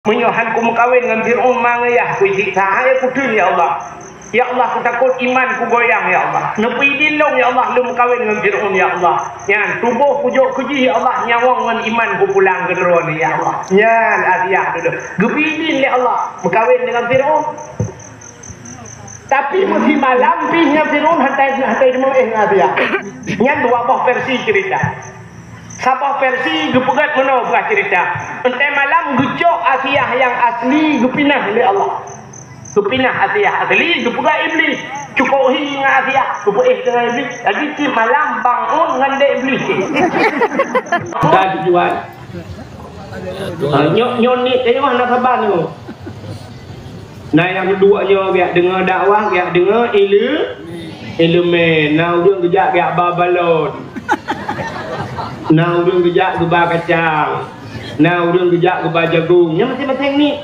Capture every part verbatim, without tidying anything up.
Meunyoe han kumeukawen ngon Fir'aun, ma ngon yah kusiksa, hai kuteun, ya Allah. Ya Allah, kutakot iman kugoyang, ya Allah. Neupeudin lôn, ya Allah, lôn meukawen ngon Fir'aun, ya Allah. Nyan tuboh kujok keujih, ya Allah, nyawöng ngon iman kupulang keu droeneuh, ya Allah. Nyan Asiah tu. Geupeudin lé Allah meukawen deungon Fir'aun. Tapi meusimalam pih nyan Fir'aun hana, hana teumeu'éh ngon Asiah. Nyan dua boh versi cerita. Saboh versi geupeugah meunoe peugah cerita. Enteuk malam geucok Asiah nyang asli geupinah lé Allah. Geupinah Asiah asli geupeugah Iblih. Cukok hi ngon Asiah, geupeu'éh deungon Iblih. Jadi cit malam bangun ngon dek Iblih. Dah tujuan. Ha, nyoe, nyoe ni tengok hana saban nyoe. Nah, nyang keudua nyoe, geujak deungoe dakwah, geujak deungoe ileu-, ileumèe. Na ureueng geujak geujak ba balon. Na ureueng geujak geuba kacang. Na ureueng geujak geuba jagong. Nyan maséng-maséng ni.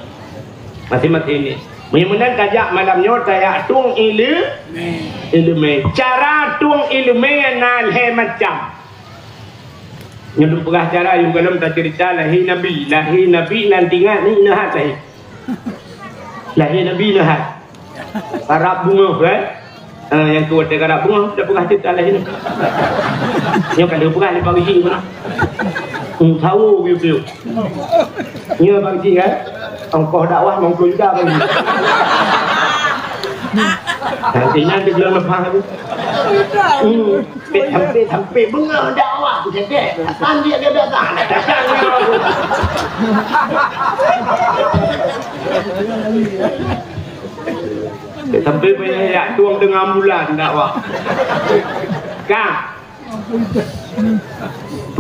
Maséng-maséng ni. Meunyoe meunan tajak malam nyoe tajak tueng ileu-, ileumèe. Cara tueng ileumèe na lhèe macam. Nyoe lôn peugah cara nyang gohlom taceurita lahé Nabi. Lahé Nabi nan tingat ni neuhat lahé. Lahé Nabi neuhat. Karab beungoh, kan? Ah, nyang tu watèe karab beungoh, dak peugah ceurita lahé ni. Nyoe ka lheueh peugah lé Pak Geuchik meunan. Hmm, sawo biu-biu. Nyoe Pak Geuchik, kan? Ongkoh dakwah lima puluh juta Pak Geuchik. Nanti, nanti bulan lepas tu. Hmm. Sampai, sampai, sampai beungoh dakwah, ku cakap. Sampai dia datang, datang. Sampai banyak yak tueng dengan bulan dakwah. Kang.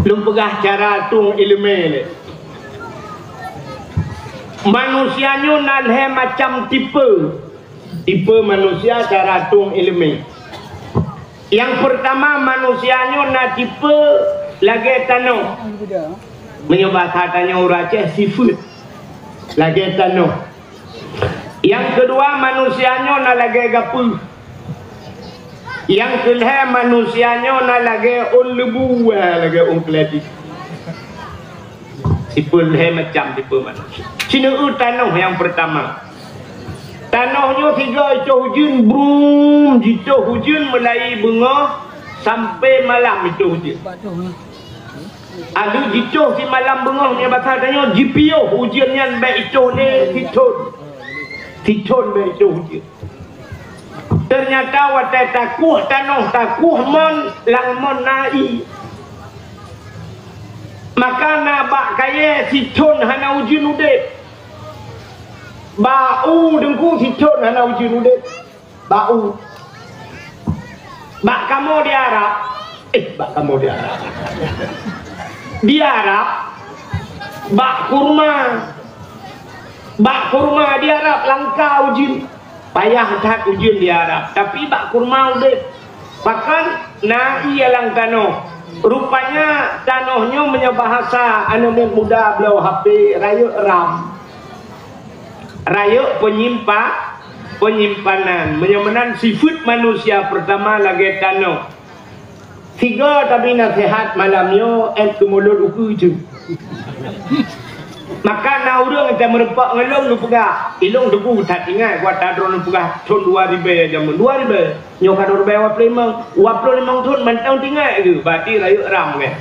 Lôn peugah cara tueng ileumèe lé. Manusia nyoe na lhèe macam tipe. Tipe manusia cara tueng ileumèe. Nyang peurtama, manusia nyoe na tipe lagèe tanoh. Meunyoe basa tanyoe ureueng Aceh, sifeuet. Lagèe tanoh. Nyang keudua, manusia nyoe na lagèe gapeue. Nyang keulhèe, manusia nyoe na lagèe ôn leubu, lagèe ôn keuladi. Tipe lhèe macam tipe manusia. Sineuk tanoh nyang peurtama. Tanoh nyoe sigoe jitoh ujeuen, brum, jitoh ujeuen mulai beungoh sampai malam jitoh ujeuen. Adak jitoh simalam beungoh, meunyoe basa tanyoe jipiôh ujeuen nyan bèk jitoh lé sithôn. Sithôn bèk jitoh ujeuen. Teunyata watèe takueh tanoh, takueh mon, lam mon na ié. Maka na bak kayèe sithôn hana ujeuen udép. Bak u teungku sithôn hana ujeuen udép. Bak u. Bak kamoe di Arab. Eh, bak kamoe di Arab. Di Arab, bak kurma. Bak kurma di Arab langka ujeuen. Payah that ujeuen di Arab, tapi bak kurma udép. Pakon na ié lam tanoh. Rupanya tanoh nyoe meunyoe bahasa aneuk muda bloe H P, rayeuk ram. Rayeuk penyimpa-, penyimpanan. Meunyoe meunan sifeuet manusia peurtama lagèe tanoh. Sigoe tabi naseuhat malam nyoe, 'et keu mulod ukeue jeuet. Maka na ureueng nyang meurumpok ngon lôn geupeugah, ilôn teupeu that ingat, watèe droeneuh peugah thôn dua ribèe jameun, dua ribèe. Nyoe ka dua ribèe dua ploh limong, dua ploh limong thôn mantong tingat geuh, berarti rayeuk ram geuh.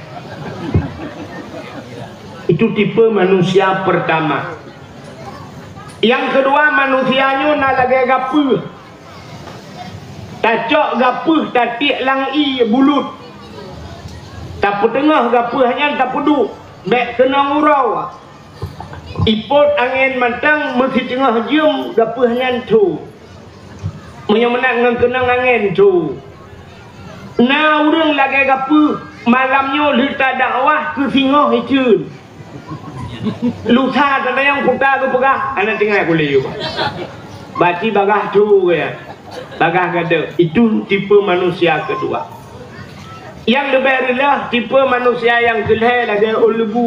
Itu tipe manusia pertama. Nyang keudua, manusia nyoe na lagèe gapeue. Tacok gapeue tatiek lam ié bulut. Tapeuteungoh gapeue nyan tapeuduek, bèk keunong uroe. Ipot angén mantong meusiteungoh jeuem gapeue nyan tho. Meunyoe meunan ngon keunong angén tho. Na ureueng lagèe gapeue, malam nyoe lheueh tadakwah keu singoh iceuen. Lusa tatanyong kuta geupeugah, hana tinggai kulèe yue. Bati bagah tho gaya. Bagah gadôh. Itu tipe manusia keudua. Nyang leubeh reulah, tipe manusia nyang keulhèe lagèe ôn leubu.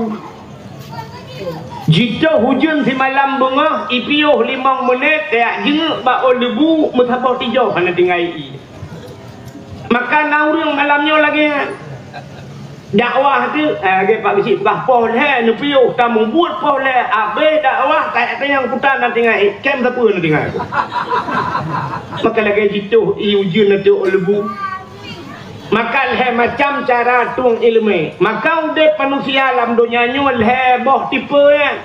Jitoh ujeuen simalam beungoh, ipiôh limong meunét, tajak jingeuk bak ôn leubu, meusaboh tijoh hana tinggai ié. Maka na ureueng malam nyoe lagèe nyan. Dakwah tu, eh, lagèe Pak Geuchik peugah, poh lhèe neupiôh, tamubuet poh lhèe, abéh dakwah, kayèe nyang kuta na tinggai, eh, kem sapeue na tinggai. Maka lagèe jitoh ié ujeuen ateueh leubèng. Maka lhèe macam cara tueng ileumèe. Maka udép manusia lam donya nyoe lhèe boh tipe nyan.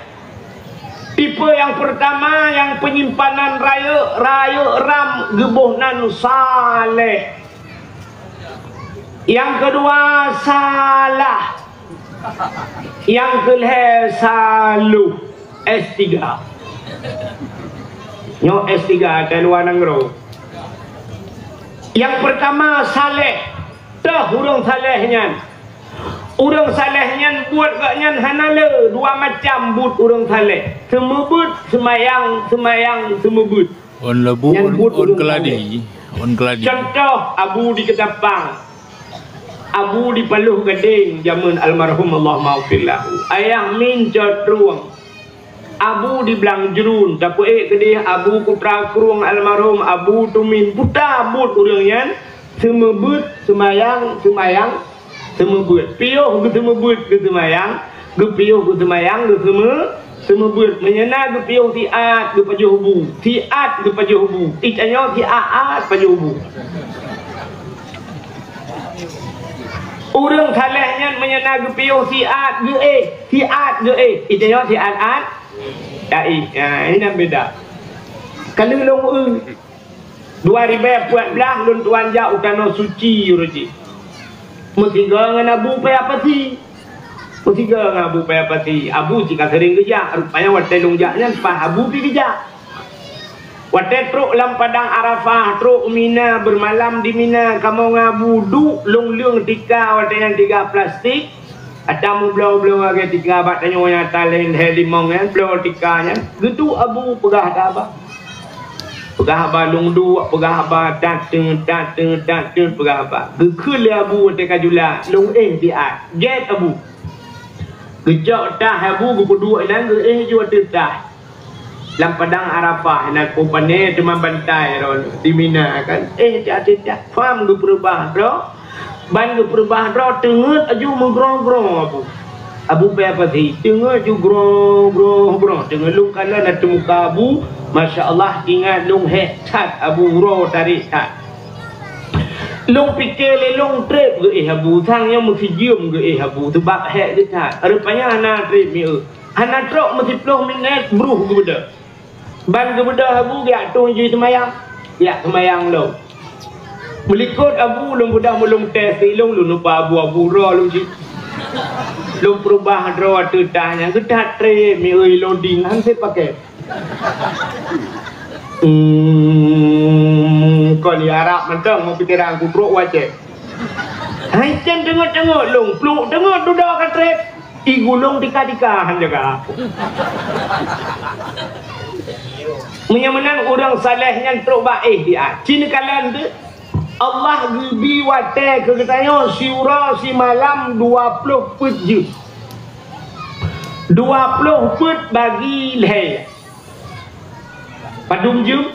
Tipe nyang peurtama, nyang peunyimpanan rayeuk, rayeuk ram geuboh nan saleh. Nyang keudua, salah. Nyang keulhèe, saloh. S tiga. Nyoe S tiga di luwa nanggroe. Nyang peurtama, saleh. Toh ureueng saleh nyan. Ureueng saleh nyan buet gobnyan hana le, dua macam buet ureueng saleh. Seumeubeuet, seumayang, seumayang, seumeubeuet. Ôn leubèng, nyan ôn, buet ôn ureueng keuladi, saleh. Ôn keuladi. Contoh, Abu di Keutapang. Abu di Paloh Gadeng, jameun almarhum, Allahumma ghfir lahu. Ayah Min Cot Rueng. Abu di Blang Jruen, tapeuék keudéh Abu Kutra Krueng almarhum, Abu Tumin, buta buet ureueng nyan, seumeubeuet, seumayang, seumayang, seumeubeuet. Piôh geuseumeubeuet, geuseumayang, geupiôh geuseumayang, geuseumeu-, seumeubeuet. Meunyoe na geupiôh siat, geupajoh bu. Siat geupajoh bu. Itanyoe siat-at pajoh bu. Ureueng saleh nyan meunyoe na geupiôh siat geuéh, siat geuéh. Itanyoe siat-at taéh. Ha, inan beda. Ka lheueh lôn eu. Dua ribèe peuet blah lôn tuan jak u Tanoh Suci uroe jih. Meusigoe ngon Abu Paya Pasi. Meusigoe ngon Abu Paya Pasi. Abu cit ka seuring geujak, rupanya watèe lôn jak nyan paih Abu pih geujak. Watèe trôk lam padang Arafah, trôk u Mina, beumalam di Mina, kamoe ngon Abu duek lôn leueng tika watèe nyan tika plastik. Ata meubloe-bloe lagèe tika bak tanyoe nyang ata lhèe-lhèe limong nyan, bloe tika nyan. Geuduek Abu peugah haba. Peugah haba lôn duek, peugah haba tat teut, tat teut, tat teut, peugah haba. Geukheun lé Abu watèe ka jula, lôn éh siat. Gèt Abu. Geucok tah Abu geupeuduek inan, geuéh ju ateueh tah. Lam padang Arafah, inan peue pané teuma bantai droe di Mina kan. Éh, tiak-tiak, pham geupeureubah droe. Ban geupeureubah droe, teungeut aju meugroe-groe Abu. Abu Paya Pasi, teungeut aju groe-groe-groe. Teungeut lôn kalon ateueh muka Abu, masya Allah, ingat lôn hék that Abu, uroe tarek that. Lôn pike lé lôn trép geuéh Abu, sang nyoe meusijeuem geuéh Abu, seubab hék geuh that. Rupanya hana trép miseue. Hana trok meusiploh minét, bruh geubeudôh. Ban geubeudôh Abu geujak tueng jih seumayang. Jak seumayang lom. Meulikot Abu lôn beudôh meulông teh silông lôn lupa Abu, Abu droe lôn jih. Lôn peurubah droe ateueh tah nyan geutat trép miseue loding han sép pakai. Hmm, kon di Arab mantong meupikeran kutrok wacée. Hai tem teungeut-teungeut lôn, pluek teungeut dudoe ka trép. Ié gulong tika-tika han jaga. Meunyoe meunan ureuëng saleh nyan trok bak éh dia. Ci neukalon teuh, Allah geubi watée keu geutanyoe siuroe simalam dua ploh peuet jeuem. Dua ploh peuet bagi lhée. Padum jeuem?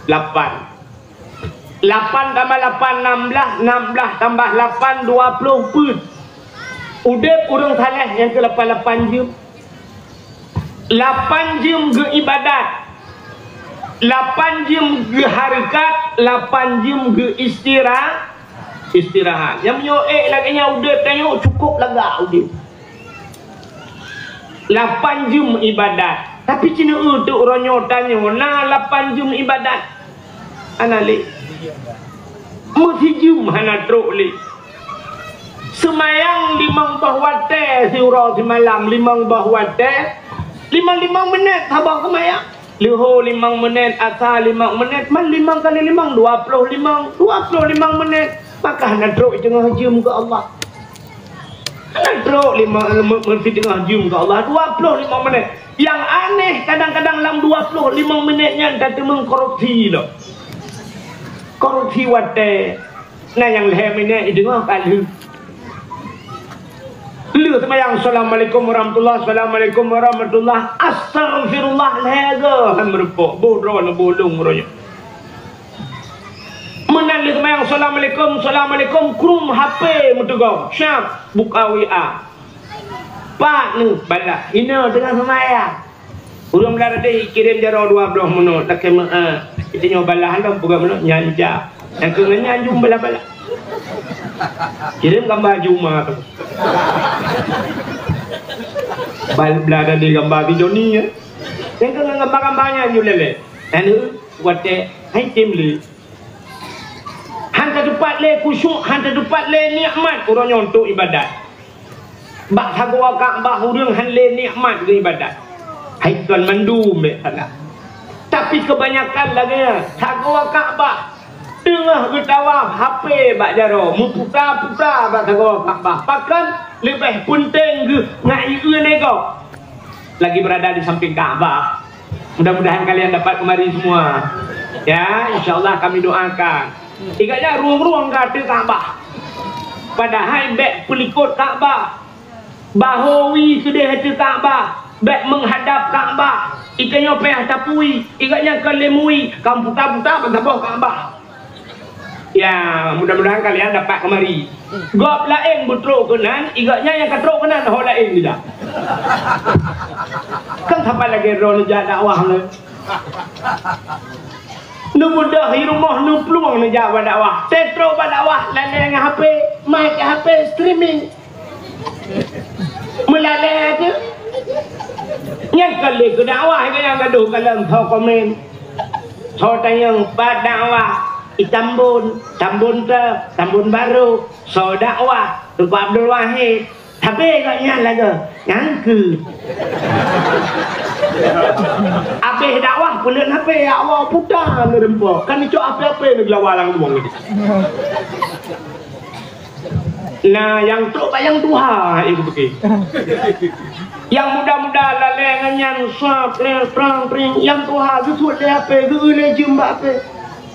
Lapan. Lapan tambah lapan, nam blaih, nam blaih tambah lapan, dua ploh peuet. Udeb ureuëng saleh nyang keu lapan-lapan jeuem. Lapan jeuem geuibadat. Lapan jeuem geuhareukat, lapan jeuem geuistira-, istirahat. Nyang meunyoe ék lagée nyan udeb tanyoe cukôp lagak udeb. Lapan jeuem ibadat. Tapi ci neueu teuk uroe nyoe tanyoe na lapan jeuem ibadat? Hana lé. Meusijeuem hana trok lé. Seumayang limong boh watée siuroe simalam, limong boh watée, limong-limong minét saboh seumayang. Leuhô limong minét, asa limong minét, man limong kali limong, dua ploh limong, dua ploh limong minét. Maka hana trok teungoh jeuem keu Allah. Hana trok lima, me-, meusideuh jeuem keu Allah, dua ploh limong minét. Nyang aneh, kadang-kadang lam dua ploh limong minét nyan tateumeung korupsi lom. Korupsi watée. Na nyang lhée minét ideungoe ka lheueh. Lheueh seumayang, "Assalamualaikum warahmatullah, assalamualaikum warahmatullah." Astagfirullah, lhée goe han meurumpok. Boh droe neuboh lôn uroe nyoe. Meunan lheueh seumayang, "Assalamualaikum, assalamualaikum," krum H P meuteugom. Syab, buka W A. Pat neuh balah, inoe teungoh seumayang. Ureueng blah tadi kirém jaroe dua bloh meunoe, lakée meu'ah. Geutanyoe balah lom peugah meunoe, nyan jak. Nyang keu nyan jeuem balah-balah. Kirém gamba juma tu. Bal-, blah tadi gamba si Joni, ya. Nyang keu gamba-gamba nyan jeuem lélée. Anu, watée, hai tim li. Han tatupat lé khusyuk, han tatupat lé nikmat uroe nyoe untuk ibadat. Bak sagoe Ka'bah ureueng han lé nikmat geuibadat. Hai tuan mandum bék salah. Tapi keubanyakan lagée nyan, sagoe Ka'bah teungoh geutawaf, H P bak jaroe, meuputa-puta bak sagoe Ka'bah. Pakon leubeh peunteng geuh ngon ié-ié ngon gob lagi berada di samping Ka'bah. Mudah-mudahan kalian dapat kemari semua. Ya, insya Allah kami doakan. Ikat nyan rueng-rueng ka ateueh Ka'bah. Padahai bék peulikot Ka'bah. Bahu wie keudeh ateueh Ka'bah. Bék menghadap Ka'bah. Ikat nyoe payah tapui. Ikat nyan ka lé mui. Ka puta-puta bak saboh Ka'bah. Ya, mudah-mudahan kalian dapat kemari. Gob laén beutrok keunan, igat nyan nyang ka trok keunan ho laén jijak. Kan saban lagée droe neujak dakwah nyoe. Neubeudoh i rumoh neuplueng neujak bak dakwah. Teutrok bak dakwah lalée ngon H P, mat H P streaming. Meulalée teuh. Nyang ka lheueh keu dakwah nyang gadôh kalon soe komen. Soe tanyong pat dakwah, i Tambon, Tambon Teuh, Tambon Barô, soe dakwah, Teungku Abdul Wahid. Habéh gobnyan lagoe, nyang keu. Habéh dakwah peuleuen H P, ya Allah, puta neureumpok. Kan icok H P-H P neugelawa lam rumoh tadi. Nah, nyang trok bak nyang tuha, eh, kupike. Nyang muda-muda lalée ngon nyan, sat, lé, prang, pring. Nyang tuha, geusuet lé H P, geu-eu lé jeuem bak H P.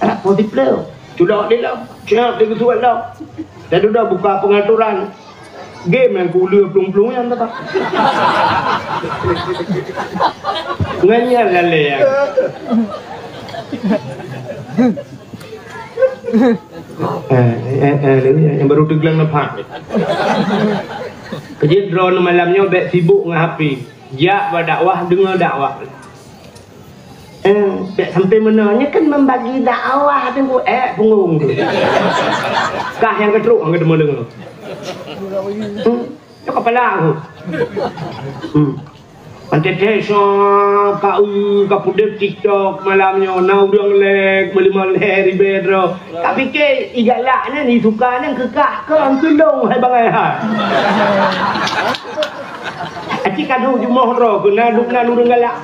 Adak po sipleu, culok di lom, siap lé geusuet lom. Dan udah buka pengaturan. Game nyang kuleue plueng-plueng nyan teuma. Ngon nyan lalée nyan. Eh, eh, eh, eh, nyang baru teuglang leupah. Keujeuet droeneuh malam nyoe bék sibuk ngon H P. Jak bak dakwah, deungoe dakwah. Eh, bék sampai meunoe. Nyoe kan membagi dakwah, Teungku. Eh, punggong tu. Kah nyang keutrok, nyang keudeungoe-deungoe. Hmm. Nyoe kepala aku. Hmm. Pantai desa, ka, uh, ka pudeb TikTok malam nyoe, na ureueng lé, meulima lé ribée droe. Ka pike, i galak nyan, i suka nyan, keukah, kon, keulong, hai bangai, hai. Aci kadu jumoh droe, keu na duek nan ureueng galak.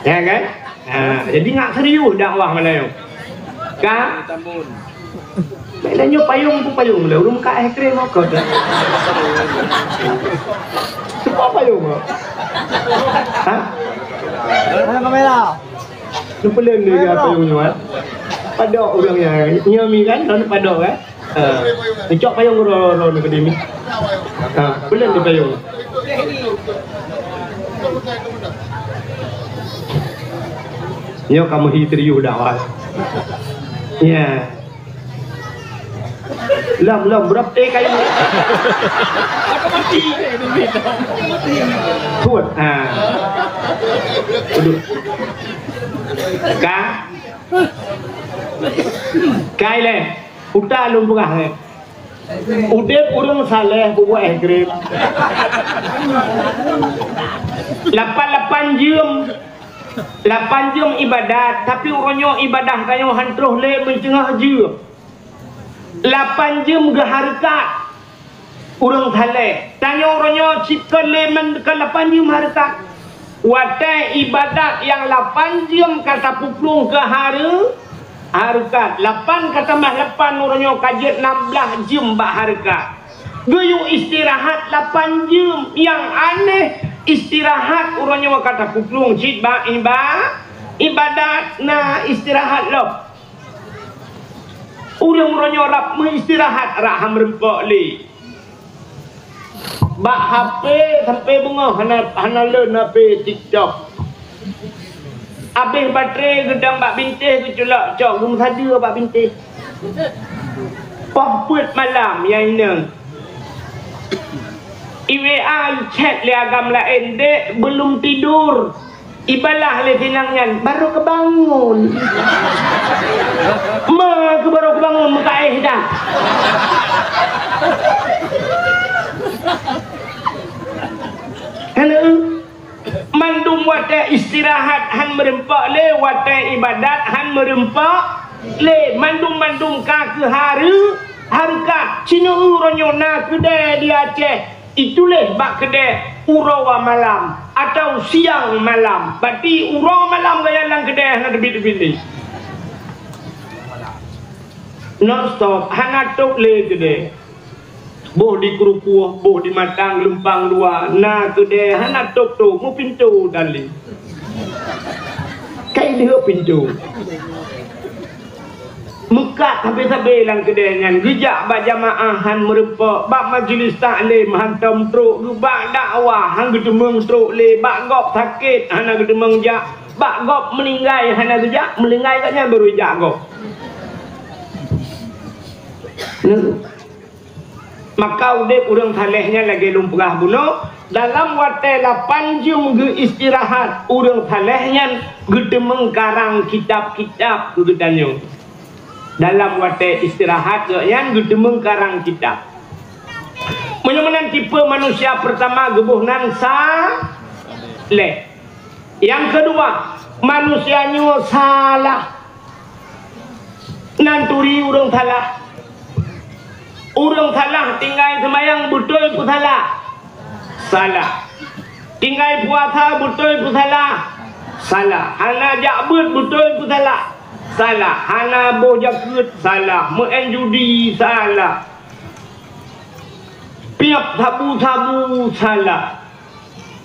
Ya kan? Ha, jadi ngak serius dakwah malam nyoe. Ka? Malam nyoe payong tu payong le, ureueng ka es krim apa tu? Semua payong apa? Ha? Mana kamera? Lu pelan dia payong nyoe, eh? Padok ureueng nyan. Nyoe mi kan, lalu padok, eh? Ha. Cok payong ro-, ro-, ro-, ni kedimi. Ha, pelan dia payong. Nyoe kamoe hi serius dakwah. Ya. Lom, lom, berapa eh kayu? Suet. Ha. Aduh. Ka? Kai lé. Uta lôn peugah lé. Udeb ureueng saleh peubuet eh krim. Lapan-lapan jeuem. Lapan jeuem ibadat, tapi uroe nyoe ibadah tanyoe han troh lé meuteungoh jeuem. Lapan jeuem geuhareukat ureueng saleh. Tanyoe uroe nyoe cit kon lé men-, kon lapan jeuem hareukat. Watée ibadat nyang lapan jeuem ka tapuplueng keu hareu-, hareukat. Lapan ka tamah lapan uroe nyoe ka jeuet nam blaih jeuem bak hareukat. Geuyue istirahat lapan jeuem. Nyang aneh, istirahat uroe nyoe ka tapuplueng cit bak iba-, ibadat. Na istirahat lom. Ureueng uroe nyoe rab meuistirahat, rab han meureumpok lé. Bak H P sampai beungoh hana, hana lôn H P TikTok. Abéh baterai geudong bak bintéh geuculok cok geumeusadeue bak bintéh. Poh peuet malam nyang inong. I-WA i-chat lé agam laén, "Dek, belum tidur." Ibalah lé sinang nyan, "Baru kebangun." Ma keu baru kebangun, meukaéh dah. Hana. Mandum watée istirahat han meureumpok lé, watée ibadat han meureumpok lé. Mandum-mandum ka keu hareu-, hareukat. Sineuk uroe nyoe na keudée di Aceh, ituléh bak keudée uroe malam atau siang malam. Berarti uroe malam gaya lam keudée hana teubiet-teubiet lé. Non stop, hana top lé keudée. Boh di Krupuh, boh di Matang, Leumpang Dua, na keudée hana top-top, meupintoe dan lé. Kai lheueh pintoe. Meukat sabe-sabe lam keudée nyan, geujak bak jamaah han meureumpok, bak majlis taklim hantom trok, bak dakwah han geuteumeung trok lé, bak gob sakét hana geuteumeung jak, bak gob meuninggai hana geujak, meuninggai gobnyan baru jak gob. Nah, Maka udeb ureuëng saleh nyan lagée lôn peugah bunoe, dalam watée lapan jeuem geuistirahat, ureuëng saleh nyan geuteumeung karang kitab-kitab keu geutanyoe. Dalam watée istirahat geuh nyan geuteumeung karang kitab. Meunyoe meunan tipe manusia peurtama geuboh nan saleh. Nyang keudua, manusia nyoe salah. Nan turi ureuëng salah. Ureuëng salah tinggai seumayang beutôi peusalah? Salah. Tinggai puasa beutôi peusalah? Salah. Hana jak beuet beutôi peusalah? Salah. Hana boh jakeuet? Salah. Meu'en judi? Salah. Piôh sabu-sabu? Salah.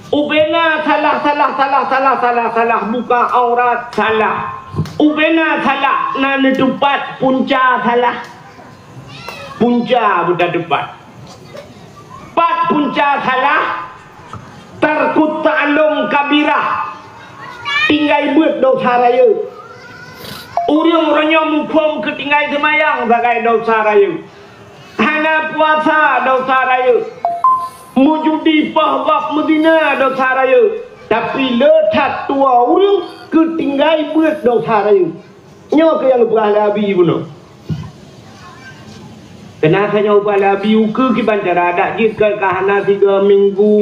Ubena salah, salah, salah, salah, salah, salah, buka aurat, salah. Ubena salah, na neutupat punca salah. Punca buta tupat. Pat punca salah, tarkut ta'alum kabirah. Tinggai beuet dosa rayeuk. Ureuëng uroe nyoe muphom keu tinggai seumayang sagai dosa rayeuk. Hana puasa dosa rayeuk. Meujudi poh gob meuzina dosa rayeuk. Tapi le that tuwoe ureuëng keu tinggai beuet dosa rayeuk. Nyoe keuh nyang geupeugah lé Abi bunoe. Keunan tanyoe geupeugah lé Abi ukeue kiban cara adak jih keu ka hana sigoe minggu,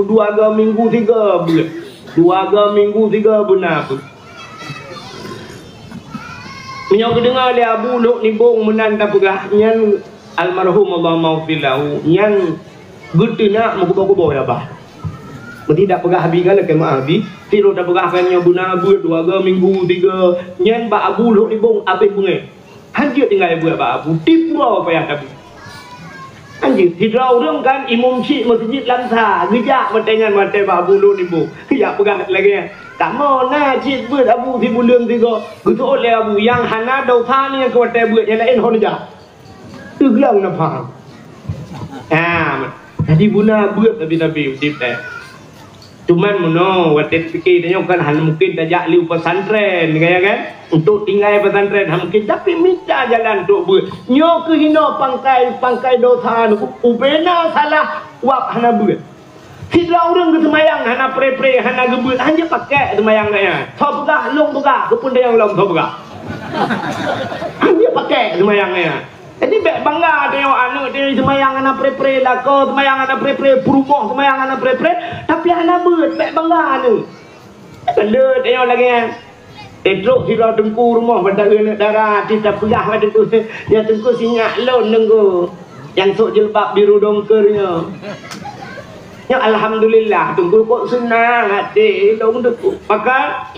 dua goe minggu sigoe beuet. Dua goe minggu sigoe beuna beuet. Meunyoe geudeungoe lé Abu Lhok Nibong meunan tapeugah, nyan almarhum Allahumma ghfir lahu, nyan geuteunak meukuboh-kuboh ya bah. Meuti dak peugah Abi kan lakée meu'ah Abi, sidroe tapeugah kan nyoe beuna beuet dua goe minggu tiga, nyan bak Abu Lhok Nibong abéh beungéh. Han jeuet tinggai beuet bak Abu, tiep uroe payah tabu. Anjeuet, sidroe ureuëng kan imum syik meuseujid lam sa, geujak watée nyan watée bak Abu Lhok Nibong. Geujak peugah lagée nyan, "Kamoe na cit beuet Abu sibuleuen sigoe." Geuseuôt lé Abu, "Nyang hana dosa nyan keu watée beuet, nyang laén hon jak." Teugleng na pham. Ha, jadi beuna beuet tapi-tapi udeb teuh. Cuman meunoe, watée tapike tanyoe kan hana mungken tajak lé u pesantren, kan, ya kan? Untuk tinggai pesantren hana mungken, tapi mita jalan untuk beuet. Nyoe keuh hinoe pangkai, pangkai dosa nyoe, ubena salah wab hana beuet. Sidroe ureuëng geuseumayang hana pre-pre, hana geubeuet, hanjeuet pakék seumayang geuh nyan. Soe peugah, lôn peugah, keupeue nyang lom soe peugah. Hanjeuet pakék seumayang geuh nyan. Jadi bék bangga tanyoe aneuëk tanyoe seumayang hana pre-pre, lakoe seumayang hana pre-pre, peurumoh seumayang hana pre-pre, tapi hana beuet, bék bangga aneuëk. Keuneuk tanyoe lagée nyan. Eh, trok sidroe teungku rumoh bak taeu aneuëk dara, ti tapeugah bak teungku, "Ya teungku, sinyak lôn teungku, nyang sôk jilbab biru dongker nyoe." Nyoe alhamdulillah teungku, kok seunang até lôn teungku. Maka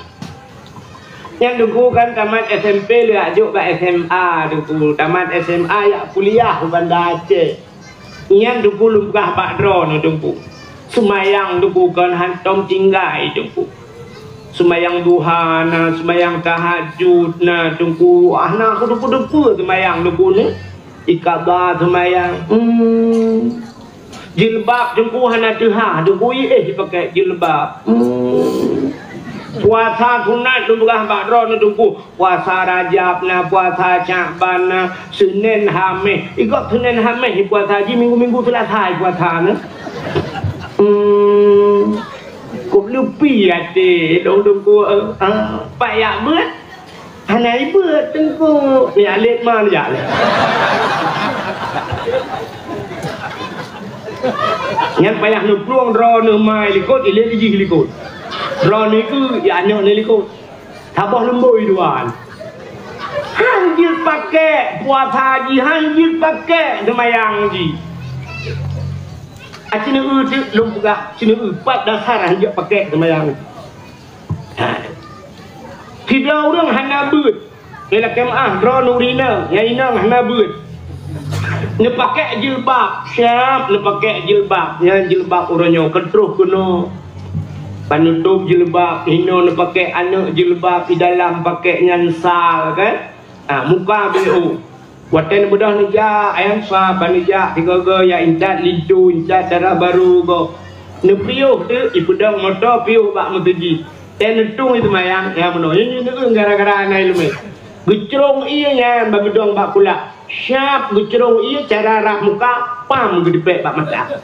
nyan teungku kan tamat S M P lheueh jak jok bak S M A teungku, tamat S M A jak kuliah u Banda Aceh. Nyan teungku lôn peugah bak droeneuh teungku. Seumayang teungku kon hantom tinggai teungku. Seumayang duha na, seumayang tahajud na teungku. Ah, na keudeue-keudeue seumayang teungku ni. Ikaba seumayang. Hmm. Jilbab teungku hana teuhah teungku, iéh jipakai jilbab. Hmm. Puasa sunat lôn peugah bak droeneuh Teungku. Puasa Rajab na, puasa Syakban na, Senin Hamis. Igob Senin Hamis puasa, ji minggu-minggu Seulasa puasa na. Hmm. Kok leupie até lôn Teungku, eh, ah, pat jak beuet? Hana ibeuet Teungku. Ni alet ma jak lé. Nyan payah neuplueng droeneuh mai likot, ilée jih likot. Droeneuh keu jak nyoe ni likot. Saboh leumbôi dua. Han jeuet pakék puasa jih, han jeuet pakék seumayang jih. A, sineuk teuk lôn peugah, sineuk pat dasar han jeuet pakék seumayang jih. Ha. Sidroe ureuëng hana beuet. Nyan lakée meuáh, droeneuh ureuëng inong, nyang inong hana beuet. Neupakék jilbab, siab neupakék jilbab. Nyan jilbab uroe nyoe keutroh keunoe. Panutob jilbab, inoe neupakék aneuëk jilbab, di dalam pakék nyan sal, kan? Ha, muka beuôk. Watée neubeudôh neujak, ayang sa ban neujak, sigoe-goe jak intat linto, intat dara barô gob. Neupiôh teuk, ipeudong moto piôh bak meuseujid. Tée neutueng i seumayang, nyang meunoe. Nyan, nyan, nyan, gara-gara hana iéleumé. Geucrông ié nyan bak geudong bak kulak. Siab geucrông ié cara rab muka, pam geutipék bak mata.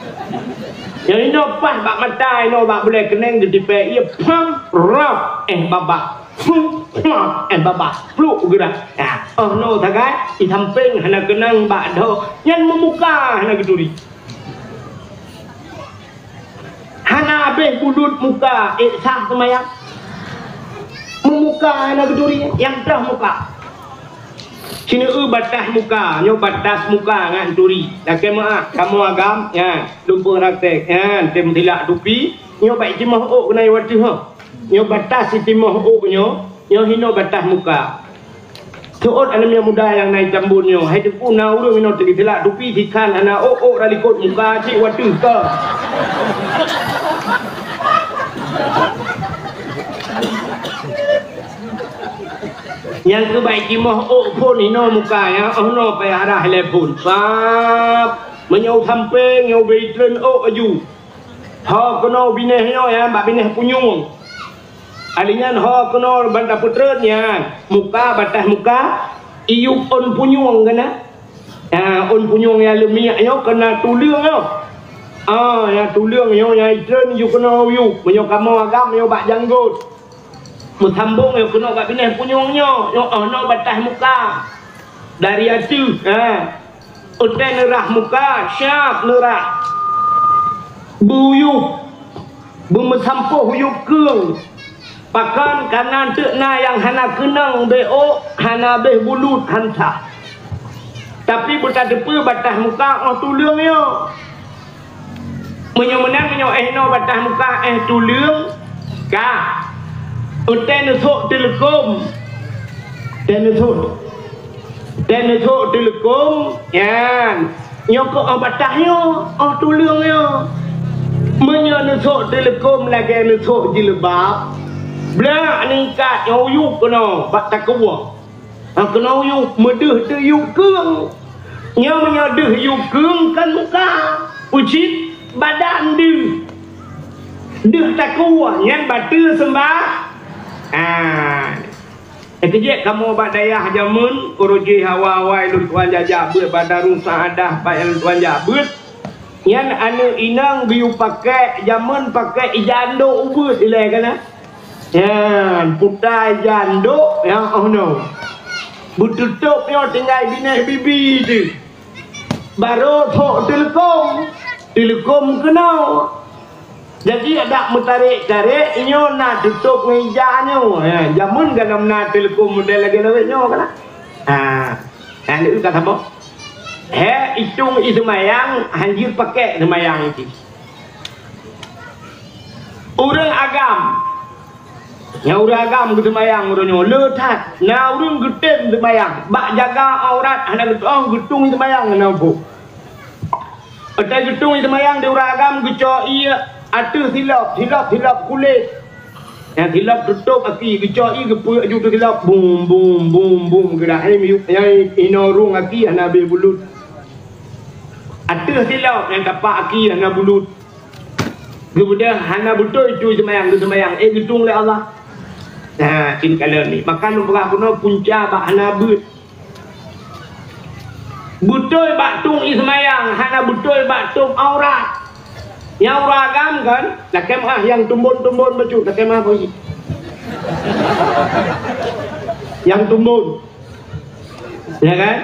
Nyang inoe paih bak mata, inoe bak bulée keuneng geutipék ié, pam, rab, eh, babah. Huh, huh, eh, babah. Pluk geura. Ya, oh, noe sagai, i sampéng hana keunong bak dhoe, nyan meumuka hana geuturi. Hana habéh bulut muka, ék sah seumayang. Meumuka hana geuturi, nyang troh muka. Sineuk batas muka, nyoe batas muka ngon turi. Lakée meuáh, kamoe agam, nyan, lumpur raték, nyan, tem tilak tupi, nyoe bak jimoh ôk keunan wateuh, ho. Nyoe batas sitimoh ôk nyoe, nyoe hinoe batas muka. Seuôt aneuk muda nyang na i Tambon nyoe, hai teupeu na ureuëng inoe teugeuteulat tupi sikhan hana ôk-ôk ra likot muka cit wateuh ka. Nyang keubai jimoh ôk phon inoe muka nyan, oh noe payah rhah lé phon. Sab, meunyoe sampéng nyoe bri treun ôk aju. Ho keunoe binéh nyoe nyan bak binéh punyueng. Alinyan ho keunoe ban tapeutreun nyan, muka batas muka, iyup ôn punyueng keunan. Ha, ôn punyueng nyang leumiak nyoe keunan tuleueng nyoe. Ah, nyang tuleueng nyoe nyang itreun iyup keunoe iyup. Meunyoe kamoe agam nyoe bak janggot. Meusambong nyoe keunoe bak binéh punyueng nyoe, nyoe oh noe batas muka. Dari ateueh, ha. Utée neurah muka, siab neurah. Beuyueb, beumeusampoh uyueb keueng. Pakon kareuna teuk na nyang hana keunong beuôk, hana béh bulut, han sah. Tapi beutateupeue batas muka oh tuleueng nyoe. Meunyoe meunan, meunyoe éh noe batas muka éh tuleueng, ka. Utée neusok teuleukom. Utée neusok. Utée neusok teuleukom, nyan. Nyoe keuh oh batas nyoe, oh tuleueng nyoe. Meunyoe neusok teuleukom lagée neusok jilbab, blak ningkat nyoe uyueb keunoe bak takue. Ha, keunoe uyueb, meudeuh teuyueb keueng. Nyoe meunyoe deuh yueb keueng kan muka, ucit badan deuh. Deuh takue, nyan bateue seumbah. Ha. Eh, keujeuet kamoe bak dayah jameun, uroe jih awai-awai lôn tuan jak-jak beuet bak Darul Saadah, bak nyang lôn tuan jak beuet. Nyan aneuk inong geuyue pakék, jameun pakék ija andok ubeuet ilée kana. Nyan, puta ija andok nyang oh noe. Beututôb nyoe tinggai binéh bibi teuh. Barô thok teuleukom, teuleukom keunoe. Jadi adak meutarek-tarek nyoe na tutôb ngon ija nyoe. Ha, jameun gohlom na teuleukom model lagée lawét nyoe kana. Ha, ha, lheueh ka saboh. He, itong i seumayang, han jeuet pakék seumayang jih. Ureuëng agam. Nyang ureuëng agam geuseumayang uroe nyoe le that. Na ureuëng geutem seumayang. Bak jaga aurat hana geutueng, geutung seumayang hana muphom. Watée geutung seumayang di ureuëng agam geucok ié ateueh silop, silop, silop kulét. Nyang silop tutôb aki, geucok ié geupeuek aju teuh silop. Bum, bum, bum, bum, geurah. Hai miyueb, nyang inoe rhueng aki hana abéh bulut. Ateueh silop nyang tapak aki hana bulut. Geubeudôh hana beutôi tui seumayang, geuseumayang, éh geutung lé Allah. Nah, cit kalon ni. Maka lôn peugah bunoe punca bak hana beuet. Beutôi bak tueng ie seumayang, hana beutôi bak tueng aurat. Nyang ureueng agam kan, lakèe meu'ah nyang tumbon-tumbon bacut, lakèe meu'ah bui. Nyang tumbon. Ya kan?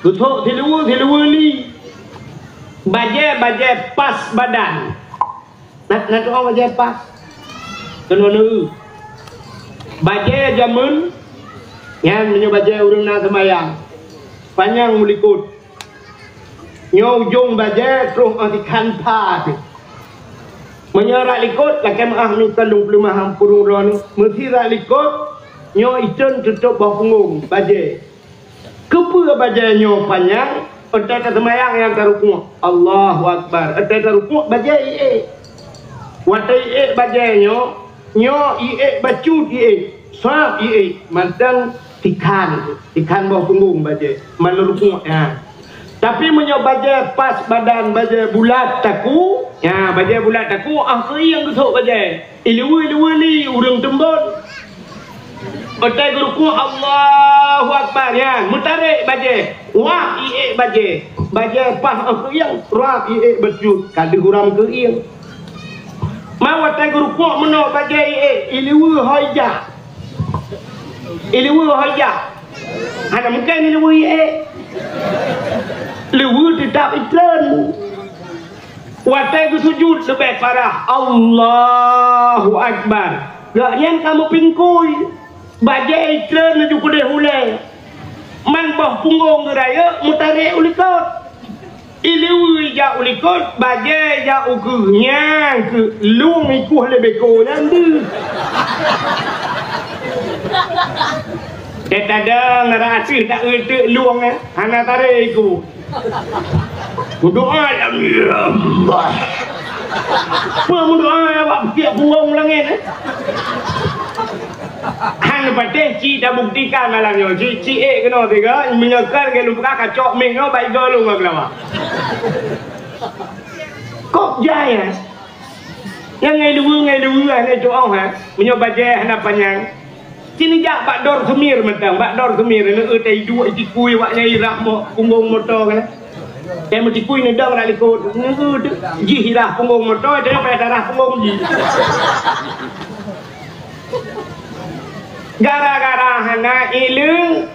Geuthok siluweue, siluweue li. Bajèe, bajèe pas badan. Na, na tu'oh bajèe pas. Keunoe neu. Bajèe jameun nyan meunyoe bajèe ureueng na seumayang, panyang u likot. Nyoe ujong bajèe troh 'oh tikhan pha teuh. Meunyoe rot likot, lakèe meu'ah mita lôn peuleumah lam purong droeneuh. Meusé rot likot, nyoe itreun tutôp boh punggong bajèe. Keupeue bajèe nyoe panyang? Watèe taseumayang nyang tarukuk, Allahu Akbar. Watèe tarukuk, bajèe iék. Watèe iék bajèe nyoe, nyoe iék bacut iék, sab iék, mantong tikhan, tikhan boh punggong bajèe, meunyoe rukuk nyan. Tapi meunyoe bajèe pas badan, bajèe bulat takue, nyan, bajèe bulat takue, 'oh keuieng geusok bajèe. Iluweue-luweue li ureueng teumbon. Watèe geurukuk, Allahu Akbar, nyan, meutarek bajèe, wah, iék bajèe. Bajèe pas 'oh keuieng, rab iék bacut, ka deuh uram keuieng. Ma watèe geurukuk meunoe bajèe iék, iluweue ho ijak. Iluweue ho ijak. Hana mungken iluweue iék. Luweue teutap itreun. Watèe geusujut leubeh parah, Allahu Akbar. Gobnyan ka meupingkui. Bajèe itreun laju keudeh ulèe. Man boh punggong geurayeuk meutarek u likot. Iluweue ijak u likot, bajèe ijak u keue, nyan keuh lueng ikueh lé beko nyan deuh. Teuh tadong rot ateueh taeu teuk lueng, eh, hana tarek ikueh. Meudoa, ya Allah. Peue meudoa awak peukiek punggong langèt, eh? Han patéh ci tabuktikan malam nyoe. Ci, ci ék keunoe tiga, meunyoe ka lagèe lôn peugah ka cok mic nyoe bak igoe lôn ngon keulawa. Kok jai, eh? Nyang ngai luweue, ngai luweue, hana cok 'oh, eh? Meunyoe bajèe hana panyang. Ci neujak bak dor seumir mantong, bak dor seumir, neueu teuh iduek itikui awak nyan irah mo-, punggong moto kan. Teuh meutikui neudong rot likot, neueu teuh jih irah punggong moto, teuh payah tarah punggong jih. Gara-gara hana ileung,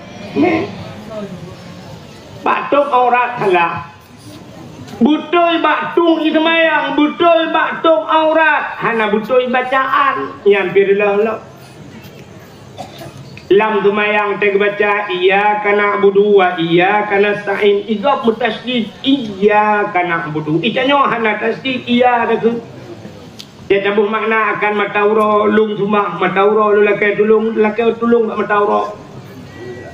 bak tueng aurat salah. Beutôi bak tueng ie seumayang, beutôi bak tueng aurat, hana beutôi bacaan, nyan pih reuloh-loh. Lam seumayang teuh geubaca, "Iyyaka na'budu wa iyyaka nasta'in." Igob meutasydid, "Iyyaka na'budu." Itanyoe hana tasydid, "Iya" takheun. Teuh taboh makna akan mata uroe, lôn seumah mata uroe, lôn lakèe tulông, lakèe tulông bak mata uroe.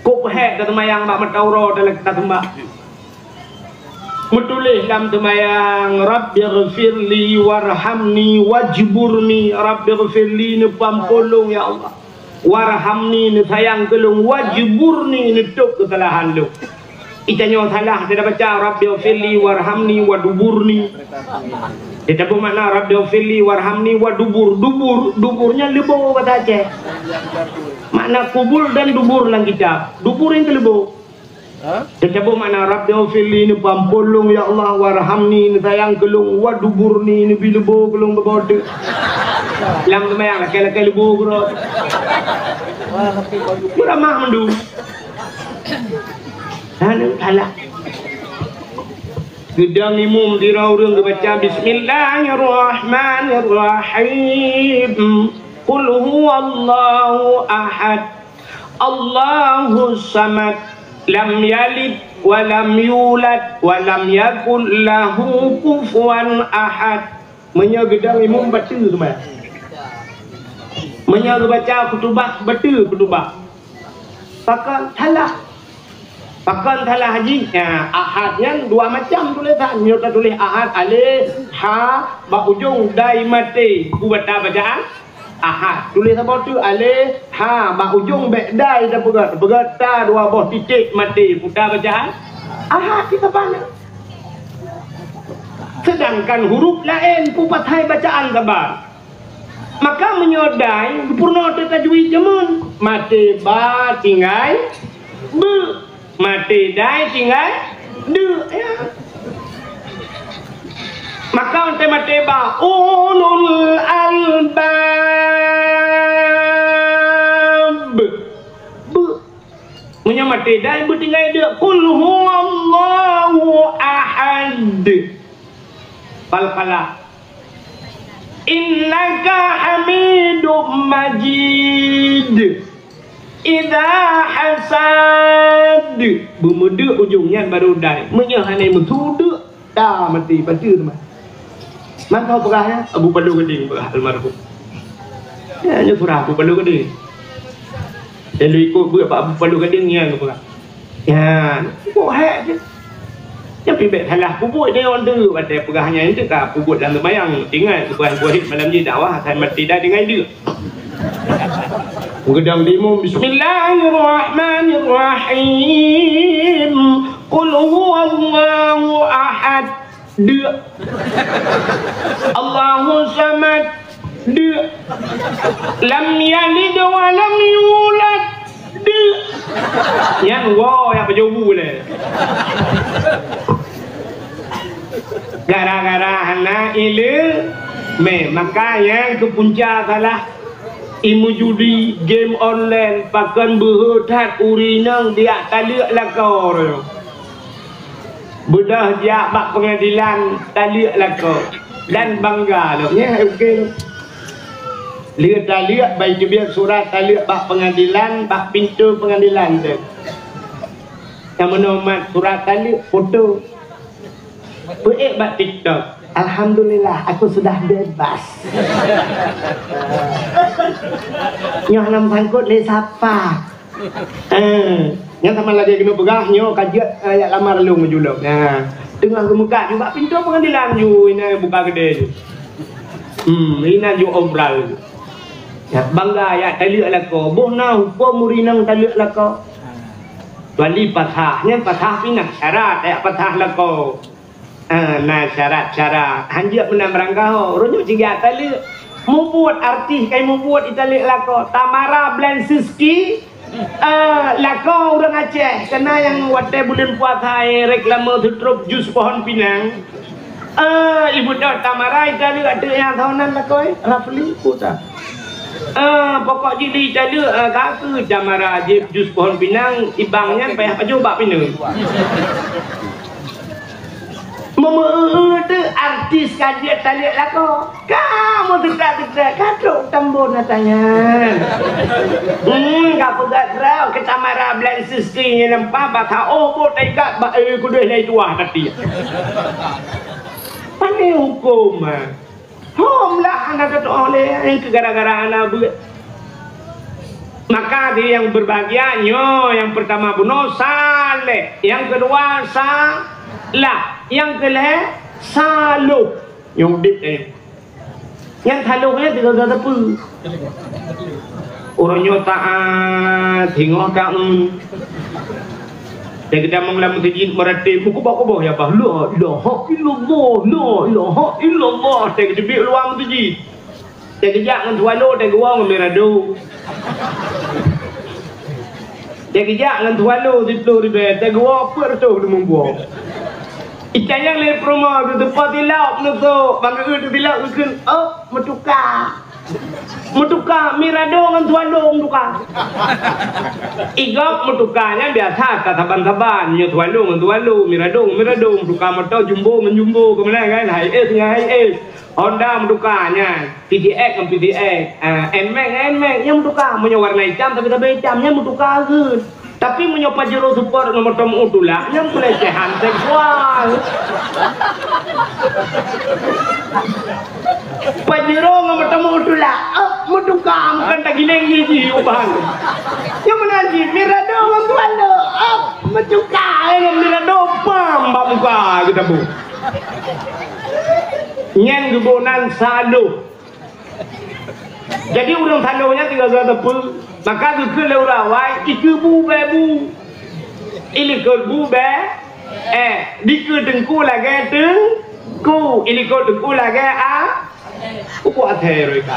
Kok peuhèk taseumayang bak mata uroe ta-, taseumah. Meutuléh lam seumayang, "Rabbighfirli warhamni wajburni." Rabbighfirli, neupeuampôn lôn, ya Allah. Warhamni, neusayang keu lôn. Wajburni, neutôb keusalahan lôn. Itanyoe salah, teuh tabaca, "Rabbighfirli warhamni waduburni." Teuh taboh makna, "Rabbighfirli warhamni wadubur." Dubur, dubur nyan leubo basa Aceh. Makna kubul dan dubur lam kitab. Dubur nyang keu leubo. Teuh taboh makna, "Rabbighfirli," neupeuampôn lôn, ya Allah, "warhamni," neusayang keu lôn, "waduburni," neubi leubo keu lôn bak bateue. Lam seumayang lakèe-lakèe leubo keudroe. Meuramah mandum. Hana salah. Geudong imum sidroe ureueng geubaca, "Bismillahirrahmanirrahim. Qul huwallahu ahad. Allahus samad, lam yalid wa lam yulad wa lam yakul lahu kufuwan ahad." Meunyoe geudong imum bateue teuma. Meunyoe geubaca khutubah bateue khutubah. Pakon salah. Pakon salah jih? Ya, ahad nyan dua macam tulésan. Meunyoe tatuléh ahad, alif, ha, bak ujong dai maté. Peue bata bacaan? Ahad. Tuléh saboh teuk alif, ha, bak ujong bèk dai tapeugöt. Peugöt ta dua boh titik maté. Peue ta bacaan? Ahad, kitab nyan. Sedangkan huruf laén peue pasai bacaan saban. Maka meunyoe dai, peurunoe teuh tajwid jameun. Maté ba tinggai beuh. Maté dai tinggai deuh, ya. Maka watèe maté ba, ulul albab. Beuh. Meunyoe maté dai beuh tinggai deuh. Qul huwallahu ahad. Qalqalah. Innaka hamidum majid. Idza hasad. Beumeudeuh ujong nyan baru dai. Meunyoe hana meusu deuh, ta maté, bateue teuma. Mantong peugah nyan, Abu Palu Gading peugah almarhum. Ya, nyoe surah Abu Palu Gading. Lalu ikot beuet bak Abu Palu Gading nyan peugah. Nyan, pupuk hék jih. Nyan pih bèk salah peubuet nyoe teuh, watèe peugah nyan teuh ka peubuet lam seumayang. Ingat, bukan buet malam jih dakwah, asai maté dai tinggai deuh. Meugeudong di imum, Bismillahirrahmanirrahim. Qul huwallahu ahad. Deuh. Allahu samad. Deuh. Lam yalid wa lam yulad. Deuh. Nyan woe nyang pajoh bu lé. Gara-gara hana ileumèe, maka nyang keu punca salah. Imeujudi, game online, pakon beuhe that ureueng inong dijak taleuek lakoe. Beudôh jak bak peungadilan taleuek lakoe dan bangga lom. Nyan oke lom. Lheueh taleuek, bah iteubiet surat taleuek bak peungadilan, bak pintoe peungadilan teuh. Nyang meunoe mat surat taleuek, foto. Peuék bak TikTok. Alhamdulillah, aku sudah bebas. Nyoe hana meusangkot lé sapa. Eh, nyan sama lagèe keuneuk peugah, nyoe ka jeuet, eh, jak lamar lôn meujulok. Nah, teungoh geumeukat ju bak pintoe peungadilan ju, inan buka keudè ju. Hmm, inan ju obral ju. Ya, bangga jak taleuek lakoe. Boh na hukôm ureueng inong taleuek lakoe. Kecuali pasah, nyan pasah pih na syarat, jak pasah lakoe. Ah, na syarat-syarat. Hanjeuet meunan meurangkaho. Uroe nyoe cit jak taleuek. Mubuet artis kai mubuet italeuek lakoe. Tamara Blazinski, ah, lakoe ureueng Aceh. Keunan nyang watèe buleuen puasa, eh, reklame seutrop jus pohon pinang. Ah, ibeudôh Tamara italeuek ateueh nyang thôn nan lakoe, Rafli, peue ta. Ah, pokok jih lé italeuek, ah, ka keuh Tamara jieb jus pohon pinang, ibang nyan payah pajoh bak pineung. Meumeu-eu teuh artis ka jeuet taleuek lakoe. Ka meuteuka-teuka, ka trok tambon ata nyan. Hmm, ka peugah droe keu Tamara Blazinski nyan lampa bak ka, oh, boh taikat bak, eh, keudeh lé tuah tati. Pane hukôm, ah. Hom lah hana teutu'oh lé, nyang keu gara-gara hana beuet. Maka di nyang berbahagia nyoe, nyang pertama bunoe saleh, nyang keudua salah, nyang keulhèe saloh. Nyang udép nyoe. Nyang saloh nyan tiga-tiga teupeu. Uroe nyoe taat, singoh taun. Teukeudamong lam meuseujid meuratéb, meukeubah-keubah ya bah, "La ilaha illallah, la ilaha illallah." Teukeudeubiek luwa meuseujid. Teukeujak ngon swallow, teukeujak ngon mirado. Teukeujak ngon swallow siplôh ribèe, teukeujak peuet reutôh limong boh. Itanyong lé peurumoh, teuseupôt tilok, meunusok, bang geuh teutilok geukheun, "Oh, meutuka." Meutuka mirado ngon swallow meutuka. Igop meutuka nyan biasa ka saban-saban. Nyoe swallow ngon swallow, mirado ngon mirado, meutuka moto jumbo ngon jumbo, keumalai kan, Hiace ngon Hiace. Honda meutuka nyan, P D X ngon P D X, ah, Nmax ngon Nmax, nyan meutuka. Meunyoe warna itam, tapi-tapi itam, nyan meutuka keuh. Tapi meunyoe Pajero Sport ngon moto meu tulak, nyan pelecehan seksual. Pajero ngon moto meu tulak, eh, meutuka, bukan tagiléng jih ubah. Nyan meunan jih, mirado ngon swallow, eh, meutuka, eh, ngon mirado, pam, bak muka geutabôh. Nyan geuboh nan saloh. Jadi, ureueng saloh nyan tinggai gata peue? Maka geukheun lé ureueng awai, "Ikeue bu bèe bu. Ilikot bu bèe, eh, dikeue teungku lagèe teungku, ilikot teungku lagèe a." Upu athé roi ka.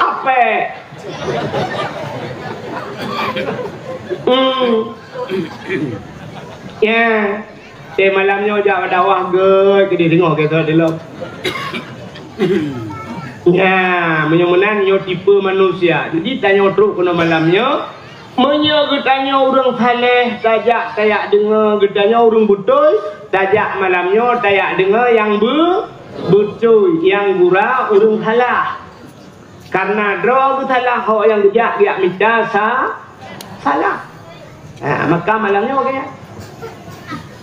Apé? Hmm. Ya. Eh, malam nyoe jak bak dakwah gét, keu dideungoe gét dilom. Ya, meunyoe meunan nyoe tipe manusia. Jadi tanyoe trok keunoe malam nyoe, meunyoe geutanyoe ureuëng saleh, tajak tayak deungoe, geutanyoe ureuëng beutôi, tajak malam nyoe tayak deungoe nyang be-, beutôi, nyang gura ureuëng salah. Karena droe geusalah, hok nyang geujak geujak mita sa-, salah. Ha, maka malam nyoe kaya.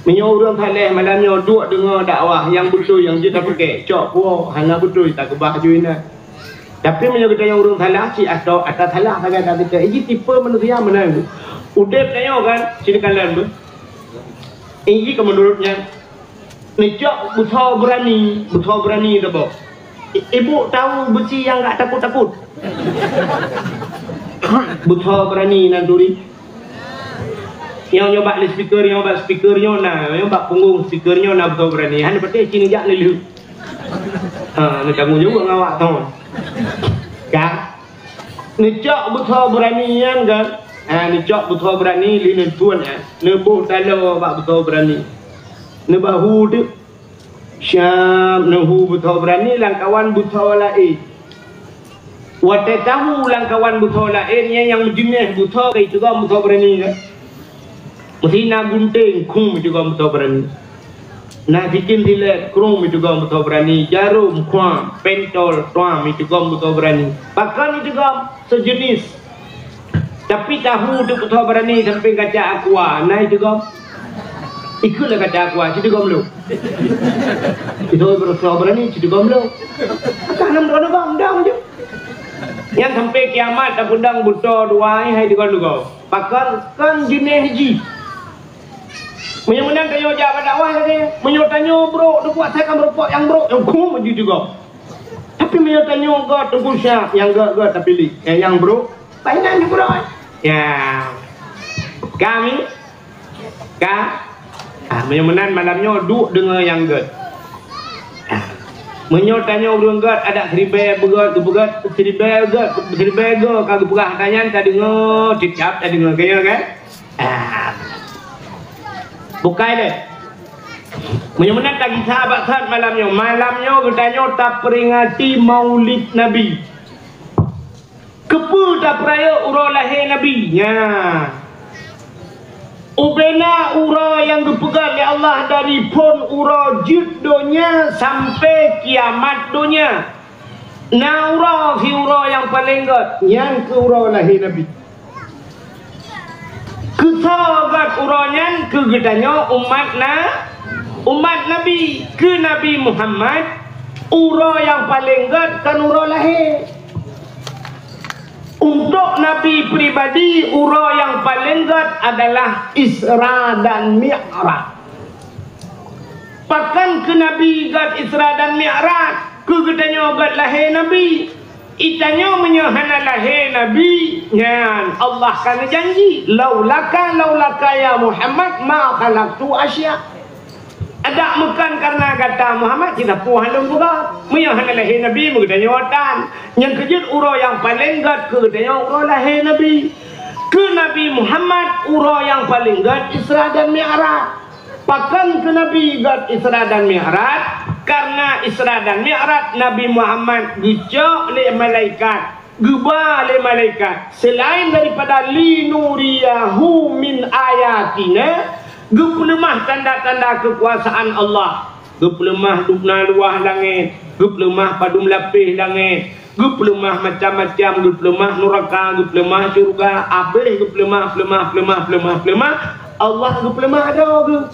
Meunyoe ureuëng saleh malam nyoe duek deungoe dakwah nyang beutôi nyang jeuet tapeugét, cok puwoe hana beutôi takeubah ju inan. Tapi meunyoe geutanyoe ureuëng salah, cit atau ata salah sagai ka geutanyoe. Iji tipe manusia meunan. Udeb tanyoe kan, sini kalian tu. Iji ke menurut nyan. Neucok beusoe beurani, beusoe beurani teuboh. I-, ibu tahu beusi nyang gak takut-takut. Beusoe beurani nan turi. Nyang nyoe bak loudspeaker, nyang bak speaker nyoe na, nyang bak punggong speaker nyoe na beusoe beurani. Hana patéh cit jak lé lheueh. Ha, neutanggong jaweueb ngon awak thon. Ka? Neucok beusoe beurani nyan kan? Ha, neucok beusoe beurani lé neutuan, ha. Neuboh taloe bak beusoe beurani. Neubahu teuk. Siap neuhu beusoe beurani lamkawan beusoe laén. Watée tahu lamkawan beusoe laén, nyan nyang meujeuneh beusoe ka itugom beusoe beurani kan? Meusi na gunténg, krueng itugom beusoe beurani. Na sikin silét, krueng itugom beusoe beurani. Jarôm, krueng, pentol, krueng itugom beusoe beurani. Pakon itugom? Sejenis. Tapi tahu tu beusoe beurani sampai kaca aqua, na itugom? Ikut lah kaca aqua, cit tugom lom. Itu beusoe beurani, cit tugom lom. Ka nam droe tugom, dong je. Nyang sampai kiamat tapeudong beusoe dua hai tugom-tugom. Pakon? Kon jeuneh jih. Meunyoe meunan tanyoe jak bak dakwah lagée, meunyoe tanyoe brok, teukuat sai ka meureumpok nyang brok, nyang krueng maju teugob. Tapi meunyoe tanyoe göt, teungku syah, nyang göt-göt tapiléh, eh, nyang brok, painan jibrok. Ya. Kami? Ka? Ah, meunyoe meunan malam nyoe duek deungoe nyang göt. Ah. Meunyoe tanyoe ureuëng göt, adak siribée beugöt, geupeugöt, siribée göt, siribée göt ka geupeugah, tanyan tadeungoe, cicap tadeungoe, kaya kan? Ah. Bukai deh. Meunyoe meunan tagisa bak that malam nyoe. Malam nyoe geutanyoe taperingati Maulid Nabi. Keupeue tapeurayeuk uroe lahé Nabi? Nya. Ubena uroe nyang geupeugah lé Allah dari phon uroe jeuet donya sampai kiamat donya. Na uroe siuroe nyang paleng göt, nyan keuh uroe lahé Nabi. Keusoe göt uroe nyan keu geutanyoe umat na, umat Nabi, keu Nabi Muhammad, uroe nyang paleng göt kon uroe lahé. Untuk Nabi pribadi, uroe nyang paleng göt adalah Isra dan Mi'raj. Pakon keu Nabi göt Isra dan Mi'raj? Keu geutanyoe göt lahé Nabi. Itanyoe meunyoe hana lahé Nabi, nyan Allah ka neujanji, "Laulaka, laulaka ya Muhammad, ma khalaqtu asya." Adak meukon kareuna gata Muhammad, cit sapeue hana lôn peugah. Meunyoe hana lahé Nabi, meugeutanyoe tan. Nyang keujeuet uroe nyang paleng göt keu geutanyoe uroe lahé Nabi. Keu Nabi Muhammad, uroe nyang paleng göt Isra dan Mi'raj. Pakon keu Nabi göt Isra dan Mi'raj? Kareuna Isra dan Mi'raj Nabi Muhammad geucok lé malaikat, geuba lé malaikat. Selain daripada linuriyahu min ayatina, geupeuleumah tanda-tanda keukuasaan Allah. Geupeuleumah dubna luwah langét, geupeuleumah padum lapéh langét, geupeuleumah macam-macam, geupeuleumah nuraka, geupeuleumah syeuruga, abéh geupeuleumah, peuleumah, peuleumah, peuleumah, peuleumah, Allah geupeuleumah droe geuh.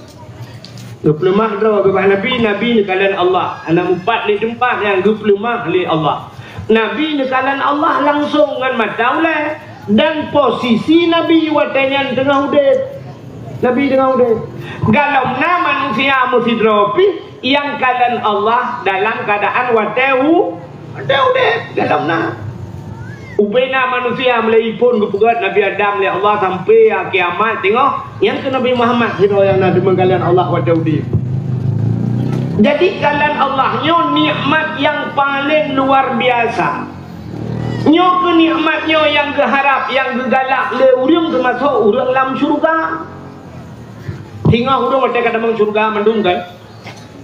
Geupeuleumah droe geuh bak Nabi, Nabi neukalon Allah. Hana meupat lé teumpat nyang geupeuleumah lé Allah. Nabi neukalon Allah langsong ngon mata ulée. Dan posisi Nabi watée nyan teungoh udeb. Nabi teungoh udeb. Galom na manusia meusidroe pih nyang kalon Allah dalam keuadaan watée u-, watée udeb, galom na. Ubena manusia mulai phon geupeugét Nabi Adam lé Allah sampai kiamat teungoh, nyang keu Nabi Muhammad sidroe nyang na deungon kalon Allah watée udeb. Jadi, kalon Allah nyoe nikmat nyang paleng luar biasa. Nyoe keuh nikmat nyoe nyang geuharab, nyang geugalak lé ureuëng, teumasok ureuëng lam syeuruga. Singoh ureuëng watée ka tamong syeuruga mandum kan?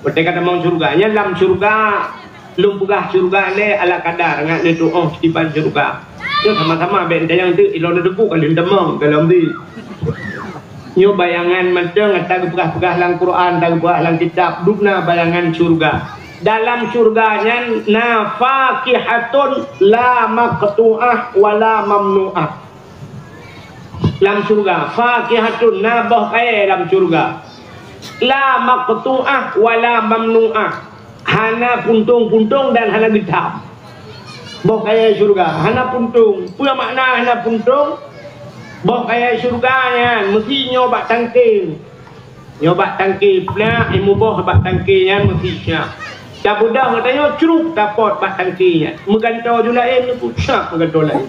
Watée ka tamong syeuruga, nyan lam syeuruga, lôn peugah syeuruga lé ala kadar, ngat lé tuoh tiban syeuruga. Nyoe sama-sama bék tanyong teuk, ilôn teupeu ka lheueh tamong dalam di. Nyoe bayangan mantong, ata geupeugah-peugah lam Quran, ata geupeugah lam kitab, dum na bayangan syeuruga. Dalam syeuruga nyan na fakihatun la maqtu'ah wa la mamnu'ah. Lam syeuruga, fakihatun, na boh kayée lam syeuruga. La maqtu'ah wa la mamnu'ah. Hana puntông-puntông dan hana geutham. Boh kayée syeuruga hana puntông. Peue makna hana puntông? Boh kayée syeuruga nyan meusi nyoe bak tangke. Nyoe bak tangke, plak, imuboh bak tangke nyan meusi siap. Tabeudôh geutanyoe cruk tapot bak tangke nyan. Meugantoe ju laén, nyoe pun siap meugantoe laén.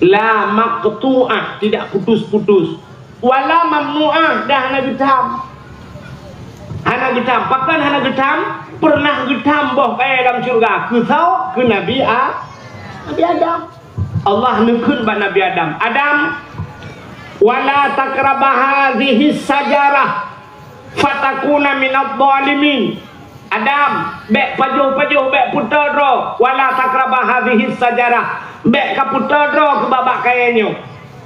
La maqtu'ah, tidak putus-putus. Wala mamnu'ah, dah hana geutham. Hana geutham. Pakon hana geutham? Pernah geutham boh kayée lam syeuruga. Keu soe? Keu Nabi A-, Nabi Adam. Allah neukheun bak Nabi Adam, "Adam, wala taqraba hadhihi sajarah fatakuna minadh dhalimin." Adam, bék pajoh-pajoh, bék peutoe droe, wala taqraba hadhihi sajarah, bék ka peutoe droe keu babah kayée nyoe.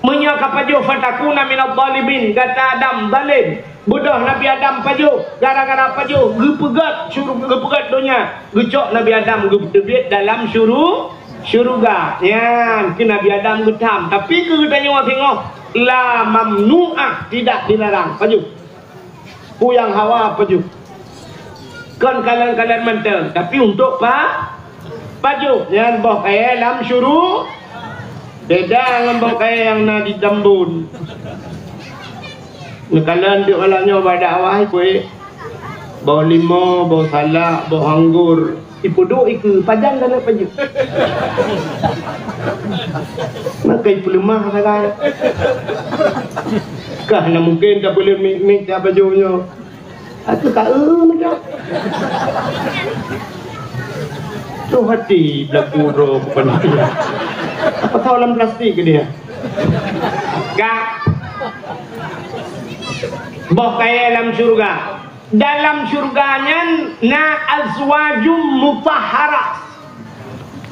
Meunyoe ka pajoh, fatakuna minadh dhalimin, gata Adam zalem. Beudôh Nabi Adam pajoh, gara-gara pajoh geupeugét syur-, geupeugét donya, geucok Nabi Adam geuteubiet dalam syuru-, syeuruga. Nyan keu Nabi Adam geutham, tapi keu geutanyoe singoh la mamnu'ah, tidak dilarang. Pajoh. Peue nyang hawa pajoh. Kon kalon-kalon mantong, tapi untuk pa-, pajoh. Nyan boh kayée lam syuru-, beda ngon boh kayée nyang na di Tambon. Neukalon duek malam nyoe bak dakwah, ipeue? Boh limo, boh salak, boh anggur. Ipeuduek ikeue, pajan dan pajoh. Maka ipeuleumah sagai. Kah na mungkin ka peuleueh mik-mik siap pajoh nyoe. Aku tak, eh, macam. Roh hati belaku droe bukan. Apa tahu dalam plastik ke dia? Ka. Boh kayée lam syeuruga. Dalam syeuruga nyan na azwajum mutahharah.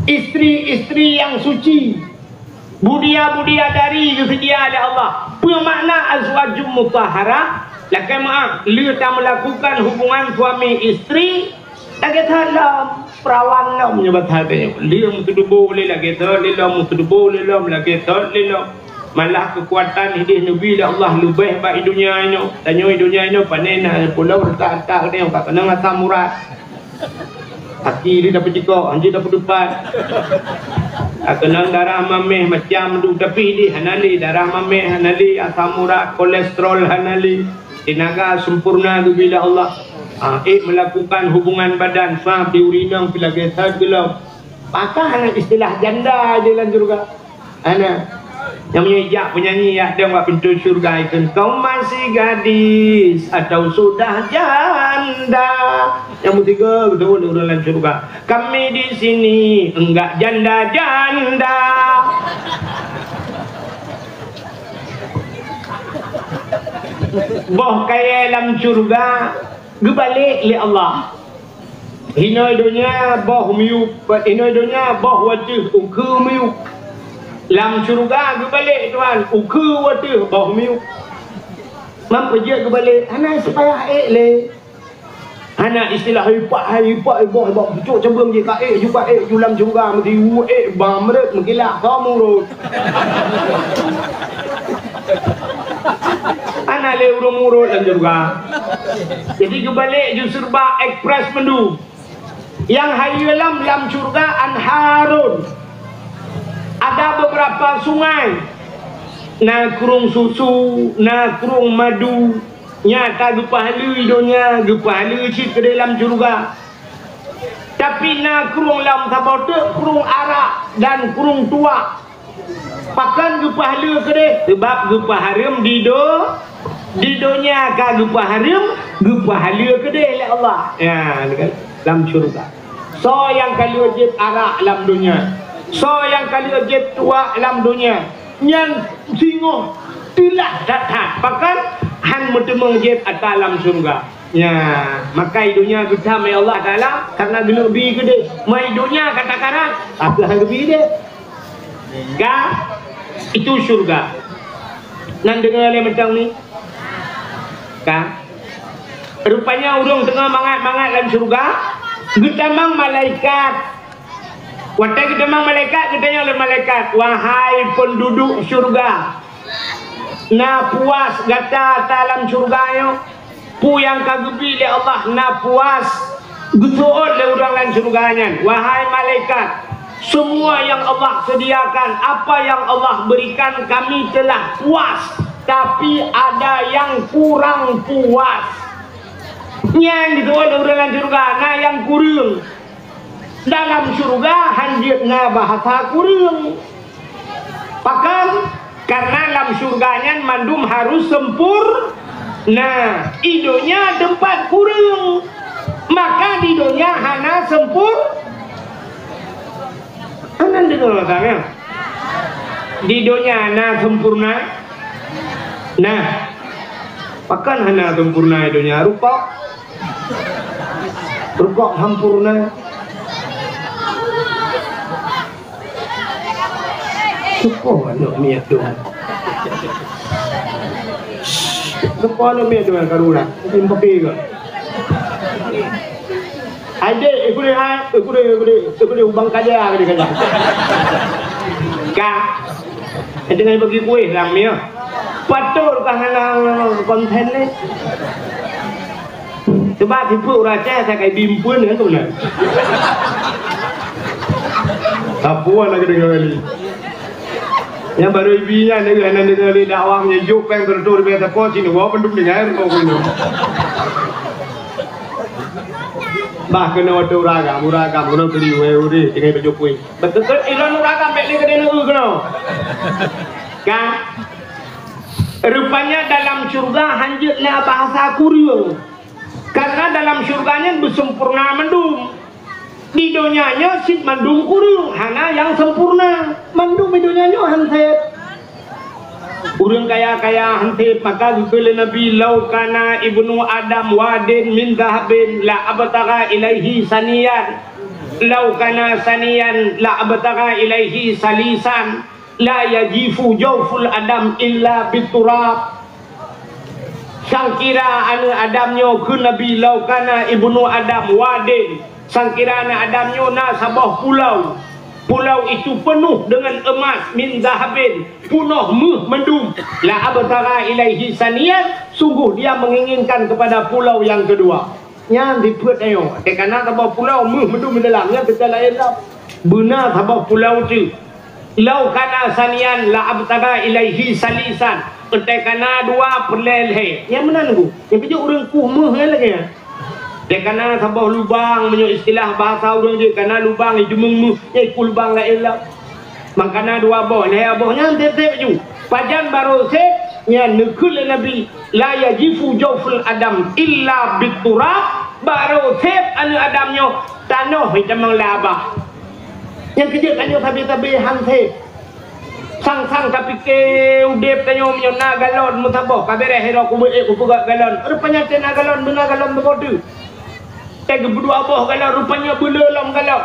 Istri-istri yang suci. Budia-budia dari geuseudia lé Allah. Peue makna azwajum mutahharah? Lakée meuáh, lheueh tameulakukan hubungan suami istri, lagée that lom, perawan lom nyoe bak that nyoe. Lheueh meuteuduboh lé lagée that lé lom, meuteuduboh lé lom lagée that lé lom. Malah keukuatan ideh neubi lé Allah leubeh bak i donya nyoe. Tanyoe i donya nyoe pane na pulo retak-retak nyoe ka keunong asam urat. Aki jih dapeucikok, hanjeuet dapeutupat. Ka keunong darah mameh macam tu, tapi ideh hana lé, darah mameh hana lé, asam urat, kolesterol hana lé. Tenaga sempurna geubri lé Allah. Ah, ék meulakukan hubungan badan, sab di ureueng inong pih lagée that geulom. Pakon hana istilah janda di lam syeuruga? Hana. Nyang meunyoe jak peunyanyi jak dong bak pintoe syeuruga, ikheun, "Kau masih gadis atau sudah janda?" Nyang meusigoe geuteuwon ureueng lam syeuruga, "Kami di sini enggak janda-janda." Boh kayée lam syeuruga geubalek lé Allah. Hinoe donya boh miyueb, hinoe donya boh wateuh ukeue miyueb. Lam syeuruga geubalek Tuhan, ukeue wateuh boh miyueb. Mam peue jeuet geubalek, hana sipayah ék lé. Hana istilah ipak hai ipak iboh iboh pucuk cabeueng jih ka ék ju ka ék ju lam syeuruga meuti u ék bamreuet meukilak ka murot. Hana lé ureueng murot lam syeuruga. Jadi geubalek ju syeuruga ekspres mandum. Nyang hayeue lom lam syeuruga anharun. Ada beberapa sungai. Na krueng susu, na krueng madu. Nyata geupeuhaleue i donya, geupeuhaleue cit keudeh lam syeuruga. Tapi na krueng lom saboh teuk krueng arak dan krueng tuak. Pakon geupeuhaleue keudeh? Sabab geupeuhareuem di do-, di donya ka geupeuhareuem, Geupeuhaleue keudeh lé Allah. Ya, lam syurga. Soe nyang ka lheueh jieb arak lam donya, soe nyang ka lheueh jieb tuak lam donya, nyan singoh teulah that-that, pakon han meuteumeung jieb atra lam syurga. Ya, maka i donya geutam lé Allah Taala karena geuleubi keudeh. Mai donya ka takarat, tapi han geubi deh. Ka, itu syurga. Nan deungoe lé mantong ni? Ka. Rupanya ureuëng teungoh mangat-mangat lam syurga, geutamong malaikat. Watée geutamong malaikat, geutanyong lé malaikat, "Wahai penduduk syurga, na puas gata atra lam syurga nyoe?" Peue nyang ka geubi lé Allah na puas? Geuseuôt lé ureuëng lam syeuruga nyan, "Wahai malaikat, semua yang Allah sediakan, apa yang Allah berikan, kami telah puas, tapi ada yang kurang puas." Nyan geuseuôt lé ureuëng lam syeuruga, na nyang kureueng. Dalam syeuruga han jeuet na bahasa kureueng. Pakon? Karena lam syeuruga nyan mandum harus sempurna. Di donya teumpat kureueng. Maka di donya hana sempur-, hana deungoe ka, ya? Di donya na sempurna? Nah. Pakon hana sempurna di donya? Rukok. Rukok sampurna. Soe po aneuk miet tu? Soe po aneuk miet tu, karu lah. Mungkin pakai ke? Hai dek, ikut dek, hai. Ikut dek, ikut dek. Ikut dek, ubang kaja ke dia kata. Kak. Dengan bagi kueh lah, Mia. Patut kah hana konten ni? Sebab tipe urang Aceh, saya kai bimpeun kan tu lah. Apa nak kena kali? Yang baru ibi nyan, dia hana dengar lé dakwah nyan, jok peng terus di biasa pun sini, wah, penduk dengar, kau kena. Bah, kena waktu uragam, uragam, kena beli, weh, urih, dengan baju kuih. Betul-betul ilôn uragam bèk lé keudéh neueu keunoe. Kan? Rupanya dalam syeuruga hanjeuet na bahasa kureueng. Karena dalam syeuruga nyan beuseumpurna mandum. Di donya nyoe cit mandum kureueng, hana nyang seumpurna. Mandum di donya nyoe han sép. Ureuëng kaya-kaya han sép, maka geukheun lé Nabi, "Lau kana ibnu Adam wadin min zahabin la abtagha ilaihi saniyan. Lau kana saniyan la abtagha ilaihi salisan. La yajifu jauful Adam illa biturab." Sangkira aneuk Adam nyoe, kheun Nabi, "Lau kana ibnu Adam wadin." Sangkira aneuk Adam nyoe na saboh pulau. Pulau itu penuh dengan emas min zahabin, peunoh méuh mandum. La abtagha ilaihi saniyan, sungguh dia menginginkan kepada pulau yang kedua. Nyan dipeuet ayo. Teuka na saboh pulau méuh mandum di dalam, nyan teuka laén lom. Beuna saboh pulau tu. Lau kana saniyan la abtagha ilaihi salisan. Teuka na dua peureulée lhée. Nyan meunan ku. Nyang keujeuet ureuëng kuh méuh nyan lagée nyan. Teuka na saboh lubang, meunyoe istilah bahasa ureuëng jih, kana lubang ijeumeung méuh, nyan ikul lubang laén lom. Mangkana dua boh, lhée boh nyan sép-sép ju. Pajan barô sép, nyan neukheun lé Nabi, "La yajifu jauful Adam illa biturab." Barô sép aneuk Adam nyoe tanoh itamong labah. Nyang keujeuet tanyoe sabe-sabe han sép. Sang-sang tapike udép tanyoe meunyoe na galon meusaboh, ka bèrèh sidroe kubu ék kupeugöt galon. Rupanya teuh na galon, beuna galon beuboh teuh. Teuh geupeudua boh galon, rupanya beuleu lom galon.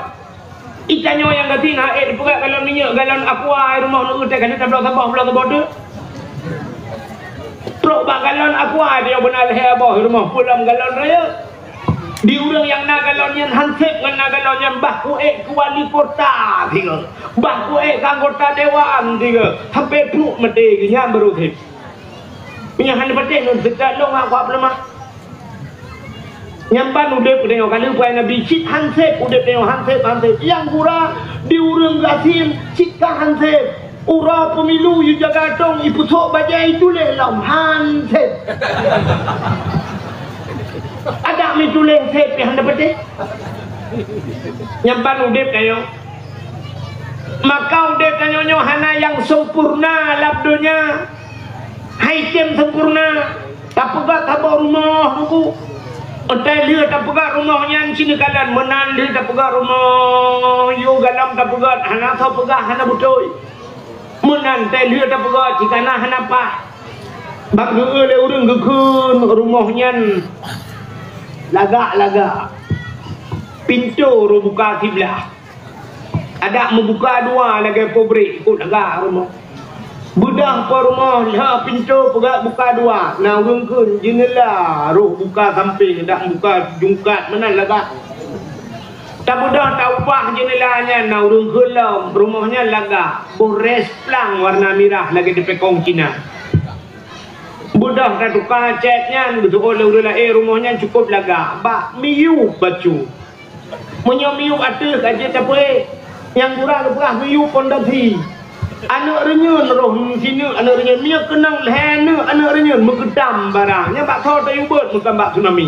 Itanyoe nyang gasien han ék peugah galon minyeuk, galon aqua, rumoh neu teuh ka tabloe saboh, bloe saboh teuh. Trok bak galon aqua, dia beuna lhée boh, rumoh peuet lom galon raya. Di ureuëng nyang na galon nyan han sép ngon na galon nyan, bah kuék keu wali kota sigoe. Bah kuék keu anggota dewan sigoe. Sampai pluek maté geuh nyan baru sép. Meunyoe hana patéh ngon seukat lôn akuak peuleumah. Nyan ban udép tanyoe ka lheueh puai Nabi cit han sép, udép tanyoe han sép, han sép. Nyang gura di ureuëng gasien cit ka han sép. Uroe pemilu yue jaga tong ipeusok bajée ituléh lom han sép. Adak mi tuléh sép nyang hana patéh. Nyan ban udép tanyoe. Maka udép tanyoe nyoe hana nyang sempurna lam donya. Hai tem sempurna. Tapeugah saboh rumoh teungku. Watèe lheueh tapeugöt rumoh nyan sineuk kalon, meunan lheueh tapeugöt rumoh, yôh galom tapeugöt, hana soe peugah, hana beutôi. Meunan watèe lheueh tapeugöt, cit na hana paih. Bak geu-eu lé ureueng geukheun rumoh nyan lagak-lagak. Pintoe rôh buka kiblah. Adak meubuka dua lagèe pabrék, ikôt lagak rumoh. Beudôh po rumoh lheueh pintoe peugöt buka dua, na ureueng kheun jeuneula rôh buka sampéng, adak meubuka jungkat, meunan lagak. Tabeudôh taubah jeuneula nyan, na ureueng kheun lom, rumoh nyan lagak, boh rès plang warna mirah lagèe dipekong Cina. Beudôh tatuka cèt nyan, geuseuôt lé ureueng laén, rumoh nyan cukôp lagak, bak miyueb bacut. Meunyoe miyueb ateueh ka jeuet tapeuék, nyang gura geupeugah miyueb fondasi. Aneuk reunyeuen rôh sineuk aneuk reunyeuen, meunyoe keunong lhèe neuk aneuk reunyeuen meukeutam barang, nyan bak soe tayue beuet meukan bak tsunami.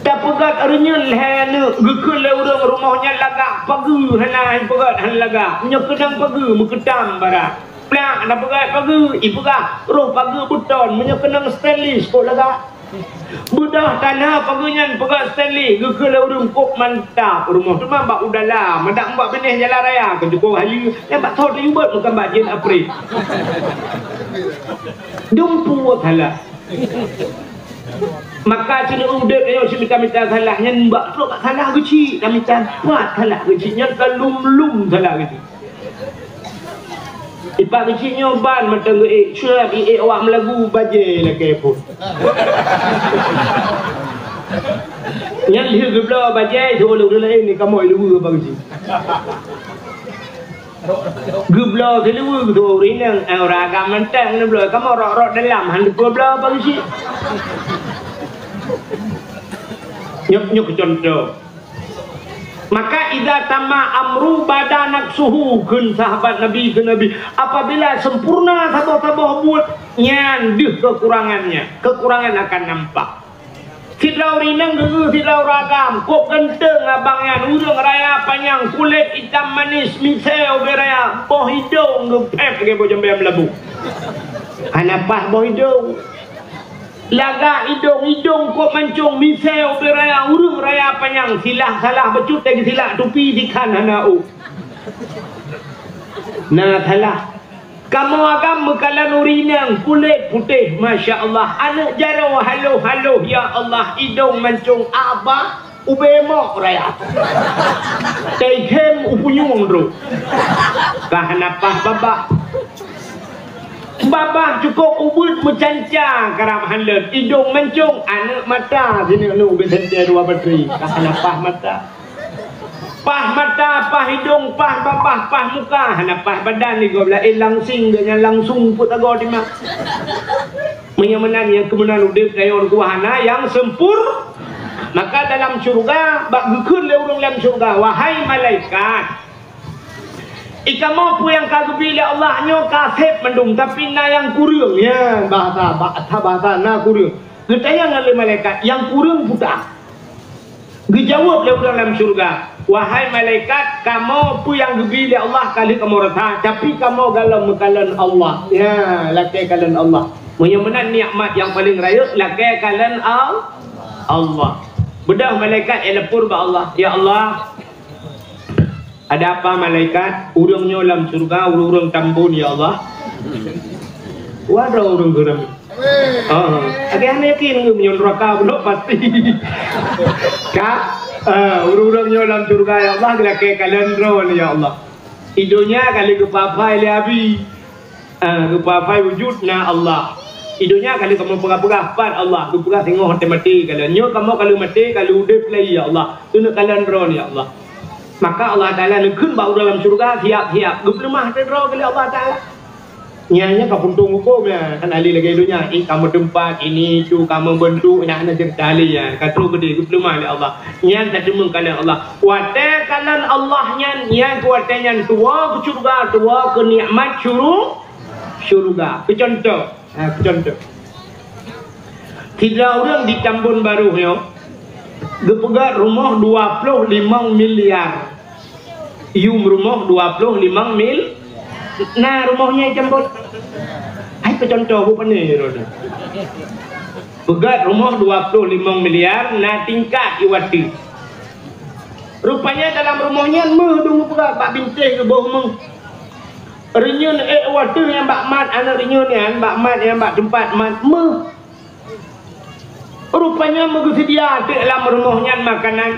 Tapeugöt reunyeuen lhèe neuk, geukheun lé ureueng rumoh nyan lagak, pageue hana ipeugöt hana lagak. Meunyoe keunong pageue meukeutam barang. Plak na peugöt pageue, ipeugah rôh pageue beuton, meunyoe keunong stainless kôk lagak. Beudôh tanoh pageue nyan peugöt stainless, geukheun lé ureueng kôk mantap rumoh, teuma bak u dalam, adak bak binéh jalan raya, keu jukôh hayeue, nyan bak soe tayue beuet meukan bak jén aprit. Dumpeue salah. Maka sineuk udép nyoe si mita-mita salah, nyan bak trok bak salah geuchik, tamita pat salah geuchik, nyan ka lom-lom salah geuchik. Ipak geuchik nyoe ban mantong geuék, cueb iék awak meulagu bajèe lakèe phôn. Nyan lheueh geubloe bajèe, siuroe ureueng laén ni kamoe luweue bak geuchik. Geubloe siluweue geutuwoe ureueng inong, eh, ureueng agam mantong neubloe, kamoe rot-rot dalam, han teupeu bloe bak geuchik. Nyoe, nyoe keu contoh. Maka, "Idza tamma amru bada naqsuhu," kheun sahabat Nabi keu Nabi, apabila sempurna saboh-saboh buet, nyan deuh keukurangannya, keukurangan akan nampak. Sidroe ureueng inong geu-eu sidroe ureueng agam, kôk ganteng abang nyan, ureueng raya panyang, kulét itam manis, misèe ubé raya, boh idong geupèp lagèe boh jambèe meulabu. Hana paih boh idong. Lagak idong, idong kôk mancông, misèe ubé raya, ureueng raya panyang, silah salah bacut, teusilak tupi sikhan hana ôk. Na salah. Kamoe agam meukalon ureueng inong, kulét putéh, masya Allah, aneuk jaroe haloh-haloh, ya Allah, idong mancông, abah, ubé mok raya. Teukhém u punyueng droe. Ka hana paih babah. Babah cukôp ubeuet meucanca karab han lôn, idong mancông, aneuk mata sineuk-neuk ubé seuntèe dua batri, ka hana paih mata. Paih mata, paih idong, paih babah, paih muka, hana paih badan, di gob laén langsing, gobnyan langsung peuet agoe timak. Meunyoe meunan, nyang keumeunan udép tanyoe dua hana nyang seumpur-, maka dalam syeuruga bak geukheun lé ureueng lam syeuruga, "Wahai malaikat, i kamoe peue nyang ka geubri lé Allah nyoe ka sép mandum, tapi na nyang kureueng." Ya, bahasa, bahasa, bahasa na kureueng. Geutanyong lé malaikat, "Nyang kureueng peue?" Geujaweueb lé ureueng lam syeuruga, "Wahai malaikat, kamoe peue nyang geubri lé Allah ka lheueh kamoe rasa, tapi kamoe galom meukalon Allah." Ya, lakèe kalon Allah. Meunyoe meunan nikmat nyang paleng rayeuk, lakèe kalon Al-, Allah. Beudôh malaikat nyang lapor bak Allah, "Ya Allah, ada apa malaikat? Ureueng nyoe lam syeuruga, ureueng-ureueng tambon, ya Allah." Waduh, ureueng geuram. Ah, lagèe hana yakin ngon meunyoe neuraka bunoe pasti. Ka? Ah, ureueng-ureueng nyoe lam syeuruga, ya Allah, geulakèe kalon droe, ya Allah. I donya ka lheueh geupafai lé Abi. Ah, geupafai wujud na Allah. I donya ka lheueh kamoe peugah-peugah pat Allah, geupeugah singoh watèe maté kalon. Nyoe kamoe ka lheueh maté, ka lheueh udép lé, ya Allah. Keuneuk kalon droe, ya Allah. Maka Allah Taala neukheun bak ureueng lam syeuruga, "Siap-siap." Geupeuleumah teuh droe lé Allah Taala. Nyan, nyan ka puntông hukôm nyan, kan ahli lagèe donya, eh, ka meuteumpat, ini, itu, ka meubeuntuk, nyan hana ceurita lé nyan, ka trôh keudéh geupeuleumah lé Allah. Nyan ka teumeung kalon Allah. Watèe kalon Allah nyan, nyan keu watèe nyan tuwoe keu syeuruga, tuwoe keu nikmat syuru-, syeuruga. Keu contoh, ha, keu contoh. Sidroe ureueng di Tambon Barôh nyoe geupeugöt rumoh dua ploh limong miliar. Yum rumoh dua ploh limong mil. Na rumoh nyan i Tambon. Hai peucontoh bu pane droe. Peugöt rumoh dua ploh limong miliar na tingkat iwati. Rupanya dalam rumoh nyan meuh dum peugöt bak bintéh geuboh meuh. Reunyeun ék watèe nyang bak mat aneuk reunyeun nyan, bak mat nyang bak teumpat mat meuh. Rupanya meugeuseudia teuk lam rumoh nyan makanan.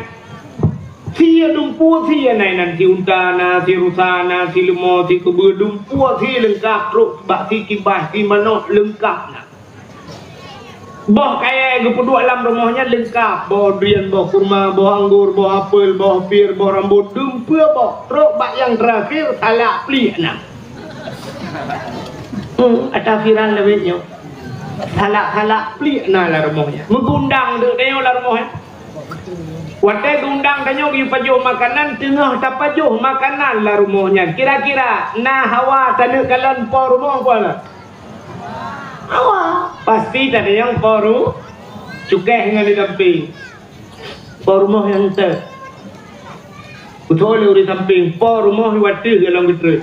Sie dumpeue sie na inan, si unta na, si rusa na, si leumo, si keubeue dumpeue sie leungkap trok bak si kibas, si manok leungkap na. Boh kayèe geupeuduek lam rumoh nyan leungkap, boh durian, boh kurma, boh anggor, boh apel, boh pir, boh rambot, dumpeue boh, trok bak nyang teurakhir salak pliek na. Hmm, ata viral lawét nyoe. Salak-salak pliek na lam rumoh nyan. Meugundang deuek tanyoe lam rumoh nyan. Watèe gundang tanyoe geupajoh makanan, teungoh tapajoh makanan lam rumoh nyan. Kira-kira na hawa taneuk kalon po rumoh peue? Awak pasti tadi nyang po ru-, cukéh ngon di samping. Po rumoh nyang teuh. Beutôi lé ureueng samping, po rumoh watèe golom geutreun.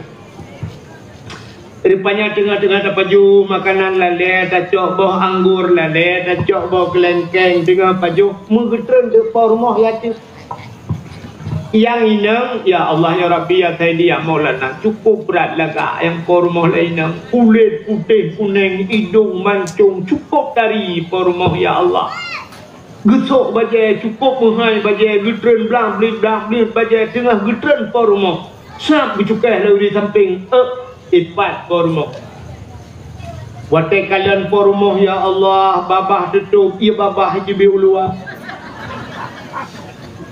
Rupanya teungoh-teungoh tapajoh makanan lalè, tacok boh anggor lalè, tacok boh keulengkeng, teungoh pajoh meugeutreun di po rumoh watèe. Nyang inong, ya Allah, ya Rabbi, ya Saidi, ya Maulana, cukup brat lagak nyang po rumoh lé inong. Kulét putéh kunèng, idong mancong, cukup tari po rumoh, ya Allah. Geusok bajèe, cukup meuhai bajèe, geutreun blang-blit, blang-blit bajèe, teungoh geutreun po rumoh. Sab geucukéh lé ureueng samping, ék, ipat po rumoh. Watèe kalon po rumoh, ya Allah, babah teutôp, ié babah jibi uluwa.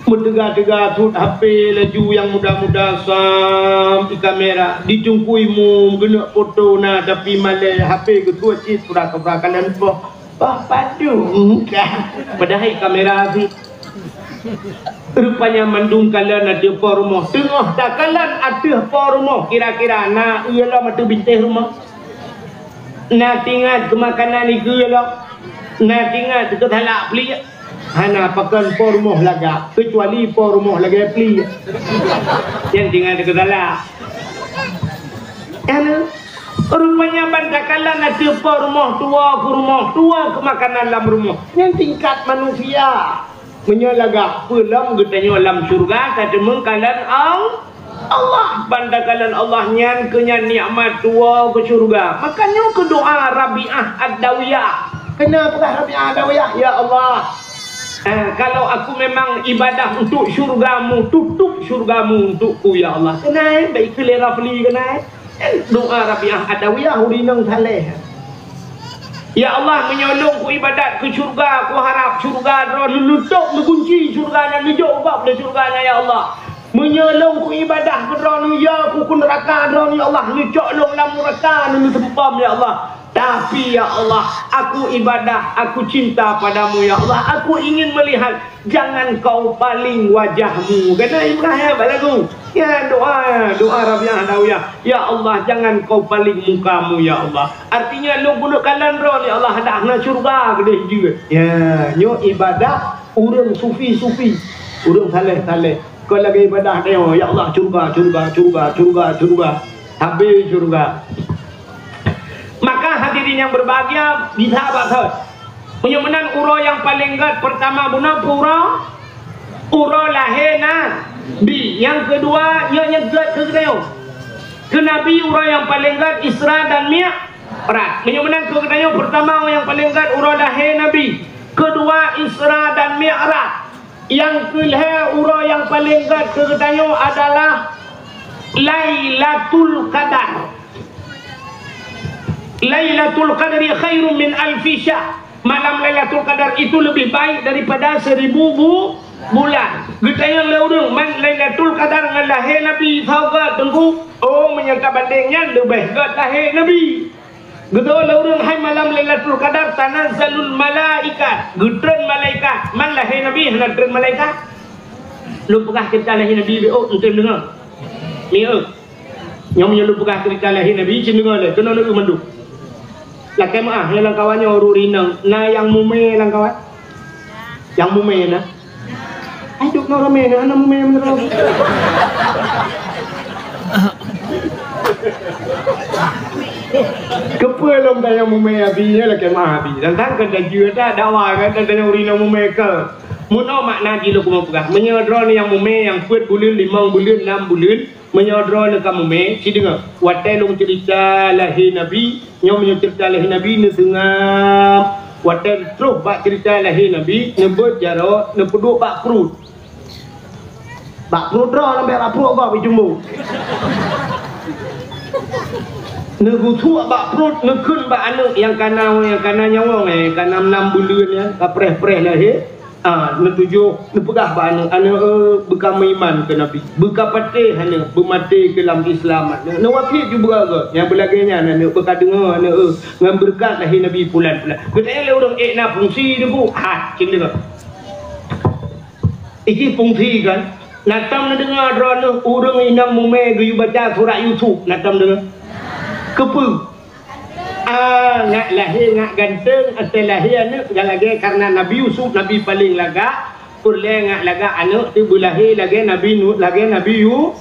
Meuteuga-teuga sut H P laju nyang muda-muda sam i kamera. Di teungku imum geuneuk foto na, tapi malèe H P geutuet cit pura-pura kalon poh. Bah padum ka. Padahai kamera sih. Rupanya mandum kalon ateueh po rumoh. Teungoh takalon ateueh po rumoh, kira-kira na ié lom ateueh bintéh rumoh. Na teuingat keu makanan ié lom. Na teuingat keu salak pliek. Hana pakon po rumoh lagak, keucuali po rumoh lagèe pliek. Nyan teuingat keu salak. Hana. Rupanya ban takalon ateueh po rumoh, tuwo keu rumoh, tuwo keu makanan lam rumoh. Nyan tingkat manusia. Meunyoe lagak peue lom geutanyoe lam syeuruga, tateumeung kalon Al-, Allah. Ban takalon Allah nyan keu nyan nikmat tuwo keu syeuruga. Makajih keu doa Rabi'ah Ad-Dawiyah. Keuneuk peugah Rabi'ah Ad-Dawiyah, "Ya Allah, eh, kalau aku memang ibadah untuk syurga-Mu, tutup syurga-Mu untukku, ya Allah." Keunan, bèk ikheun lé Rafli keunan. Doa Rabi'ah Adawiyah ureueng inong saleh. Ya Allah, meunyoe lôn kuibadat keu syeuruga, kuharab syeuruga Droeneuh, neutôp neugunci syeuruga nyan, neujok u gob lé syeuruga nyan, ya Allah. Meunyoe lôn kuibadah keu Droeneuh, ya, ku keu neuraka Droeneuh, ya Allah, neucok lôn lam neuraka, neuseumpom, ya Allah. Tapi, ya Allah, aku ibadah, aku cinta padamu, ya Allah. Aku ingin melihat Jangan kau paling wajah-Mu. Keunan Ibrahim bak lagu. Ya, doa, doa Rabi'ah Adawiyah. Ya Allah, jangan kau paling muka-Mu, ya Allah. Artinya, lôn keuneuk kalon Droeneuh, ya Allah, dak hana syeuruga keudéh jeuet. Ya, nyoe ibadah ureueng sufi-sufi, ureueng saleh-saleh. Kon lagèe ibadah tanyoe, ya Allah, syeuruga, syeuruga, syeuruga, syeuruga, syeuruga. Habéh syeuruga. Maka hadirin yang berbahagia, bisa bak thon. Meunyoe meunan uroe nyang paleng gèt peurtama bunoe peue uroe? Uroe lahé Nabi. Nyang keudua, nyoe nyang gèt keu geutanyoe. Keu Nabi uroe nyang paleng gèt Isra dan Mi'raj. Meunyoe meunan keu geutanyoe peurtama nyang paleng gèt uroe lahé Nabi. Keudua Isra dan Mi'raj. Nyang keulhèe uroe nyang paleng gèt keu geutanyoe adalah Lailatul Qadar. Lailatul Qadri khairum min alfi syahr. Malam Lailatul Qadar itu lebih baik daripada seribu bu-, bulan. Geutanyoe lé ureueng, man Lailatul Qadar ngon lahé Nabi saboh gèt, Teungku? Oh, meunyoe tabandeng nyan leubeh gèt lahé Nabi. Geudong lé ureueng hai malam Lailatul Qadar tanazzalul malaikat, geutreun malaikat. Man lahé Nabi hana treun malaikat. Lôn peugah ceurita lahé Nabi, oh, eunteuk deungö. Ni, oh. Nyoe meunyoe lôn peugah ceurita lahé Nabi, cit deungö lé, keunoe neueu mandum. Lakèe meu'ah, nyoe lam kawan nyoe ureueng inong, na nyang mumè lam kawan? Nyang mumè na? Hai, duek ngon ramè nyan, hana mumè meunurot. Keupeue Peue lom tanyong mumé Abi, nyan lakée meu'ah Abi. Dan tan kan tajeuet dak dakwah kan, dan tanyong ureueng inong mumé keu. Meunoe makna jih lôn keumeung peugah. Meunyoe droeneuh nyang mumé nyang peuet buleuen, limong buleuen, nam buleuen, meunyoe droeneuh ka mumé, ci deungoe. Watée lôn ceurita lahé Nabi, nyoe meunyoe ceurita lahé Nabi neuseungab. Watée troh bak ceurita lahé Nabi, neubeuet jaroe, neupeuduek bak pruet. Bak pruet droe lom, bak pruet gob ijumbo. Neugusuk bak pruet, neukheun bak aneuëk nyang kana, nyang kana nyawöng, eh, kana nam buleuen nyan, ka preh-preh lahé. Ah, neutujôh, neupeugah bak aneuëk, "Aneuëk, eh, beuka meuiman keu Nabi. Beuka patéh aneuëk, beumaté keu lam Islam aneuëk." Neuwasiet ju beuga geuh, nyang beulagée nyan aneuëk, beuka deungoe aneuëk, eh, ngon beureukat lahé Nabi pulan-pulan. Geutanyoe lé ureuëng ék na fungsi Teungku. Ha, cit deungoe. Iki fungsi kan? Na tom neudeungoe droeneuh ureuëng inong mumé geuyue baca surat Yusuf, na tom deungoe? Keupeue? Ah, ngak lahé ngak ganteng, asai lahé aneuëk nyang lagée, karena Nabi Yusuf nabi paleng lagak, peureulée ngak lagak aneuëk teuh beulahé lagée Nabi Nu-, lagée Nabi Yu-,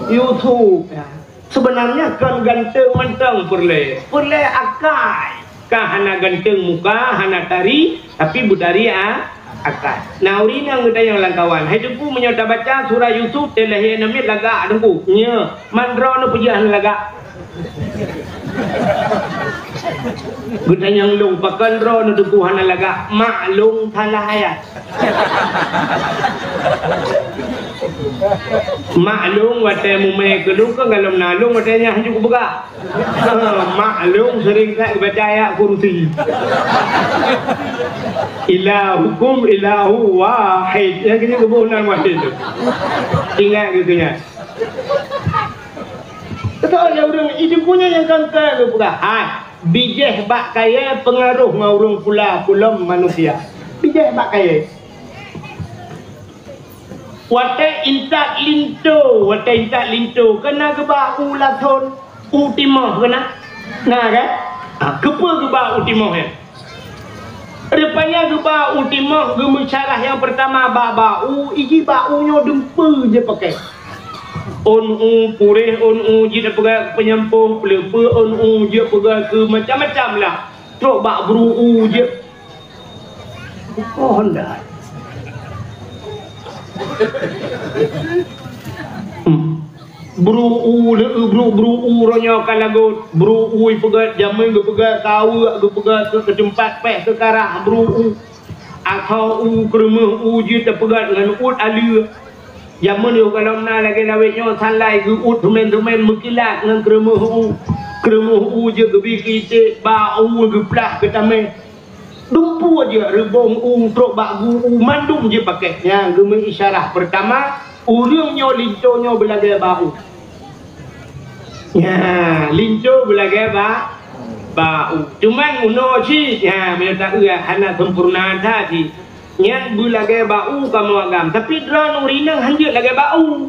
Yusuf. Ya. Seubeunarnya kon ganteng mantong peureulée, peureulée akai. Ka hana ganteng muka, hana tari, tapi beutari a-, akai. Nah, ureuëng inong geutanyoe lam kawan. Hai Teungku, meunyoe tabaca surat Yusuf, teuh lahé namiet lagak Teungku. Nyo, man droeneuh peujeuet hana lagak. Geutanyoe lôn, pakon droeneuh Teungku hana lagak? Mak lôn salah ayat. Mak lôn watée mumé keu lôn, kon golom na lôn watée nyan hanjeuet kupeugah. Mak lôn sering that baca ayat kursi. Ilahukum ilahu wahid. Nyang keuneuk geuboh nan wahid tu. Ingat keu nyan. Beutôi lé ureuëng, itu punya nyang kan ka geupeugah. Hai, bijéh bak kayée peungaroh ngon ureuëng pula, pulom manusia. Bijéh bak kayée. Watée intat linto, watée intat linto, keunan geuba u lathon, u timoh keunan. Na kan? Ha, keupeue geuba u timoh nyan? Rupanya geuba u timoh, geumeusyarah nyang peurtama ba, ba u, iji ba u nyoe dumpeue jeuet pakée. Ôn u puréh, ôn u jeuet peugah keu peunyampôh, peuleupeue ôn u jeuet peugah keu macam-macam lah. Trok bak bru u jeuet. Oh, ndak. Hmm. Bru u, leu bru, bru u roh nyoe ka lagot. Bru u ipeugét, jameun geupeugét keu aweuek, geupeugét keu, keu teumpat péh keu karah, bru u. Atau u keureumoh u jeuet teupeugét ngon uet aleue. Jameun yoh gohlom na lagée lawét nyoe, sanlai geuuet teumén-teumén meukilat ngon keureumoh u. Keureumoh u jeuet geubi keu iték, ba u geuplah keu tamé. Dumpeue jeuet reubông u trok bak gu u mandum jeuet pakét. Nyan geumeuisyarah peurtama, ureuëng nyoe linto nyoe beulagée ba u. Nyan, linto beulagée ba, ba u. Cuman unoe cit, nyan, meunyoe taeu hana sempurna that cit. Nyan beulagée ba u kamoe agam. Tapi droeneuh ureuëng inong hanjeuet lagée ba u.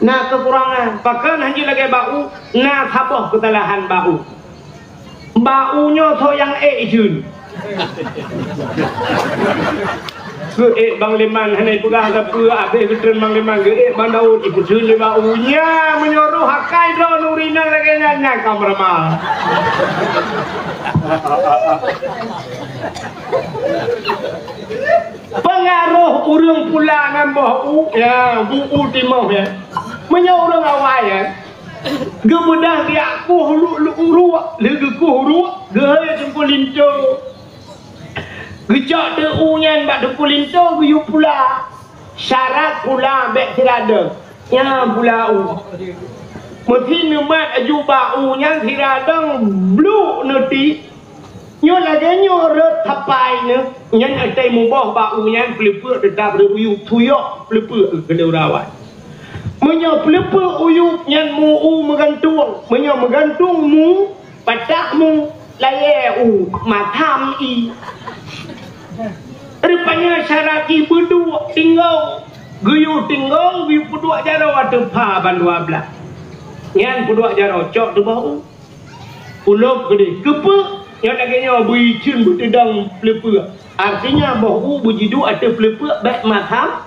Na keukurangan. Pakon hanjeuet lagée ba u? Na saboh keusalahan ba u. Ba u nyoe soe nyang ék ijeuen. Geuék Bang Leman hana ipeugah sapeue, abéh geutreun Bang Leman geuék Bang Daud, ipeuteun lé ba u. Nyan meunyoe roh akai droeneuh ureuëng inong lagée nyan, nyan ka meureumal. Peungaroh ureuëng pula ngon boh u, ya, bu u timoh, ya. Meunyoe ureuëng awai, ya, geubeudoh biak kueh lu-, lu-, uruek, lheueh geukueh uruek, geuhôi teungku linto. Geucok teuk u nyan bak teungku linto, geuyue pula. Syarat pula bék siradong. Nyan pula u. Meusi neumat aju ba u nyan siradong bluk neuti. Nyoe lagée nyoe rot sapai neuh, nyan asai muboh ba u nyan peuleupeuk teutap rot u yup, tuyok peuleupeuk keu lé urawai. Meunyoe peuleupeuk u yup nyan mu u meugantung, meunyoe meugantung mu, patah mu, layée u, matam i. Rupanya syarat i beuduek tinggong, geuyue tinggong, geuyue peuduek jaroe ateueh pha ban dua blaih. Nyan peuduek jaroe cok teuboh u. Ulôb keudeh keupeue nyang lagée nyoe beuiceuen beuteudong peuleupeue. Artinya boh u beujiduek ateueh peuleupeue bék matam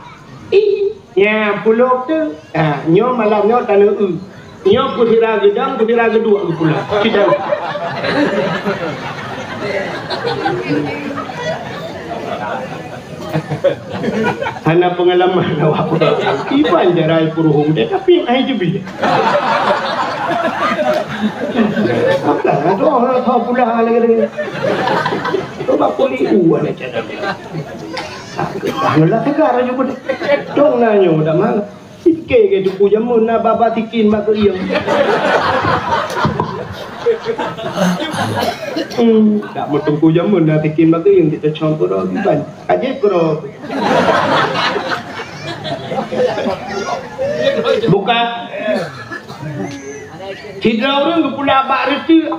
i. Nyan pulôb teuh. Ha, nyoe malam nyoe tanoh eu. Nyoe peusira geudong, peusira geuduek geupula. Cit tahu. Hana peungalaman awak peugah. Iban jarai peuruhom deh, tapi hai jeubih. Apa tu orang kau pula lagi ni? Coba kuli u ada cara. Dah ngelak tegar aja pun. Dong nanyo dah mang. Sike ke tuku jameun na baba sikin bak keuieng. Hmm, dak meutungku jameun na sikin bak keuieng, kita campur dah kiban. Aje kro. Buka. Sidra ureueng geupula bak reute.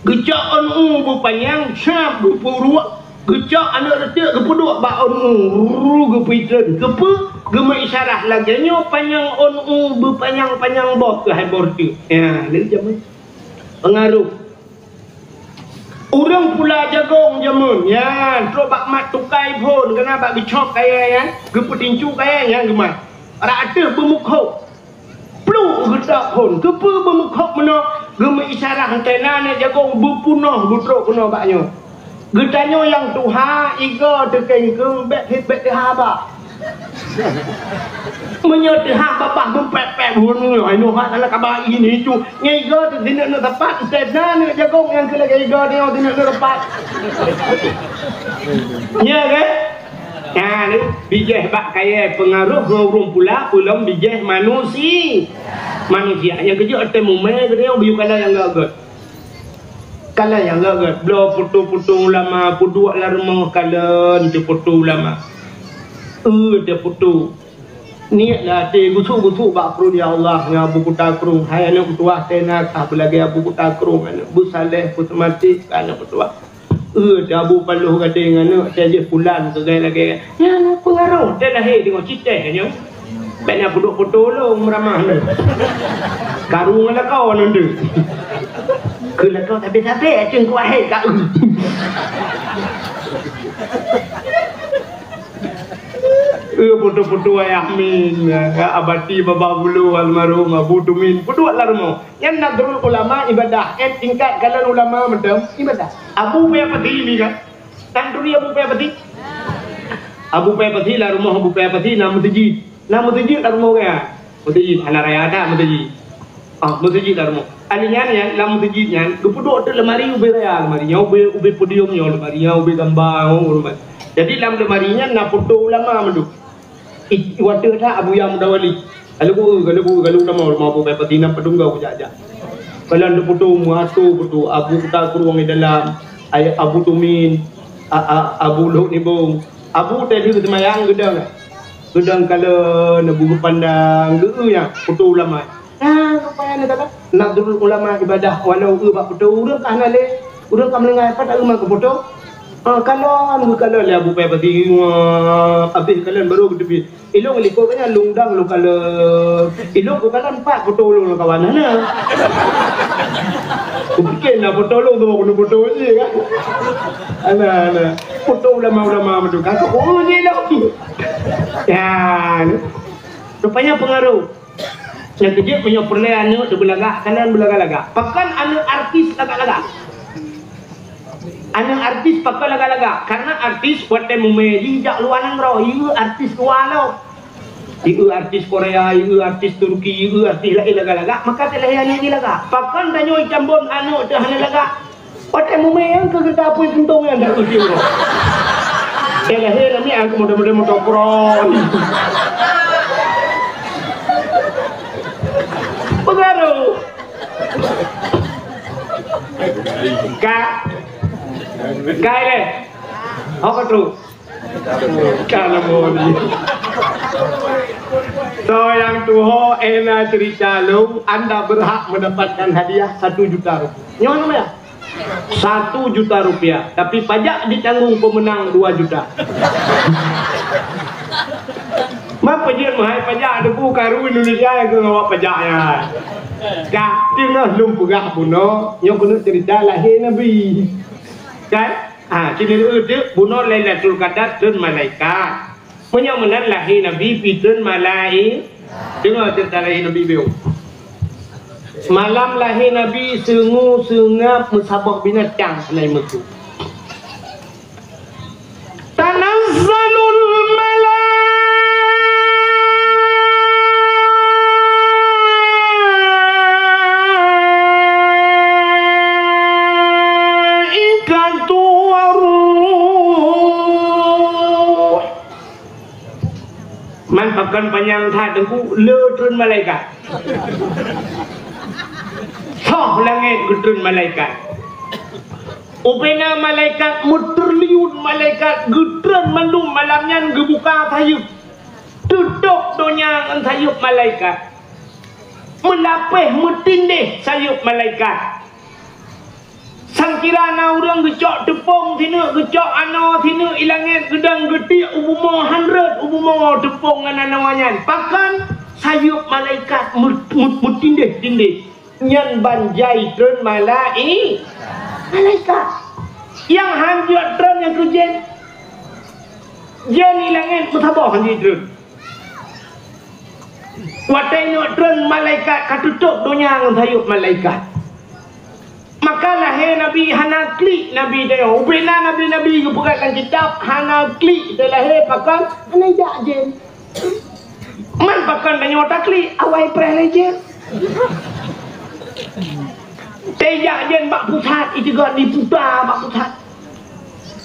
Geucok ôn u beupanyang, sab geupeuruek, geucok aneuk reuteuek geupeuduek bak ôn u, ru geupeuitreun. Keupeue? Geumeuisyarah lagèe nyoe panyang ôn u beupanyang-panyang boh keuhai boh reuteuek. Ya, lé jameun. Peungaruh. Ureueng pula jagong jameun, nyan trok bak mat tukai phon, keunan bak geucok kayèe nyan, geupeutincu kayèe nyan geumat. Rot ateueh beumeukhok. Pluek geutak phon. Keupeue beumeukhok meunoe? Geumeuisyarah teuh na aneuk jagong beupunoh beutrok keunoe bak nyoe. Geutanyoe nyang tuha, igoe teuh kengkeng, bèk hit bèk teuha bak. Meunyoe teuha babah beupèk-pèk, hai noh hak dalam kaba ini cu. Nyan igoe teuh sineuk-neuk sapat, teuh na aneuk jagong nyang keu lagèe igoe nyoe sineuk-neuk sapat. Nya kan? Nyan, bijèh bak kayèe peungaroh ngon ureueng pula, peulom bijèh manusi-, manusia. Nyang keujeuet watèe mumè geutanyoe beu kalon nyang göt-göt. Kalon nyang göt-göt. Bloe putôh-putôh ulama, peuduek lam rumoh kalon teuh putôh ulama. Eu teuh putôh. Niet lam até gusuk-gusuk bak pruet, "Ya Allah, ngon Abu Kuta Krueng, hai aneuk meutuwah teuh na kah beulagèe Abu Kuta Krueng, aneuk beusaleh, beuseumatik, aneuk meutuwah." Eu, Abu Paloh Gadeng aneuk, teuh jih pulan keu lagèe-lagèe. Nyan peungaroh, teuh lahé deungon citèh nyoe. Bèk na peuduek putôh lôn meuramah nyoe. Karu ngon lakoe nyoe teuh. Keu lakoe sabé-sabé, cun kuah hé ka eu. Eu, putôh-putôh Ayah Min, Abati Babah Bulu almarhum Abu Tumin, peuduek lam rumoh. Nyan Nadrul Ulama ibadah, eh, tingkat kalon ulama mantong ibadah. Abu Paya Pati ni kan? Tan turi Abu Paya Pati? Abu Paya Pati, lam rumoh Abu Paya Pati na meuseujid. Na meuseujid lam rumoh geuh. Meuseujid, hana raya that meuseujid. Ah, meuseujid lam rumoh. Ahli nyan, nyan, lam meuseujid nyan, geupeuduek teuh lemari ubé raya, lemari nyan ubé, ubé podium nyoe, lemari nyan ubé gamba, oh, lemari. Jadi lam lemari nyan na foto ulama mandum. Ih, watèe that Abuya Mudawali. Ka lheuh beu, ka lheuh beu, ka lheuh tamong rumoh Abu Paya Pati na padum goe jak-jak. Kalon teuh putôh, meuasoe putôh, Abu Kuta Krueng di dalam, Ay-, Abu Tumin, a, a, Abu Lhok Nibong. Abu tadi seumayang geudong. Geudong kalon, Abu geupandang, geu-, ya, putôh ulama. Nah, rupanya ni kata, Nadrul Ulama ibadah walau eu bak putôh ureueng ka hana lé, ureueng ka meuninggai, pat eu meukeuputôh. Ah, kalon, geukalon lé Abu Paya Pati, wah, abéh kalon baru geuteubiet. Ilôn likot nyan lôn dang lôn kalon. Ilôn geukalon pat putôh lôn kawan hana. Kupike na putôh lôn tu keuneuk putôh je kan. Ana, ana. Putôh ulama-ulama meutuka tu, oh, je dah. Ya. Rupanya pengaruh. Nyang keujeuet meunyoe peureulèe aneuk teuh beulagak, kalon beulagak-lagak. Pakon aneuk artis lagak-lagak? Aneuk artis pakon lagak-lagak? Karena artis watèe mumè jih jak luwa nanggroe, yue artis luwa lom. Yue artis Korea, yue artis Turki, yue artis laén lagak-lagak, maka teulahé aneuk jih lagak. Pakon tanyoe Cambon aneuk teuh hana lagak? Watèe mumè nyang keu geuta apui keuntông nyan dak uji uroe. Teuh lahé lom nyan keu model-model motopron. Pengaruh. Ka. Ka ilèe. Ho ka trôk. Ka lom ni. Soe nyang tuho, eh, na cerita lôn, anda berhak mendapatkan hadiah satu juta rupiah. Nyoe nama ya? Satu juta rupiah, tapi pajak ditanggung pemenang dua juta. Ma peujeuet meuhai pajak, Teungku, karu Indonesia nyang keu ngawak pajak nyan. Ka teungoh lôn peugah bunoe, nyoe keuneuk cerita lahé Nabi. Kan? Ha, sinoe teuk bunoe Lailatul Qadar treun malaikat. Meunyoe meunan lahé Nabi pih treun malai-, deungoe cerita lahé Nabi beu. Malam lahé Nabi, seungue seungab meusaboh binatang hana meuteumé. Tanazzalul malaikatu war ruh. Man pakon panyang that Teungku, le treun malaikat. Soh langét geutreun malaikat. Ubena malaikat meutriliun malaikat geutreun mandum malam nyan geubuka sayeup. Tutôp donya ngon sayeup malaikat. Meulapéh meutindéh sayeup malaikat. Sangkira na ureuëng geucok teupông sineuk, geucok anoe sineuk, i langét geudong geutiek u bumoe, han rhot u bumoe teupông ngon anoe nyan. Pakon? Sayeuep malaikat meu-, meu-, meutindéh-tindéh. Nyan ban jai treun malai-, malaikat. Nyang han jeuet treun nyang keu jén. Jén i langét meusaboh han jitreun. Watée nyoe treun malaikat ka tutôp donya ngon sayeuep malaikat. Maka lahé Nabi hana klik Nabi tanyoe. Ubena nabi-nabi geupeugah lam kitab hana klik teuh lahé pakon hana jak jén. Man pakon tanyoe taklik awai preh lé jén. Teuh jak jén bak pusat, iteugot diputa bak pusat.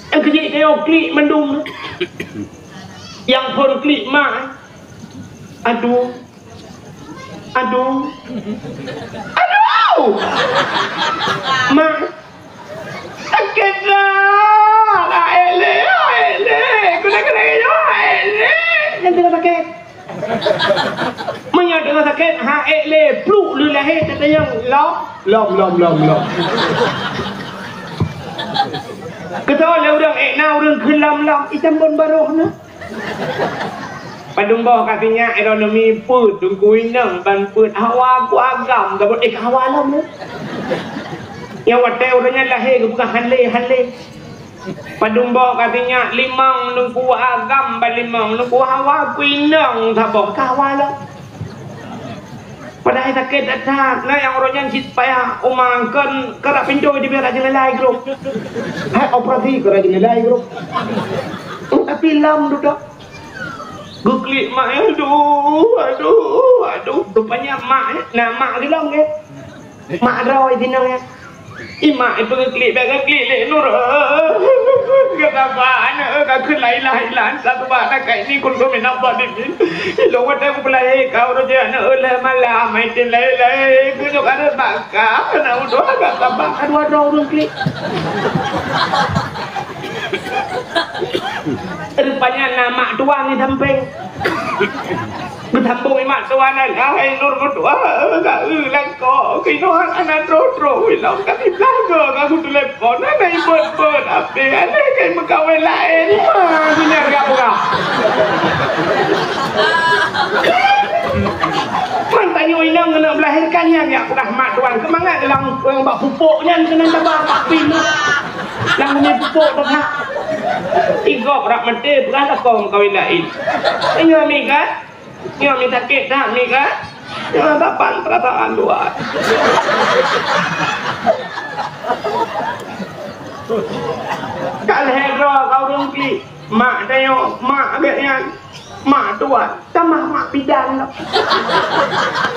Nyang keujiek tanyoe klik mandum. Nyang phon klik mak. Aduh. Aduh. Aduh. Mak. Sakét dah. Aék lé, aék lé. Keuneuk-keuneuk nyoe aék lé. Nyang teungoh sakét. Meunyoe teungoh sakét, ha ék lé, pluk lé lahé tatanyong lom, lom, lom, lom, lom. Keuteuka lé ureuëng ék na ureuëng kheun lom-lom, itam bon baroh na. Padum boh ka sinyak ekonomi peuet, teungku inong ban peuet hawa ku agam, gabut ék hawa lom na. Nyang watée ureuëng nyan lahé geupeugah han lé, han lé. Padum boh ka sinyak limong nungku agam ban limong nungku hawa ku inong saboh ka hawa lom. Padahai sakét that-that, na nyang uroe nyan cit payah uma kon karap pintoe dibiara jeunela grup. Hai operasi karap jeunela grup. Tapi lam dudoe. Geuklik mak, aduh, aduh, aduh. Rupanya mak, na mak di lom ke? Mak droe di nang ya. Imak itu ngeklik, bèk ngeklik lé Nur. Geutaba aneuk ka kheun la ilaha illa anta subhanaka inni kuntu minadh dhalimin. Ilôn watèe kupeulahé ka uroe jih aneuk lhèe malam, ai tem lahé-lahé, keuneuk aneuk baka, aneuk udôh agak sabar. Ka dua droe ureueng klik. Rupanya na mak tuan di sampéng. Geusambông imak tuan, "Hai Nur meutuah, ka eu langkok, keunoe hana troh-troh ilông ka siblaih goe ka kutelepon, hana ibot-bot, abéh alèh kai meukawen laén." Ma, dunia geujak peugah. Man tanyoe inong keuneuk meulahérkan nyan geujak peugah mak tuan, keumangat lam, lam bak pupuk nyan keunan taba mak pih. Lam bumi pupuk teuka. Igop rab maté peugah lakoe meukawen laén. Ingat mi kan? Nyoe mi sakét that mi kan? Nyoe saban peurasaan luwa. Ka lhèe droe ka ureueng klik, mak tanyoe, mak gét nyan, mak tuan, tamah mak bidan lom.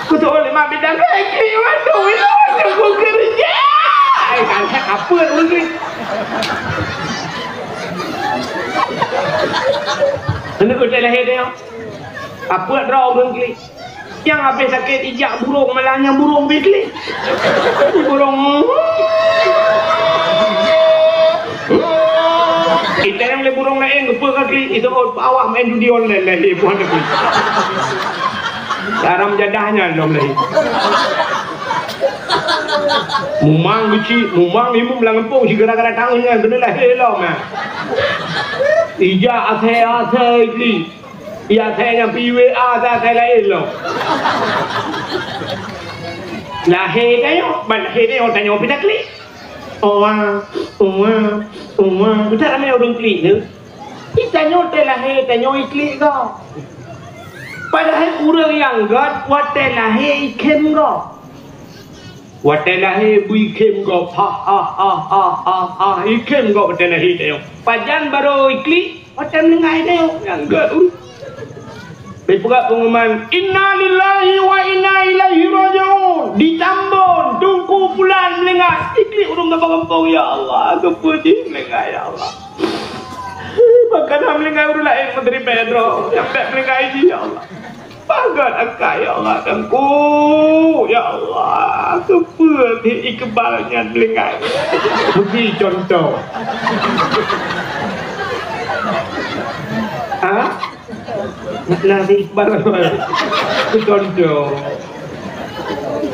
Kuteupeue lé mak bidan, "Hei klik, waduh, waduh, waduh, ku keureuja." Ai, ka lhèe apeuet ureueng klik. Aneuk keutai lahé tanyoe. Apeuet droe ureueng klik. Nyang habéh sakét ijak burông, malah nyang burông bit klik. Burông. Itanyong lé burông laén, "Keupeue ka klik?" Itu awak main judi online lé, eh, puhan klik. Haram jadah nyan lom lé. Mumang keuchik, mumang imum lam gampông, si gara-gara tangan nyan keuneuk lahé lom, eh. Ijak asai-asai klik. Ya, asai nyang pi W A, asai, asai laén lom. Lahé tanyoe, ban lahé tanyoe, tanyoe pih taklik. Owa, owa, owa. Beutôi ramé ureueng klik tu. Di tanyoe watèe lahé, tanyoe iklik gob. Padahai ureueng nyang göt watèe lahé ikhém gob. Watèe lahé beu ikhém gob, ha, ha, ha, ha, ha, ha, ikhém gob watèe lahé tanyoe. Pajan barô iklik, watèe meuninggai tanyoe, nyang gèt ureueng. Dipeugah pengumuman, "Inna lillahi wa inna ilaihi raji'un." Ditambon, Teungku Pulan meuninggai. Iklik ureueng gampông-gampông, "Ya Allah, keupeue jih meuninggai, ya Allah?" Pakon hana meuninggai ureueng laén, meuteurimè droe, nyang bèk meuninggai jih, ya Allah. Pagat akai, ya Allah, Teungku, ya Allah, keupeue si Iqbal nyan meuninggai? Beugi contoh. Ha? Makna si Iqbal apa? Contoh.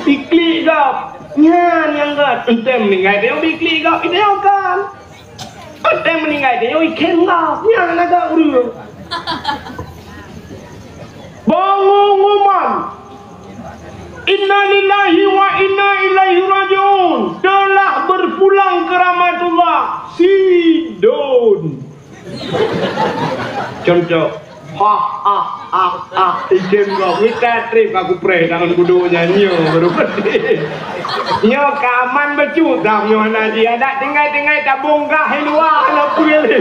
Iklik gob. Nyan nyang gèt. Entèe meuninggai, dia iklik gob, dia kan. Watèe meuninggai tanyoe ikhém gob, nyan agak ureueng. Pengumuman, "Inna lillahi wa inna ilaihi raji'un, telah berpulang ke rahmatullah, si Don." Contoh. Ha, ha, ha, ha. Item gob, mita trép aku preh tangan budok nyan nyoe baru pedih. Nyoe ka aman bacut dah nyoe hana jiadak, tinggai-tinggai tabong gah di luwa hana peue lé.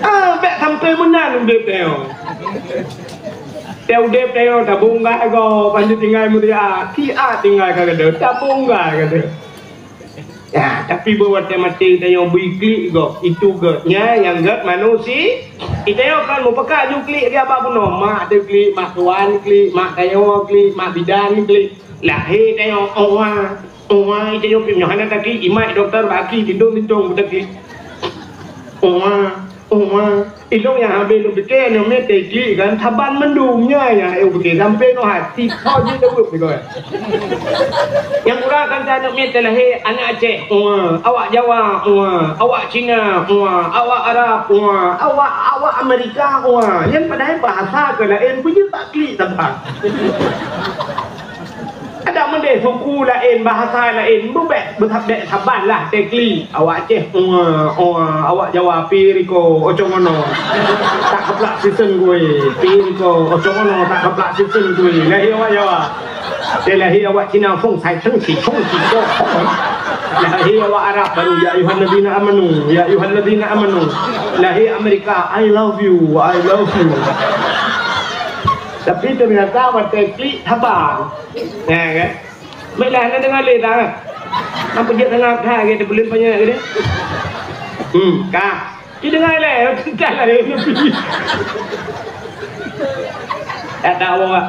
Ah, bèk sampai meunan udép tanyoe. Teu udép tanyoe tabong gah gob, ban tinggai meuria, kiat tinggai ka gadeuh, tabong gah gadeuh. Ya, tapi beu watèe maté tanyoe beu iklik gob, itu gèt. Nyan nyang gèt manusia. Tanyoe kan meupeugah ju klik di abah bunoe, mak teu klik, mak tuan klik, mak tanyoe klik, mak bidan klik. Lahé tanyoe, oh, wah, oh, wah, tanyoe pih nyoe hana taklik, imat doktor bak aki, tintong-tintong beu taklik. Oh, wah. Oh, ha. Ilôn nyang habéh lôn pike, nyoe mé teuh klik kan, saban mandum nyan nyang ayue pike, sampoe nyoe hati, ho jeuet deuek pike. Nyang kurang kan aneuk miet teuh lahé, aneuk Aceh, oh, ha. Awak Jawa, oh, ha. Awak Cina, oh, ha. Awak Arab, oh, ha. Awak, awak Amerika, oh, ha. Nyan padahai bahasa keu laén, peue jeuet bak klik saban. Adak meudeh suku laén, bahasa laén, beubèk, beusabèk saban lah teuh klik. Awak Aceh, ua, ua, awak Jawa, pi riko, ocong ono. Tak keplak sisen gue, pi riko, ocong ono, tak keplak sisen gue. Lahé awak Jawa. Teuh lahé awak Cina, fong sai, fong si, fong si, fong. Lahé awak Arab baru, ya ayyuhalladzina amanu, ya ayyuhalladzina amanu. Lahé Amerika, I love you, I love you. Tapi ternyata watèe klik saban. Ya kan? Baiklah, hana deungoe lé dah. Nampak jeuet sangat dah, gitu, belum banyak gitu. Hmm, ka. Ki deungoe lé, dah lah, ya, Nabi. Tak tahu, Pak.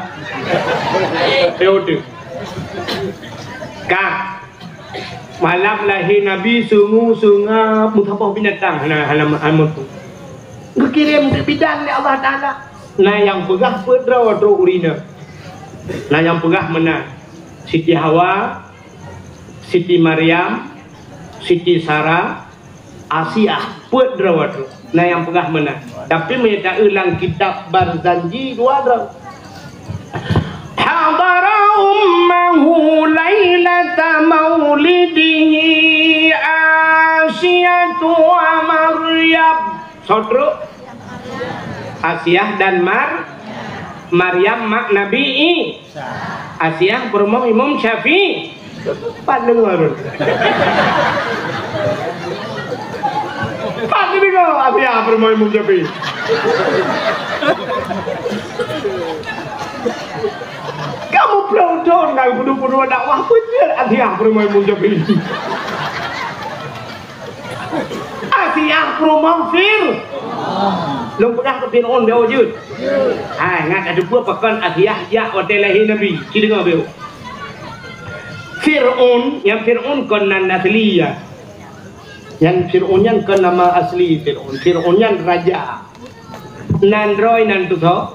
Ya, udah. Ka. Malam lahé Nabi, sungu, sunga, meusaboh binatang, hana, hana, hana meutu. Geukirém keu bidan lé Allah Taala. Na nyang peugah peuet droe trok ureueng inong. Na nyang peugah meunan, Siti Hawa, Siti Maryam, Siti Sarah, Asiah, peuet droe trok. Na nyang peugah meunan. Tapi meunyo taeu lam kitab Barzanji dua droe. Hadara ummahu lailata maulidihi Asiyatu wa Maryam. Soe trok? Asiah dan Mar-, Maryam mak Nabi I-, Asiah peurumoh Imam Syafi'i. Pat deungoe lôn. Pat deungoe Asiah peurumoh Imam Syafi'i. Kamu ploh thon ka peuduek-peuduek dakwah, peue jeuet Asiah peurumoh Imam Syafi'i. Asiah peurumoh Fir-, lôn peugah keu Fir'aun, bèk jeuet. Hai, ngat tateupeue pakon Asiah jak watèe lahé Nabi. Ci deungoe bèk. Fir'aun, nyang Fir'aun kon nan asli ya. Nyang Fir'aun nyan kon nama asli Fir'aun. Fir'aun nyan raja. Nan droe nan tutoe,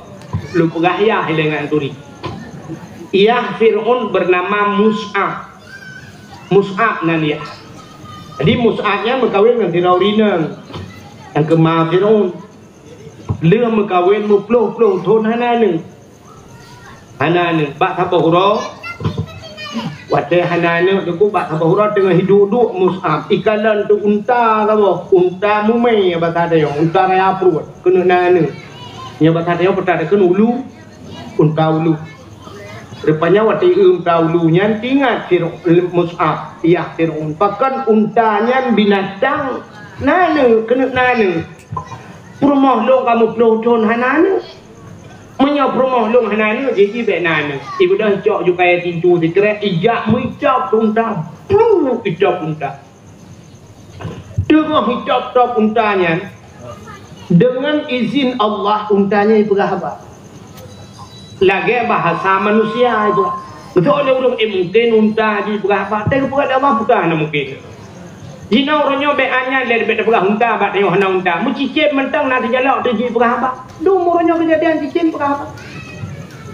lôn peugah yah ilèe ngon turi. Yah Fir'aun bernama Mus'ab. Mus'ab nan yah. Jadi Mus'ab nyan meukawen ngon sidroe ureueng inong nyang keu ma Fir'aun. Lheueh meukawen meuploh-ploh thon hana aneuk. Hana aneuk. Bak saboh uroe, watèe hana aneuk teungku, bak saboh uroe teungoh hidup-duek Mus'ab. Ikalon teuh unta saboh, unta mumè basa tanyoe, unta raya pruet, keuneuk na aneuk. Nyoe basa tanyoe peue takheun ulu. Unta ulu. Rupanya watèe unta ulu nyan teuingat Fir-, Mus'ab, yah Fir'aun. Pakon unta nyan binatang naneuk, keuneuk naneuk. Peurumoh lôn ka meuploh thon hana aneuk. Meunyoe peurumoh lôn hana aneuk, jih-jih bèk na aneuk. Ibeudôh cok ju kayèe tintu sikrek, ijak meuicap unta. Plup, icap unta. Teungoh icap-cap unta nyan, deungon izin Allah, unta nyan jipeugah haba. Lagèe bahasa manusia jipeugah. Beutôi lé ureueng, eh, mungken unta jipeugah haba. Tapi geupeugah lé Allah, peue ka hana mungken. Jinoe uroe nyoe bèk nyan lé, bèk tapeugah unta bak tanyoe hana unta. Meucicém mantong na teujalok teuh jipeugah haba. Dum uroe nyoe keujadian cicém peugah haba.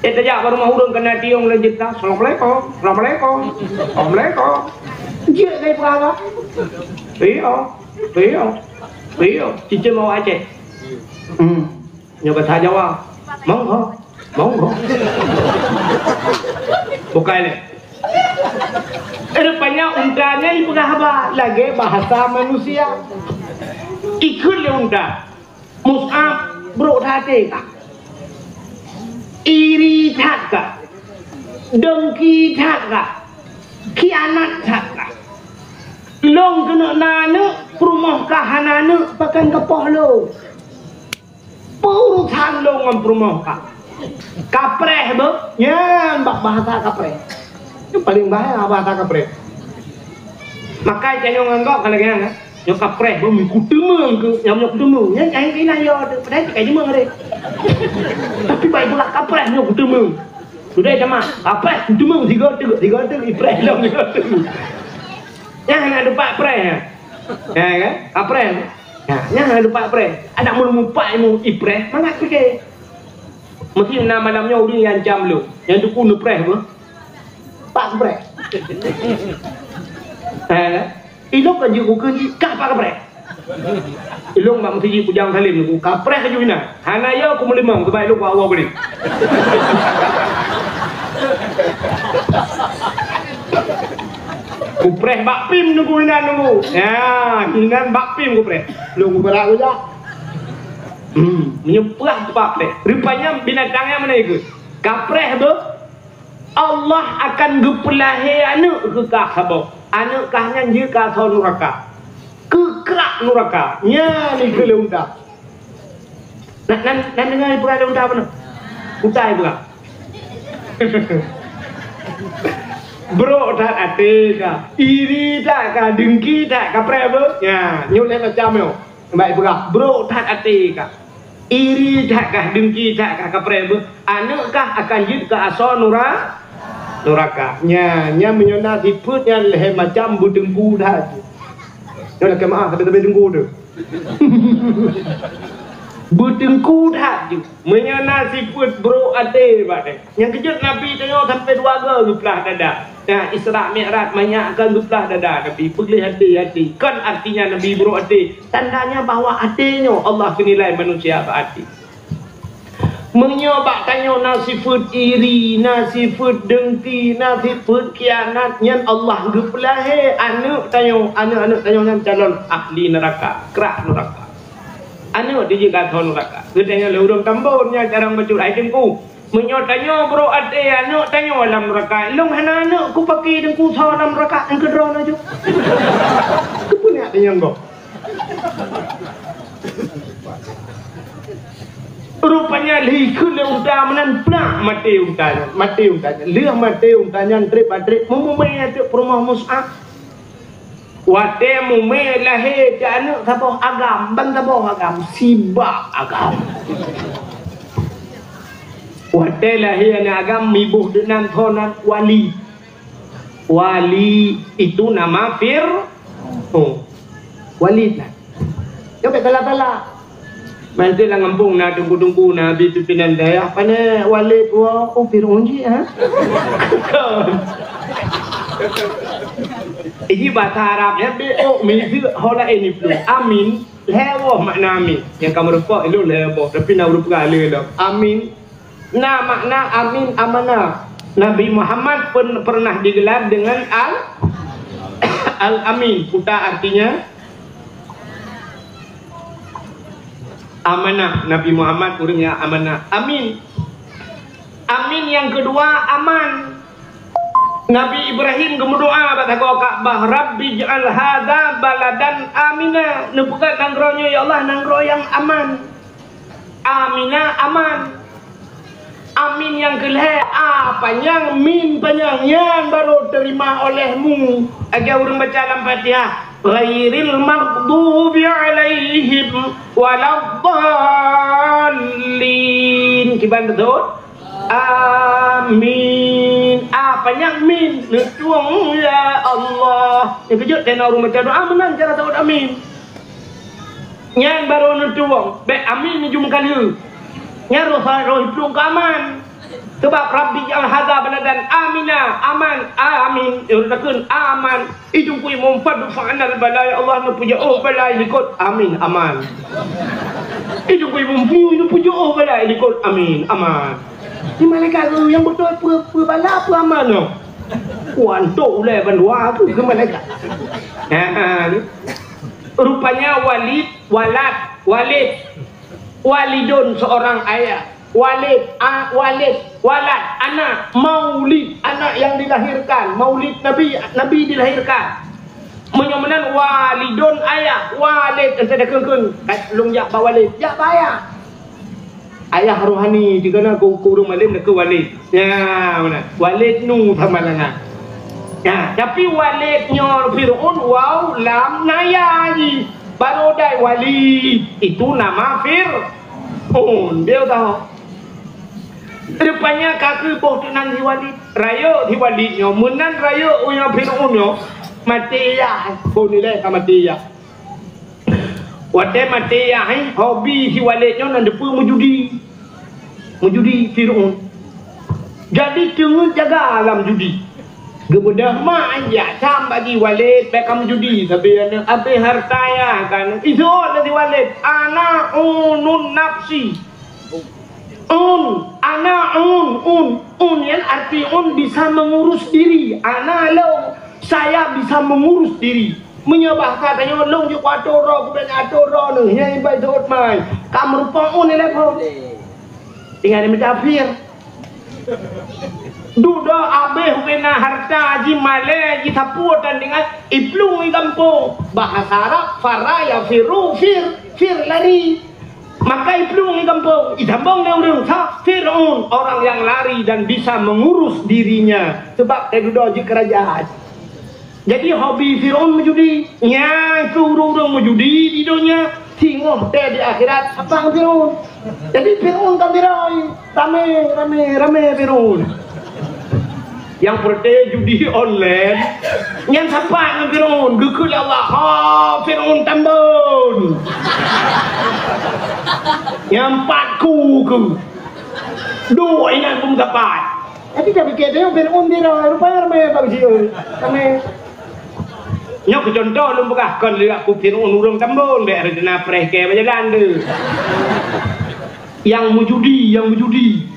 Eh, tajak bak rumoh ureueng keuneuk tiong lé jeuet, "Assalamualaikum, assalamualaikum, assalamualaikum." Jeuet lé peugah haba. Iya, iya, iya. Cicém awak Aceh. Hmm. Nyoe bahasa Jawa. Monggo, monggo. Bukai lé. Eh, rupanya unta nyan jipeugah haba lagèe bahasa manusia. Ikheun lé unta. Mus'ab, brok that até kah? Iri that kah? Dengki that kah? Khianat that kah? Lôn keuneuk na aneuk, peurumoh kah hana aneuk, pakon kapoh lôn? Peue urusan lôn ngon peurumoh kah? Kapreh beuh, nyan bak bahasa kapreh. Nyan paleng bahaya bahasa kapreh. Makai tanyoe ngon gob ka lagèe nyan, kan? Nyoe kapreh beuh, meukuteumeng keu, nyoe, nyoe kuteumeng. Nyan akhé inan yo teuh, padahai tika jimeueng deh. Tapi bak ipeugah kapreh nyoe kuteumeng. Sudah sama, kapreh kuteumeng, tiga teuk, tiga teuk, ipreh lom, tiga teuk. Nyan hana dupat preh, ya. Ya, kan? Kapreh. Nah, nyan hana dupat preh. Adak meunyoe mupat ilmu ipreh, mangat pike. Meusti na malam nyoe ureueng nyang ancam lôn. Nyang teungku neupreh beuh. Pak preh. Eh, ilok ka jeuet bukon jih, kah pak preh. Ilong bak meuseujid Bujang Salim, kapreh laju inan. Hana yo kumeulimong, sabab ilong kuwoe bri. Kupreh bak pim nunggu inan nunggu. Ya, inan bak pim kupreh. Lôn kupreh kujak. Hmm, meunyoe preh teupah preh. Rupanya binatang nyan meunan ikheun. Kapreh beuh. Allah akan geupeulahé aneuk keu kah saboh. Aneuk kah nyan jeuet keu asoe nuraka. Keu krak nuraka. Nyan ikheun lé unta. Na, na, na deungoe ipeugah lé unta bunoe? Unta ipeugah. Brok that até kah, iri that kah, dengki that kah, kapreh beuh. Nyan, nyoe lhèe macam nyoe. Bèk ipeugah, brok that até kah. Iri that kah, dengki that kah, kapreh beuh. Aneuk kah akan jeuet keu asoe nura-, nuraka. Nyan, nyan meunyoe na sifeuet nyan lhèe macam, beuteungku that. Nyoe lakèe meu'ah, sabe-sabe teungku teuh. Beuteungku that jeuet. Meunyoe na sifeuet brok até bak nyan. Nyang keujeuet Nabi tanyoe sampoe dua goe geuplah dada. Nah, Isra Mi'raj manyak akan geuplah dada Nabi. Peugléh até-até. Kon artinya Nabi brok até. Tandanya bahwa até nyoe Allah geunilai manusia bak até. Meunyoe bak tanyoe na sifeuet iri, na sifeuet dengki, na sifeuet khianat, nyan Allah geupeulahé aneuk tanyoe, aneuk-aneuk tanyoe nyan calon ahli neuraka, krak neuraka. Aneuk dijeuet keu asoe neuraka. Geutanyoe lé ureueng Tambon nyan carông bacut hai teungku. Meunyoe tanyoe brok até aneuk tanyoe lam neuraka, lôn hana aneuk kupaki teungku soe lam neuraka, nyang keudroe laju. Keupeue neujak tanyoe gob? Rupanya lheuh ikheun lé unta meunan plak maté unta nyan, maté unta nyan. Lheuh maté unta nyan trép-trép meumumé ateueh peurumoh Mus'ab. Watèe mumé lahé cit aneuk saboh agam, ban saboh agam, sibak agam. Watèe lahé aneuk agam miboh deunan tho nan Wali. Wali itu nama Fir-, oh, Walid lah. Nyoe bèk salah-salah. Mantöng lam gampông na teungku-teungku, na bi pimpinan dayah, pané Walid woe, oh, Fir'aun jih, ha? Iji bahasa Arab nyan, B O, miseue ho laén iplueng. Amin, lhèe boh makna amin. Nyang ka meurumpok ilôn lhèe boh, tapi na ureueng peugah lé lom. Amin. Na makna amin amanah. Nabi Muhammad pen-, pernah digelar dengan Al-, Al-Amin. Puta artinya amanah. Nabi Muhammad ureueng nyang amanah. Amin. Amin nyang keudua, aman. Nabi Ibrahim geumeudoa bak sagoe Ka'bah, "Rabbi ij'al hadza baladan amina." Neupeugah nanggroe nyoe, "Ya Allah, nanggroe nyang aman." Amina, aman. Amin nyang keulhèe, a panyang, mim panyang, nyan barô teurima olehmu. Lagèe ureueng baca lam Fatihah, "Ghairil maghdubi alaihim waladdallin." Kiban beutôi? Amin. A panyang, min. Neutueng, ya Allah. Nyang keujeuet teuh na ureueng baca doa meunan cara seuôt amin. Nyan barô neutueng, bèk amin neujum ka lheueh. Nyan roh, roh iplueng keu aman. Sabab Rabbi ij'al hadza baladan amina, aman, amin. Ureueng takheun aman. Ijong kui mum fadfa anal bala, ya Allah, neupeujeuôh bala likot, amin, aman. Ijong kui mum fiu, neupeujeuôh bala likot, amin, aman. Ni malaikat tu nyang beutôi peue, peue bala, peue aman nyoe. Wan tok ulèe bandua tu keu malaikat. Ha, ha, ni. Rupanya Walid, Walad, Walid. Walidun, seorang ayah. Walid, a, Walid, Walad, anak. Maulid, anak yang dilahirkan. Maulid Nabi, Nabi dilahirkan. Meunyoe meunan Walidun, ayah. Walid, entah dah keun-keun. Kat lôn jak bak Walid. Jak bak ayah. Ayah rohani, di kana ku, ku ureueng malém dah ke Walid. Ya, meunan. Walid nu sama dengan. Ya, tapi Walid nyoe Fir'aun, waw, lam, na ya jih. Barô dai Walid. Itu nama Fir'aun. Dia tahu. Rupanya ka keuh boh teunan si Walid. Rayeuk si Walid nyoe, meunan rayeuk uroe Fir'aun nyoe, maté yah. Phôn ilèe ka maté yah. Watèe maté yah, eh, hobi si Walid nyoe nan deupeue meujudi. Meujudi Fir'aun. Jadi teungeut jaga lam judi. Geubeudôh mak, jak cam bagi Walid, bèk ka meujudi, sabé aneuk abéh hareuta yah kan. Iseuôt lé si Walid, "Ana unun nafsi." Un, ana un, un, un nyan arti un bisa mengurus diri. Ana lôn, saya bisa mengurus diri. Meunyoe bahasa tanyoe, lôn jeuet kuatur droe, kubèk atur droe neuh, nyan ibai seuôt mai. Ka meurumpok un ilèe phôn. Tinggai di meucafir. Dudoe abéh ubena hareuta jih, malèe jih, sapeue tan tinggai, iplueng i gampông. Bahasa Arab, farra yafirru, fir, fir lari. Maka iplueng i gampông, itambong lé ureueng sa Fir'aun, orang yang lari dan bisa mengurus dirinya. Sebab teududoe jeuet keu raja. Jadi hobi Fir'aun meujudi. Nyan keuh ureueng-ureueng meujudi di donya, singoh teuh di akhirat, sapa ngon Fir'aun. Jadi Fir'aun ka miroi, ramé, ramé, ramé Fir'aun. Nyang peureté judi online, nyan sapa ngon Fir'aun, geukheun lé Allah, "Ha, Fir'aun tambon." Nyang pat ku keuh. Duek inan pun dapat. Tapi ka pike teuh Fir'aun bira, rupanya ramé bak jih, ramé. Nyoe keu contoh lôn peugah, kon lé aku Fir'aun ureueng tambon, bèk rencana preh kèe bak jalan tu. Nyang meujudi, nyang meujudi.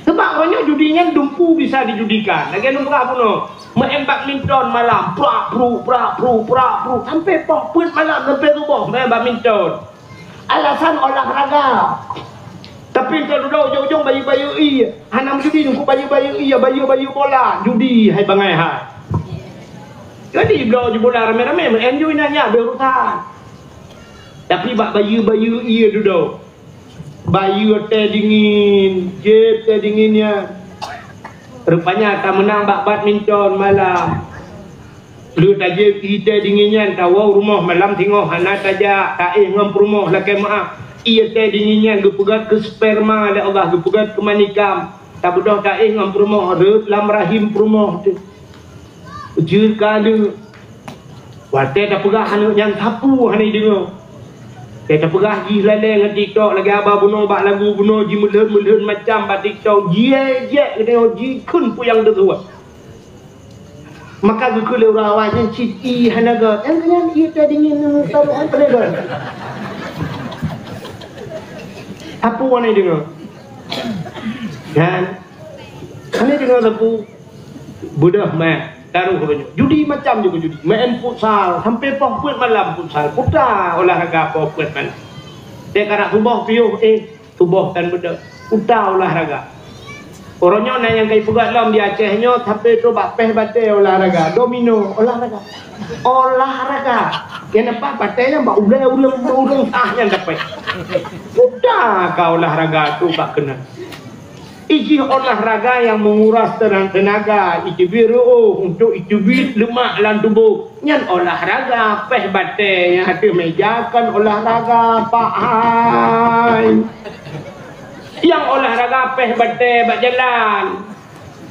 Sebab awaknyan judi nyan dumpu bisa dijudikan. Lagèe lôn peugah bunoe, meu'en badminton malam, prak, pruk, prak, pruk, prak, pruk, sampai poh peuet malam, sampai suboh meu'en badminton. Alasan olahraga. Tapi teududoe ujong-ujong bayeue-bayeue ie. Hana meujudi, nungku bayeue-bayeue ie, bayeue-bayeue bola. Judi hai bangai hai. Jadi bloe ju bola ramé-ramé, meu'en ju inan nyan, beurusan. Tapi bak bayeue-bayeue ie dudoe. Bayeue teh dingin, jieb teh dingin nyan. Rupanya tameunang bak badminton malam. Lheueh tajieb ie teh dingin nyan, tawoe rumoh malam singoh hana tajak, taéh ngon peurumoh lakèe meu'ah. Ie teh dingin nyan geupeugöt keu sperma lé Allah, geupeugöt keu manikam. Tabeudôh taéh ngon peurumoh, rhot lam rahim peurumoh teuh. Jeuet keu aneuk. Watèe tapeugah aneuk nyan sapeue hana jideungö. Watèe tapeugah jih lalè ngon TikTok, lagèe haba bunoe bak lagu bunoe, jimeulhon-meulhon macam bak TikTok, jiék-jiék geutanyoe, jikheun peue nyang teusuet. Maka geukheun lé ureueng awai nyan cit ie hana göt. Nyan keuh nyan ie teh dingin taroh han peureulèe göt. Sapeue hana jideungö. Nyan. Hana jideungö sapeue. Beudôh meu'en, taroh keu nyoe. Judi macam ju keu judi. Meu'en futsal, sampai poh peuet malam futsal. Puta olahraga poh peuet malam. Dek karak suboh piôh, eh, suboh tan beudôh. Puta olahraga. Uroe nyoe na nyang ka ipeugah lom di Aceh nyoe, tapi trok bak péh batée olahraga, domino, olahraga. Olahraga. Nyang nampak batée nyan bak ulée ureuëng, ureuëng ah nyan dapet. Udah ka olahraga tu bak keunan. Ijih olahraga yang menguras tenang tenaga, iteubiet reuôh untuk iteubiet lemak lam tuboh. Nyan olahraga, péh batée nyang ateueh meja kon olahraga, Pak hai. Nyang olahraga péh batée bak jalan.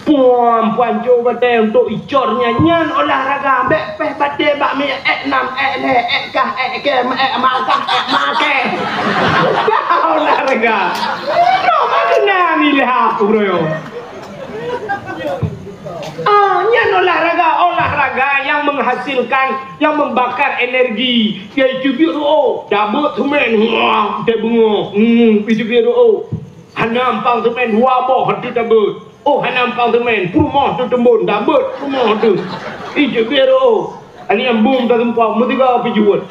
Puam, puan cok batée untuk icor nyan, nyan olahraga. Bék péh batée bak mi ék nam, ék lhée, ék kah, ék kem, ék makah, ék makée. Dah olahraga. Nyoe mah keunan ilham uroe. Ah, nyan olahraga, olahraga yang menghasilkan, yang membakar energi. Yaitu biru, oh, tabeuet seumén, wah, teubeungoh. Hmm, itu biru, oh. Hana ampang seumén dua boh hati tabeuet. Oh, hana ampang seumén, peurumoh tu teumbon, tabeuet peurumoh tu. Itu biru, oh. Ali nyang bum ta seumpang, meusiga pijuet.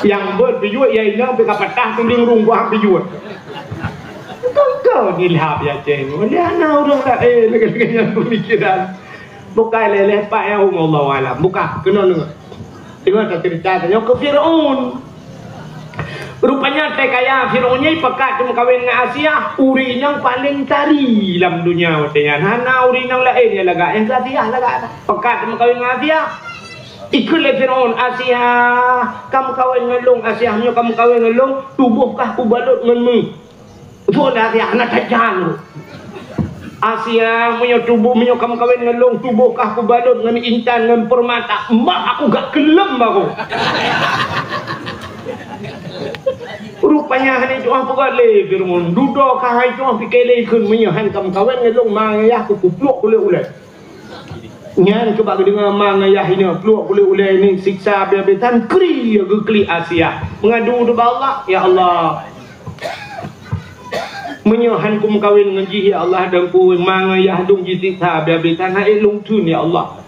Nyang beuet pijuet, ya inong pih ka patah, tu lingrung buah pijuet. Kau, kau ni lhap ya, Ceng. Dia anak orang lain, lagi-lagi yang pemikiran. Bukan leleh pak ya, Allah alam. Bukan, kena dengar. Dengar tak cerita, tanya ke Fir'aun. Rupanya teuh kaya Fir'aun nyan pakat teumeukawen ngon Asiah, ureueng nyang paleng tari lam dunia watée nyan. Hana ureueng nyang laén nyang lagak, nyang Asiah lagak. Pakat teumeukawen ngon Asiah. Ikheun lé Fir'aun, "Asiah, ka meukawen ngon lôn, Asiah, meunyoe ka meukawen ngon lôn, tuboh kah kubalot ngon meuh." Beutôi Asiah hana tajan. "Asiah, meunyoe tuboh, meunyoe ka meukawen ngon lôn, tuboh kah kubalot ngon intan, ngon peurmata, mak aku gak keuleuem bagoe." Rupanya hana tuah peugah lé Fir'aun, dudoe ka hai tuah pike lé kheun, "Meunyoe han ka meukawen ngon lôn, ma ngon yah ku kupluek kulét ulée." Nyan keuh bak geudeungoe ma ngon yah inoe pluek kulét ulée ni siksa habéh-habéh tan, kri geuklik Asiah. Meungadu ubak Allah, "Ya Allah, meunyoe han kumeukawen ngon jih, ya Allah, dan ku ma ngon yah lôn jisiksa habéh-habéh tan, hai lôn theun, ya Allah.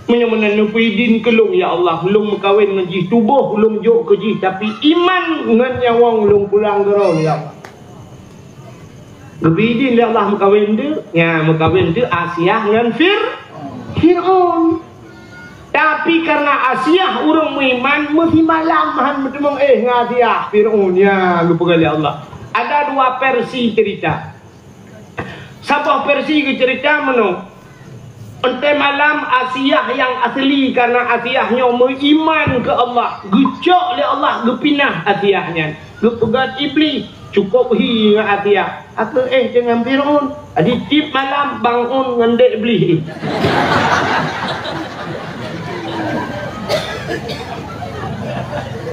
Meunyoe meunan neupeuidin keu lôn, ya Allah, lôn meukawen ngon jih, tuboh lôn jok keu jih, tapi iman ngon nyawöng lôn pulang keu droe, ya Allah." Geubri idin lé Allah meukawen teuk, nya meukawen teuk Asiah ngon Fir-, Fir'aun. Tapi karena Asiah ureueng meuiman, meusimalam han meuteumong éh ngon Asiah, Fir'aun, nya geupeugah lé Allah. Ada dua versi cerita. Saboh versi geucerita meunoe. Entée malam Asiah nyang asli, karena Asiah nyoe meuiman keu Allah, geucok lé Allah geupinah Asiah nyan, geupeugét Iblih, "Cukôp hi ngon Asiah, aku éh deungon Fir'aun." Jadi tiep malam bangun ngon dek Iblih.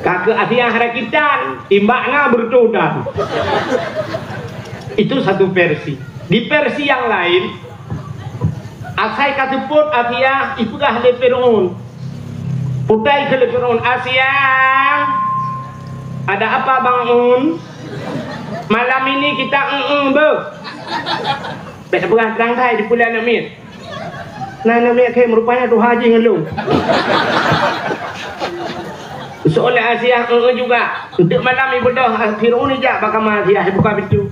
Ka keu Asiah rakitan, timbak na beureutoh dan. Itu satu versi. Di versi yang lain, asai ka seupôt Asiah ipeugah lé Fir'aun. Putai keu lé Fir'aun, "Asiah, ada apa bangun? Malam ini kita eng-eng beuh." Bék peugah trang thai dipeuleueh aneuk miet. Nah, aneuk miet khem rupanya tuha jih ngon lôn. Soe lé Asiah, "Eng-eng juga." Enteuk malam ibeudôh, Fir'aun ijak bak kama Asiah, ibuka pintoe.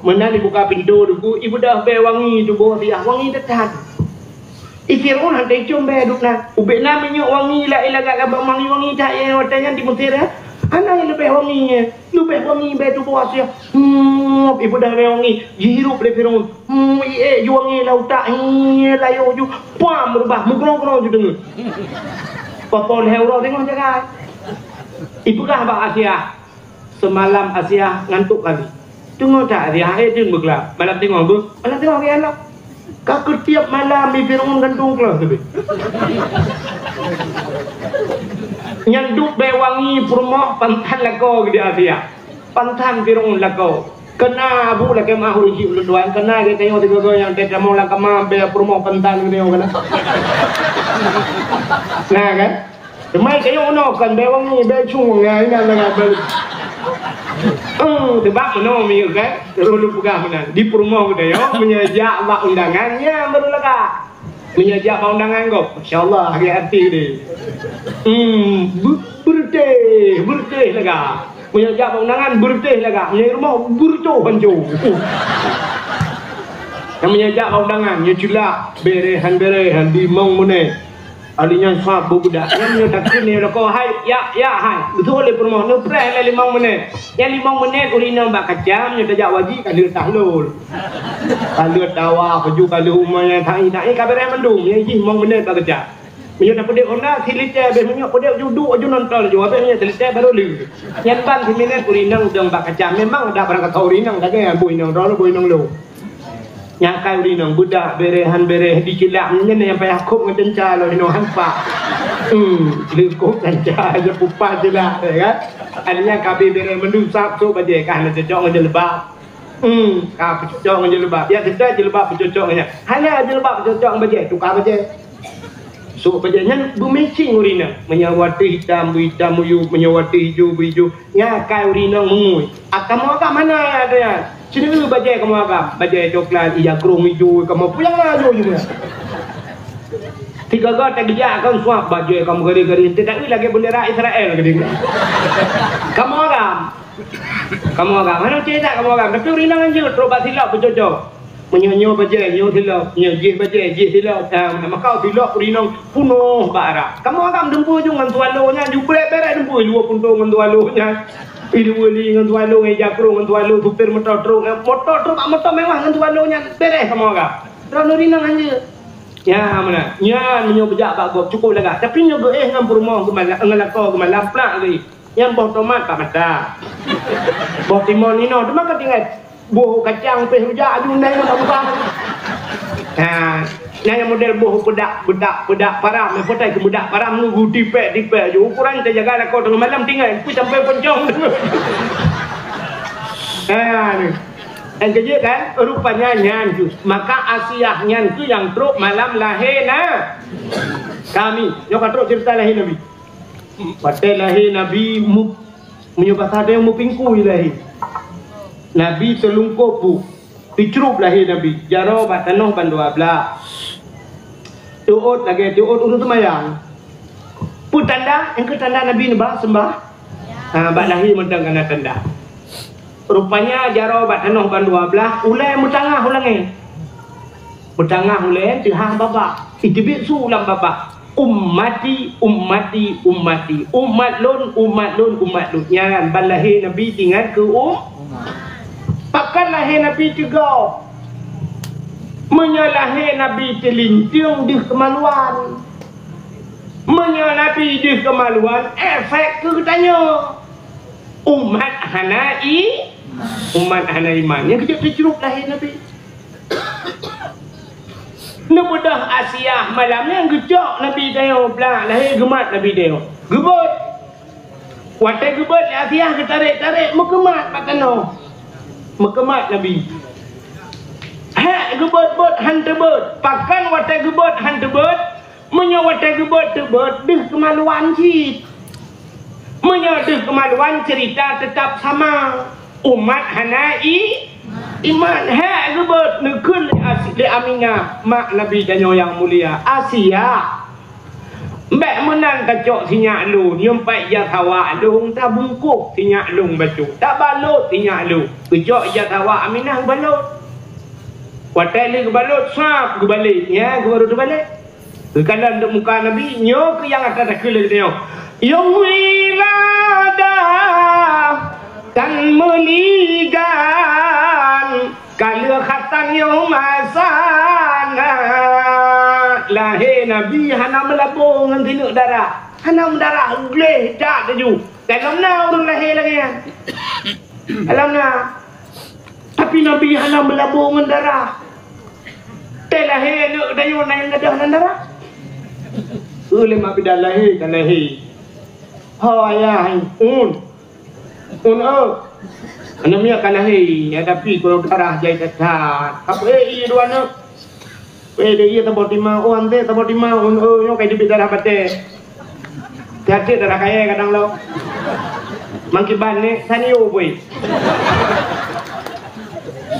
Meunan ibuka pintoe teungku, ibeudôh bée wangi tuboh Asiah, wangi that-that. I Fir'aun han teuicôm bée duek na. Ubé na minyeuk wangi la ilaga gabak wangi-wangi that, eh, watée nyan di Mesir, eh. Hana nyang leubeh wangi, eh. Leubeh wangi bée tuboh Asiah. Hmm, ibeudôh bée wangi, jihirup lé Fir'aun. Hmm, i ék ju wangi lam utak, hi, layoh ju. Puam, reubah, meugrong-grong ju deungon. Poh-poh lhée uroe teungoh jagai. Ipeugah bak Asiah. Seumalam Asiah ngantok kali. Teungoh that Asiah, eh, deun beuglap. Malam teungoh beuh, malam teungoh geuyanok. Ka keu tiep malam mi Fir'aun gantung keuloh teubiet. Nyan duek bée wangi peurumoh pantan lakoe geude Asiah. Pantan Fir'aun lakoe. Keuna abu lakée meuah ureueng chik ulôn tuan, keuna geutanyoe sigoe-goe nyang teutamong lam kama bée peurumoh pantan geutanyoe keuna. Nah kan? Teuma kayong unoe kon bée wangi, bée cungong, ya, inan lagak bée. Hmm, teubak meunoe miyueb kan? Ulôn peugah meunan. Di peurumoh geutanyoe, meunyoe jak bak undangan, nyan baru lagak. Meunyoe jak bak undangan gob, masya Allah, lagak artis deh. Hmm, be-, beureutéh, beureutéh lagak. Meunyoe jak bak undangan, beureutéh lagak. Meunyoe rumoh, beureutoh hancô. Nyang meunyoe jak bak undangan, nyoe ceulah, beureh han beureh han, limong menit. Ali nyan sab beubedak. Nyan nyoe takheun nyoe lakoe, "Hai, yak, yak, hai." Beutôi lé peurumoh, neupreh lé limong menit. Nyan limong menit ureueng inong bak kaca, nyoe tajak wajik ka lheueh tahlul. Ka lheueh dawa, baju ka lheueh umai, nyan tai-tai ka beureh mandum. Nyan jih limong menit bak kaca. Meunyoe tapeudeuh Honda, silitée, habéh meunyoe peudeuh ju duek ju nonton ju, habéh meunyoe silitée baru lé. Nyan ban siminét ureueng inong dong bak kaca. Memang ada barang kata ureueng inong, lagée boh inong droe, boh inong lôn. Nyang kai ureueng inong, beudak, beureh, han beureh, dicilak, nyan nyang payah kop ngon cenca lom inong han pak. Hmm, leukop cenca, je pupa cilak, ya kan? Akhirnya ka habéh beureh mandum sab, sôk bajée, ka hana cocok ngon jilbab. Hmm, ka peucocok ngon jilbab. Ya, kita jilbab peucocok ngon nyan. Hana jilbab peucocok ngon bajée, tukar bajée. Sôk bajée nyan beumatching ureueng inong. Meunyoe watèe hitam, beuhitam, beuijo, meunyoe watèe ijo, beuijo. Nyan kai ureueng inong meungui. Ah, kamoe agam hana ya, ya. Sinoe bajée kamoe agam. Bajée coklat, ija krông ijo, kamoe puyang lah ijo, ijo. Tiga-tiga teugeujak kon suab bajée kamoe gari-gari. Teutakui lagée bendera Israel geude. Kamoe agam. Kamoe agam. Hana cit that kamoe agam. Tapi ureueng inong hanjeuet trok bak silop peucocok. Meunyoe nyoe bajée, nyoe silop. Nyoe jih bajée, jih silop. Ah, maka silop ureueng inong punoh bak arak. Kamoe agam dumpeue ju ngon tualo nyan, ju berek-berek dumpeue, luwa punto ngon tualo nyan. Ih, luwa li ngon tualo, ija krông ngon tualo, supir moto truk, moto truk bak moto mewah ngon tualo nyan. Beres kamoe agam. Droeneuh ureueng inong hanjeuet. Nyan meunan. Nyan meunyoe beujak bak gob, cukôp lagak. Tapi nyoe geuéh ngon peurumoh geumalam, ngon lakoe geumalam, plak geuéh. Nyang boh tomat bak mata. Boh timon inoe teuma ka tinggai. Boh kacang pih rujak aju ndai ngon bak muka. Ha, nyan nyang model boh peudak, peudak, peudak param, nyang peutai keu peudak param nunggu tipék-tipék aju. Ukuran teujaga lakoe teungoh malam tinggai, pih sampai poncong. Ha, ni. Nyang keujeuet kan? Rupanya nyan tu. Maka Asiah nyan tu nyang trok malam lahé na. Kami, nyoe ka trok cerita lahé Nabi. Watèe lahé Nabi mu-, meunyoe basa tanyoe meupingkui lahé. Nabi teulungkôp bu, teucrup lahé Nabi, jaroe bak tanoh ban dua blah. Teuôt lagèe teuôt ureueng seumayang. Peue tanda? Nyang keu tanda Nabi neuba seumbah? Ha, bak lahé mantong ka na tanda. Rupanya jaroe bak tanoh ban dua blah, ulèe meutangah u langèt. Meutangah ulèe teuhah babah. Iteubiet su lam babah. Ummati, ummati, ummati. Umat lôn, umat lôn, umat lôn. Nyan ban lahé Nabi teuingat keu um-, pakon lahé Nabi teugob. Meunyoe lahé Nabi teulinteung deuh keumaluan. Meunyoe Nabi deuh keumaluan, efek keu geutanyoe. Umat hana i-, umat hana iman. Nyang keujeuet teucrup lahé Nabi. Neubeudôh Asiah malam nyan geucok Nabi tanyoe, plak lahé geumat Nabi tanyoe. Geubeuet. Watèe geubeuet lé Asiah geutarek-tarek meukeumat bak tanoh. Meukeumat Nabi. Hek geubeuet-beuet han teubeuet. Pakon watèe geubeuet han teubeuet? Meunyoe watèe geubeuet teubeuet, deuh keumaluan cit. Meunyoe deuh keumaluan, ceurita teutap sama. Umat hana i-, iman. Hek geubeuet neukheun lé Asi-, lé Aminah, mak Nabi tanyoe nyang mulia, Asiah. Bèk meunan tacok sinyak lôn, nyoe pat ija sawa lôn, tabungkôh sinyak lôn bacut, tabalot sinyak lôn. Geucok ija sawa Aminah geubalot. Watèe lheueh geubalot, sab geubalek, nyan geuh baru teubalek. Geukalon deuek muka Nabi, nyoe keuh nyang atra takheun lé geutanyoe. Nyang wiladah tan meunigan, ka lheueh khatan nyoe masa na. Lahé Nabi hana meulabô ngon sineuk darah. Hana meudarah, gleh that laju. Dalam na ureueng lahé lagèe nyan. Dalam na. Tapi Nabi hana meulabô ngon darah. Teuh lahé aneuk geutanyoe na nyang gadôh nan darah. Ulèe mak bidan lahé ka lahé. Ho ayah, un. Un, oh. Aneuk miet ka lahé, ya, tapi kalau darah jai that-that. Ka peuék ié dua aneuk. Weh, dia iya saboh tima, oh, ante saboh tima, un, oh, nyoe kai teubiet darah batèe. Tiep-tiep darah kayèe kadang lom. Mangkiban ni, tanio bui.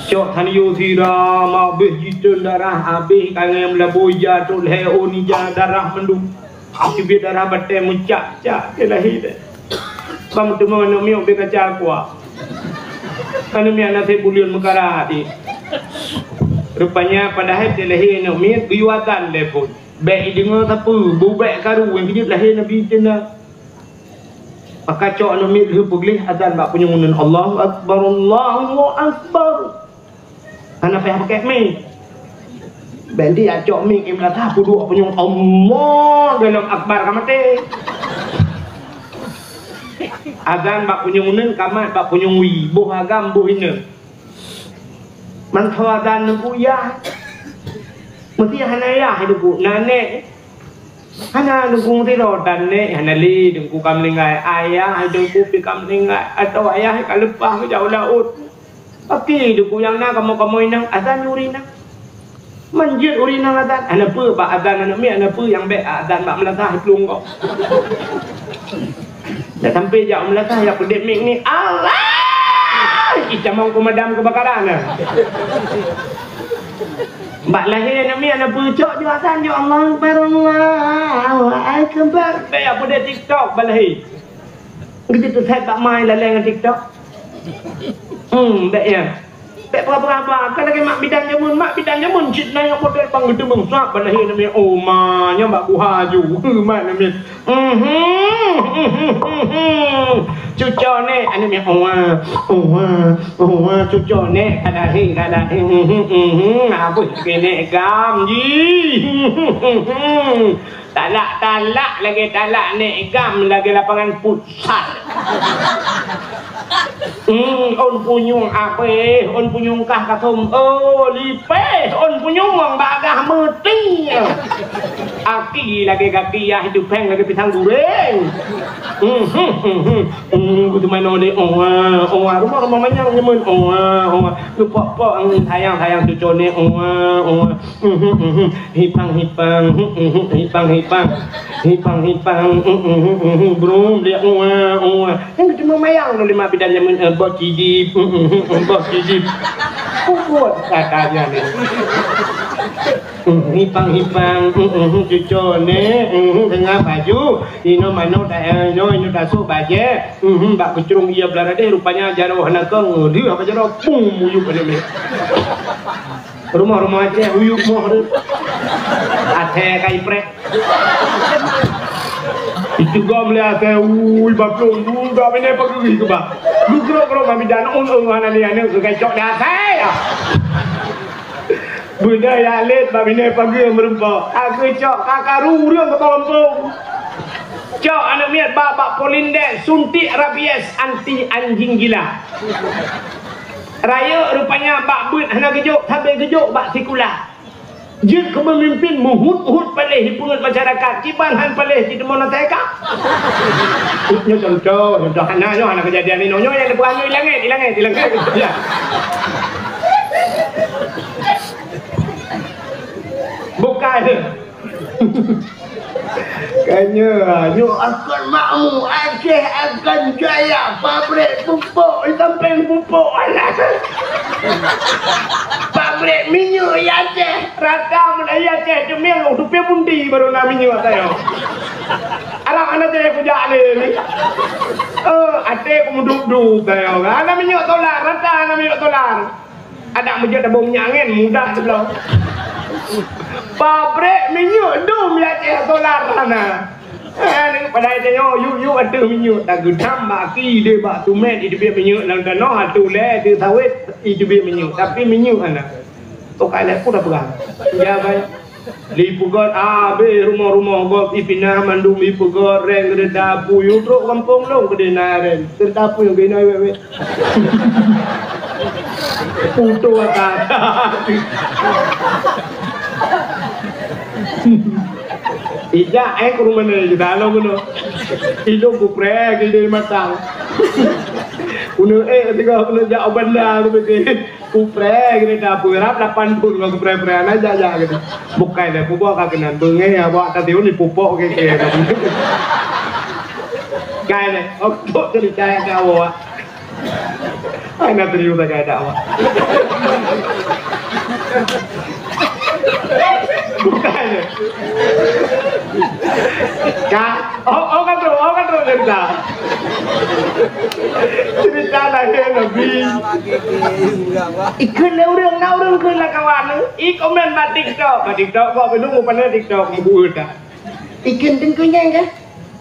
Cok tanio siram, abéh jiteun darah, abéh kangèe meulabô ija, trok lhèe ôn ija, darah mandum. Teubiet darah batèe meucak-cak, dia lahé deh. Bang teuma aneuk miet bèk kaca kuah. Aneuk miet na sép buleuen meukara di. Rupanya padahai teulahé aneuk miet geuyue azan lé phon. Bèk ideungoe sapeue, bubèk karu nyang geujeuet lahé Nabi Cina. Maka cok aneuk miet lheueh peugleh azan bak punyueng uneun, "Allahu Akbar, Allahu Akbar." Hana payah pakai mic. Bèk di acok mic, imeurata peuduek punyueng Allah dalam akbar ka maté. Azan bak punyueng uneun, kamat bak punyueng wie, boh agam, boh inong. Mantong azan neubuyah. Meusti hana yah deungon nenek. Hana deungon sidroe dan nek hana lé deungon ka meuninggai. Ayah deungon pih ka meuninggai. Atau ayah ka leupah geujak u laôt. Paki deungon nyang na kamoe-kamoe inong azan ureueng inong. Manjeuet ureueng inong azan. Hana peue bak azan aneuk miet, hana peue nyang bèk azan bak meulasah plueng gob. Dah sampai jak meulasah, jak peudeh mic ni, Allah! Icamong pemadam kebakaran nah. Bak lahé aneuk miet, aneuk peucok jok azan jok, "Allahu Akbar, Allahu Akbar." Bèk jak peudeh TikTok bak lahé. Geuteuset bak mai laleng ngon TikTok. Hmm, bèk nyan. Bèk peugah-peugah haba, kan lagèe mak bidan jameun, mak bidan jameun cit na nyang model bang geuteumeung sab bak lahé aneuk miet, oh ma, nyan bak guha ju. Mat aneuk miet. Mhm, mhm, mhm. Cuco nek aneuk miet, owa, owa, owa, cuco nek ka lahé, ka lahé. Mhm, mhm. Abeuh keuneuk gam jih. Talak-talak lagèe talak nek gam lagèe lapangan futsal. Hmm, ôn punyueng abéh, ôn punyueng kah kasôm, oh, lipéh, ôn punyueng bagah meuti. Aki lagèe gaki yah, itu péng lagèe pisang goreng. Hmm, hmm, hmm, hmm. Hmm, beutôi manoe lé, oh, ah, oh, ah, rumoh-rumoh manyang nyeumeuet, oh, ah, oh, ah. Geupok-pok, hmm, sayang-sayang cuco nyoe, oh, ah, oh, ah. Mhm, mhm. Hipang, hipang, mhm, mhm, hipang, hipang. Hipang, hipang, mhm, mhm, mhm, brum, dia, ua, ua. Nyang geuteumeung mayang lôn lima bidan jameun, eh, boh cidip, mhm, mhm, mhm, boh cidip. Kuat katanya ni. Mhm, hipang, hipang, mhm, mhm, cuco ni, mhm, tengah baju. Inoe manok dak, eh, inoe, inoe tasuk bajèe. Mhm, bak keucrong ia beuladeh, rupanya jaroe hana kong. Dia apa jaroe? Pum, muyup aneuk ni. Rumoh-rumoh Aceh, uyup moh tu. Asèe ka ipreh. Itu gom lé asèe, ui, baplong, ui, bak binéh pageuri keu bah. Geugrok-grok bak bidan, un, un, hana lé aneuk, keu kacok dah asèe, ya. Beudôh ya lét, bak binéh pageuri meureumpok. Ka geucok, ka karu ureueng keu bawang pong. Cok aneuk miet ba bak Polindek, suntik rabies anti anjing gila. Rayeuk rupanya bak beuet hana geujok, sabe geujok bak sikula. Jeuet keu peumimpin meuhut-uhut paléh jipeungeut masyarakat, kiban han paléh jiteumon asèe ka. Nyoe contoh, contoh hana nyoe, hana keujadian inoe nyoe nyang dipeugah nyoe di langèt, di langèt, di langèt. Ya. Bukan. Kanya, nyoe akan makmu, Aceh akan jaya, pabrik pupuk, di samping pupuk anak. Pabrik minyeuk di Aceh, rata mulai Aceh Jemiang, teupiep pundi baru na minyeuk sayoe. Arab aneuk saya kujak lé ni. Eh, até ku meudup-dup sayoe. Hana minyeuk solar, rata hana minyeuk solar. Adak meujeuet tabông minyeuk angén mudah teuh bloe. Pabrik minyeuk dum di Aceh solar hana. Eh, padahai tanyoe yub-yub ateueh minyeuk, tageudam bak aki deh bak tumét, iteubiet minyeuk lam tanoh, ateueh ulèe, ateueh sawét, iteubiet minyeuk. Tapi minyeuk hana. Tokai lé pun dah peugah. Ya, bai. Lé ipeugöt abéh rumoh-rumoh gob, ipinah mandum ipeugöt, reng keureta apui, u trok gampông lôn keudéh na reng. Keureta apui nyang keunoe wét-wét. Putoh ata. Ijak, eh, ke rumoh ni, kita lalu kena. Ilung kupreh, keudéh matang. Kena, eh, tiga kena jak bandar, kena. Kupreh geutanyoe, beurab lapan thon ngon kupreh-preh, hana jak-jak geutanyoe. Bukai lé, peue buet ka keunan, beungéh awak ka tiun dipupok geuh-geuh. Kai lé, untuk ceurita nyang ka awak. Hana serius lagèe awak. Bukai lé. Ka, oh, oh, kan tu, oh, kan tu. Cerita lahé Nabi. Ikheun lé ureueng, na ureueng kheun lam kawan, i komen bak TikTok. Bak TikTok kok, belum pandai TikTok, meubuet dah. Ikheun teungku nyan kah?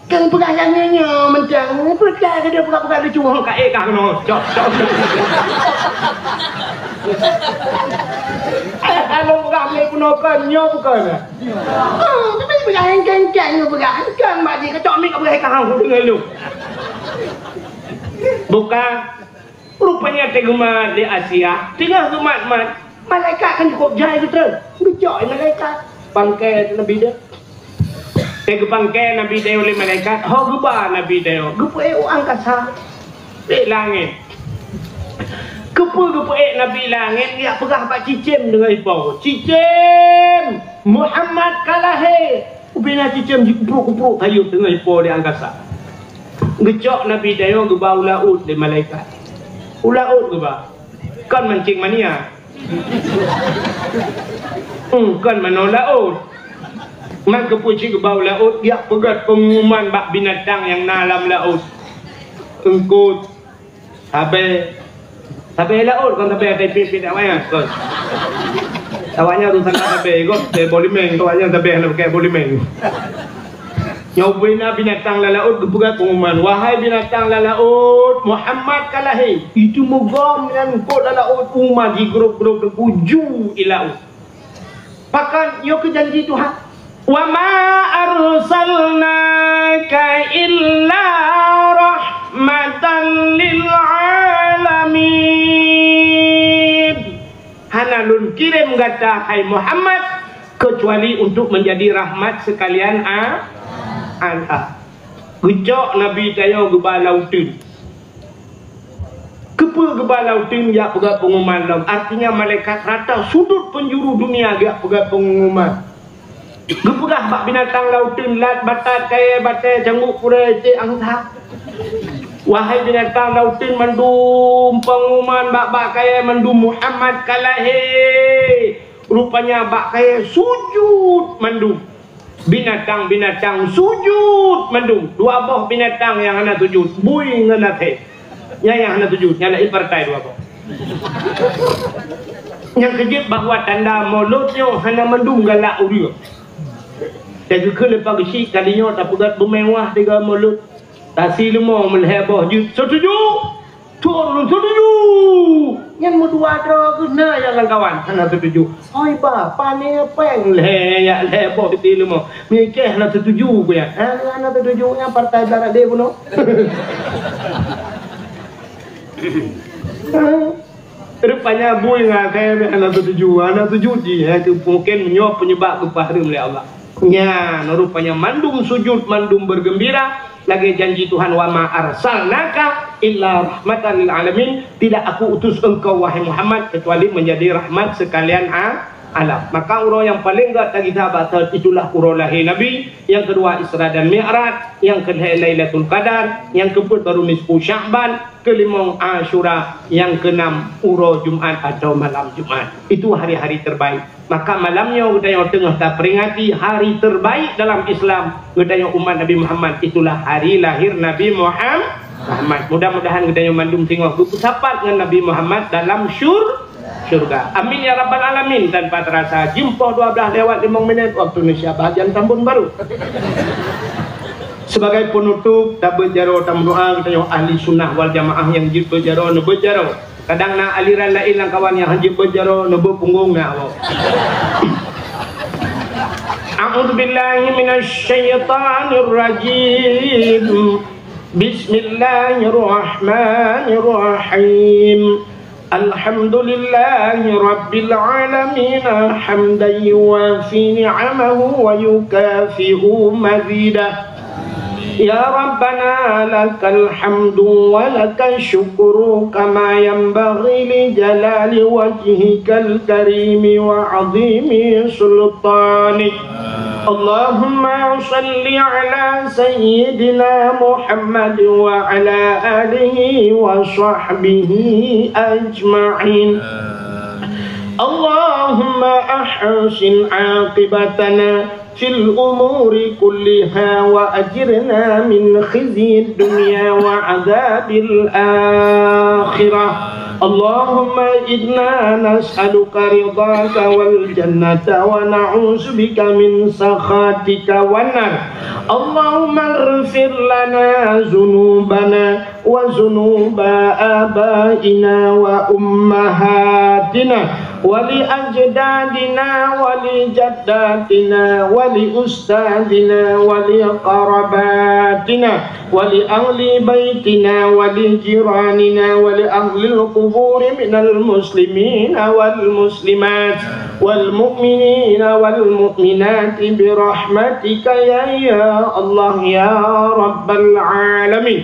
Kang peugah nyang nyoe mantong, peugah keu dia peugah-peugah lucu, hong ka ék kah keunoe. Cok, cok. Eh, kalau peugah meunan bunoe kon, nyoe bukan. Oh, tapi peugah engkeng-engkeng nyoe peugah. Engkeng bak jih, kacok mik ka peugah kah hong deungoe lôn. Buka. Rupanya teuma di Asia, teungoh geumat-mat. Malaikat kan cukup jai beutôi. Geucok malaikat. Pangkai Nabi dia. Teugeupangkai Nabi Dayo lé malaikat, ho geuba Nabi Dayo, geupeuék u angkasa, ék langét. Keupeue geupeuék Nabi langét, geujak peugah bak cicém deungon ipo, "Cicém, Muhammad ka lahé!" Ubena cicém jikuprok-kuprok tayeup deungon ipo di angkasa. Geucok Nabi Dayo geuba u laôt lé malaikat. U laôt geuba. Kon mancing mania. Hmm, kon manoe laôt. Man keupeue cit geuba u laôt, geujak peugét peungumuman bak binatang nyang na lam laôt. Eungkôt, sabé. Sabé laôt, kon sabé até pit-pit awaknyan, kon. Awaknyan urusan sabé, kon, sabé boh limeng, awaknyan sabé hana pakai boh limeng. Nyoe ubena binatang lam laôt geupeugah peungumuman, "Wahai binatang lam laôt, Muhammad ka lahé." Itu meugom nyan eungkôt lam laôt, umat jigrôp-grôp teukuju i laôt. Pakon nyoe keu janji Tuhan, "Wa ma arsalnaka illa rahmatan lil alamin." Hana lôn kirém gata, hai Muhammad, keucuali untuk menjadi rahmat sekalian a-, alam. Geucok Nabi tanyoe geuba lam uteuen. Keupeue geuba lam uteuen geujak peugah peungumuman lom? Artinya malaikat rata sudut penjuru dunia geujak peugah peungumuman. Geupeugah bak binatang lam uteuen, lat, batat, kayèe, batèe, cangguek, purèe, iték, angsa. Wahai binatang lam uteuen mandum, peungumuman bak-bak kayèe mandum, Muhammad ka lahé. Rupanya bak kayèe sujut mandum. Binatang-binatang sujut mandum. Dua boh binatang nyang hana sujut, bui ngon asèe. Nyan nyang hana sujut, nyan laén partai dua boh. Nyang keujeuet bahwa tanda Molot nyoe hana mandum galak ureueng. Teugeukheun leupah geusyik kali nyoe tapeugöt beumeuwah tiga Molot. Tasi leumo meulhèe boh jeuet, "Setuju!" Turun, "Setuju!" Nyan meudua droe geuh na nyang lam kawan hana setuju. Hoi ba, pane péng lhèe, yak lhèe boh tisi leumo. Mike hana setuju keu nyan. Ha, hana setuju nyan partai brat deh bunoe. Rupanya bui ngon asèe hana setuju, hana setuju jih, eh, tu mungkin meunyoe penyebab geupeuhareuem lé Allah. Nyan, rupanya mandum sujud, mandum bergembira, lagèe janji Tuhan, "Wa ma arsalnaka illa rahmatan lil alamin." Tidak Aku utus engkau, wahai Muhammad, kecuali menjadi rahmat sekalian a-, alam. Maka uroe nyang paleng gèt tagita bak thôn itulah uroe lahé Nabi, nyang keudua Isra dan Mi'raj, nyang keulhèe Lailatul Qadar, nyang keupeuet baru nisfu Sya'ban, keulimong Asyura, nyang keunam uroe Jumat atau malam Jumat. Itu hari-hari terbaik. Maka malam nyoe geutanyoe teungoh taperingati hari terbaik dalam Islam geutanyoe umat Nabi Muhammad, itulah hari lahir Nabi Muham-, Muhammad. Mudah-mudahan geutanyoe mandum singoh geupeusapat ngon Nabi Muhammad dalam syur-, syurga. Amin ya rabbal alamin. Tanpa terasa, jeuem poh dua belas lewat limong minit waktu Indonesia bahagian Tambun Baru. Sebagai penutup, tabeuet jaroe tameudoa geutanyoe ahli sunnah wal jamaah nyang jeuet beuet jaroe, neubeuet jaroe. Kadang na aliran laén lam kawan nyang hanjeuet beuet jaroe, neubeuet punggong na awak. A'udzubillahi minasyaitonirrajim. Bismillahirrahmanirrahim. Alhamdulillahi rabbil alamin, hamdan yuwafi ni'amahu wa yukafi'u mazidah. يا ربنا لك الحمد ولك الشكر كما ينبغي لجلال وجهك الكريم وعظيم سلطانك. اللهم صل على سيدنا محمد وعلى آله وصحبه أجمعين. اللهم أحسن عاقبتنا في الأمور كلها وأجرنا من خزي الدنيا وعذاب الآخرة. اللهم إنا نسألك رضاك والجنة ونعوذ بك من سخطك والنار. اللهم اغفر لنا ذنوبنا وذنوب آبائنا وأمهاتنا ولأجدادنا ولجداتنا ولأستاذنا ولقراباتنا ولأهل بيتنا ولجيراننا ولأهل القبور من المسلمين والمسلمات والمؤمنين والمؤمنات برحمتك يا، يا الله يا رب العالمين.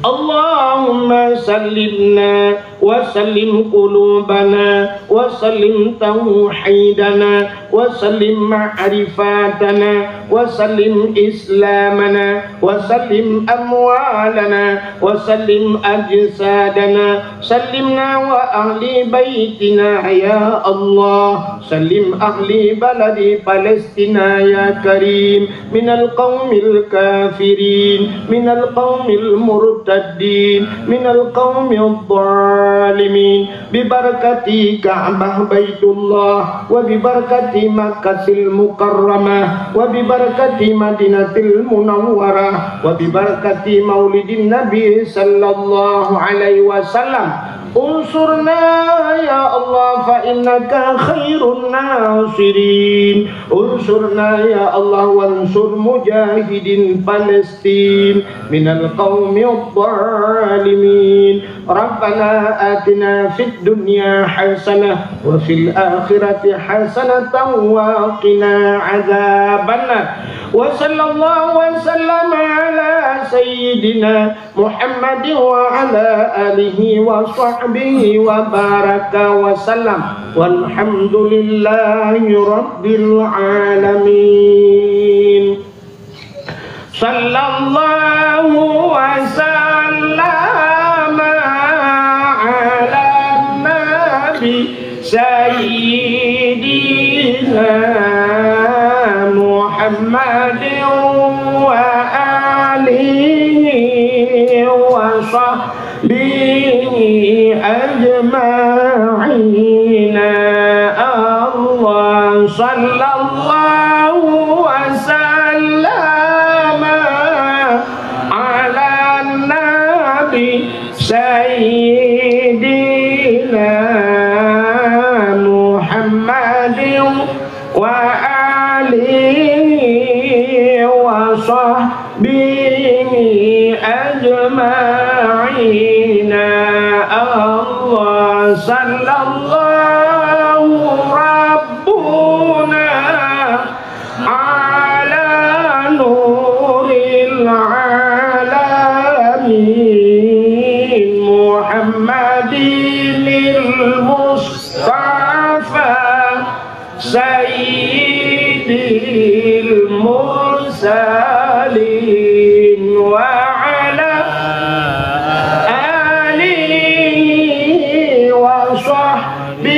اللهم سلمنا وسلم قلوبنا وسلم توحيدنا وسلم معرفتنا وسلم إسلامنا وسلم أموالنا وسلم أجسادنا. سلمنا وأهل بيتنا يا الله. سلم أهل بلد فلسطين يا كريم من القوم الكافرين، من القوم المرتدين، من القوم الظالمين، ببركة كعبة بيت الله، وببركة مكة المكرمة، وببركة مدينة المنورة، وببركة مولد النبي صلى الله عليه وسلم. انصرنا يا الله فإنك خير الناصرين. انصرنا يا الله وانصر مجاهدين فلسطين من القوم الظالمين. ربنا آتنا في الدنيا حسنة وفي الآخرة حسنة وقنا عذاب النار. وصلى الله وسلم على سيدنا محمد وعلى آله وصحبه وبارك وسلم. والحمد لله رب العالمين. صلى الله وسلم على النبي سيدنا محمد وآله وصحبه أجمعين. الله صلى الله وسلم على النبي سيدنا محمد وآله وصحبه أجمعين. الله صلى الله ربنا على نور العالمين محمد المصطفى سيد المرسلين وعلى آله وصحبه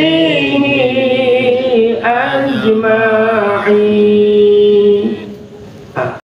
أجمعين.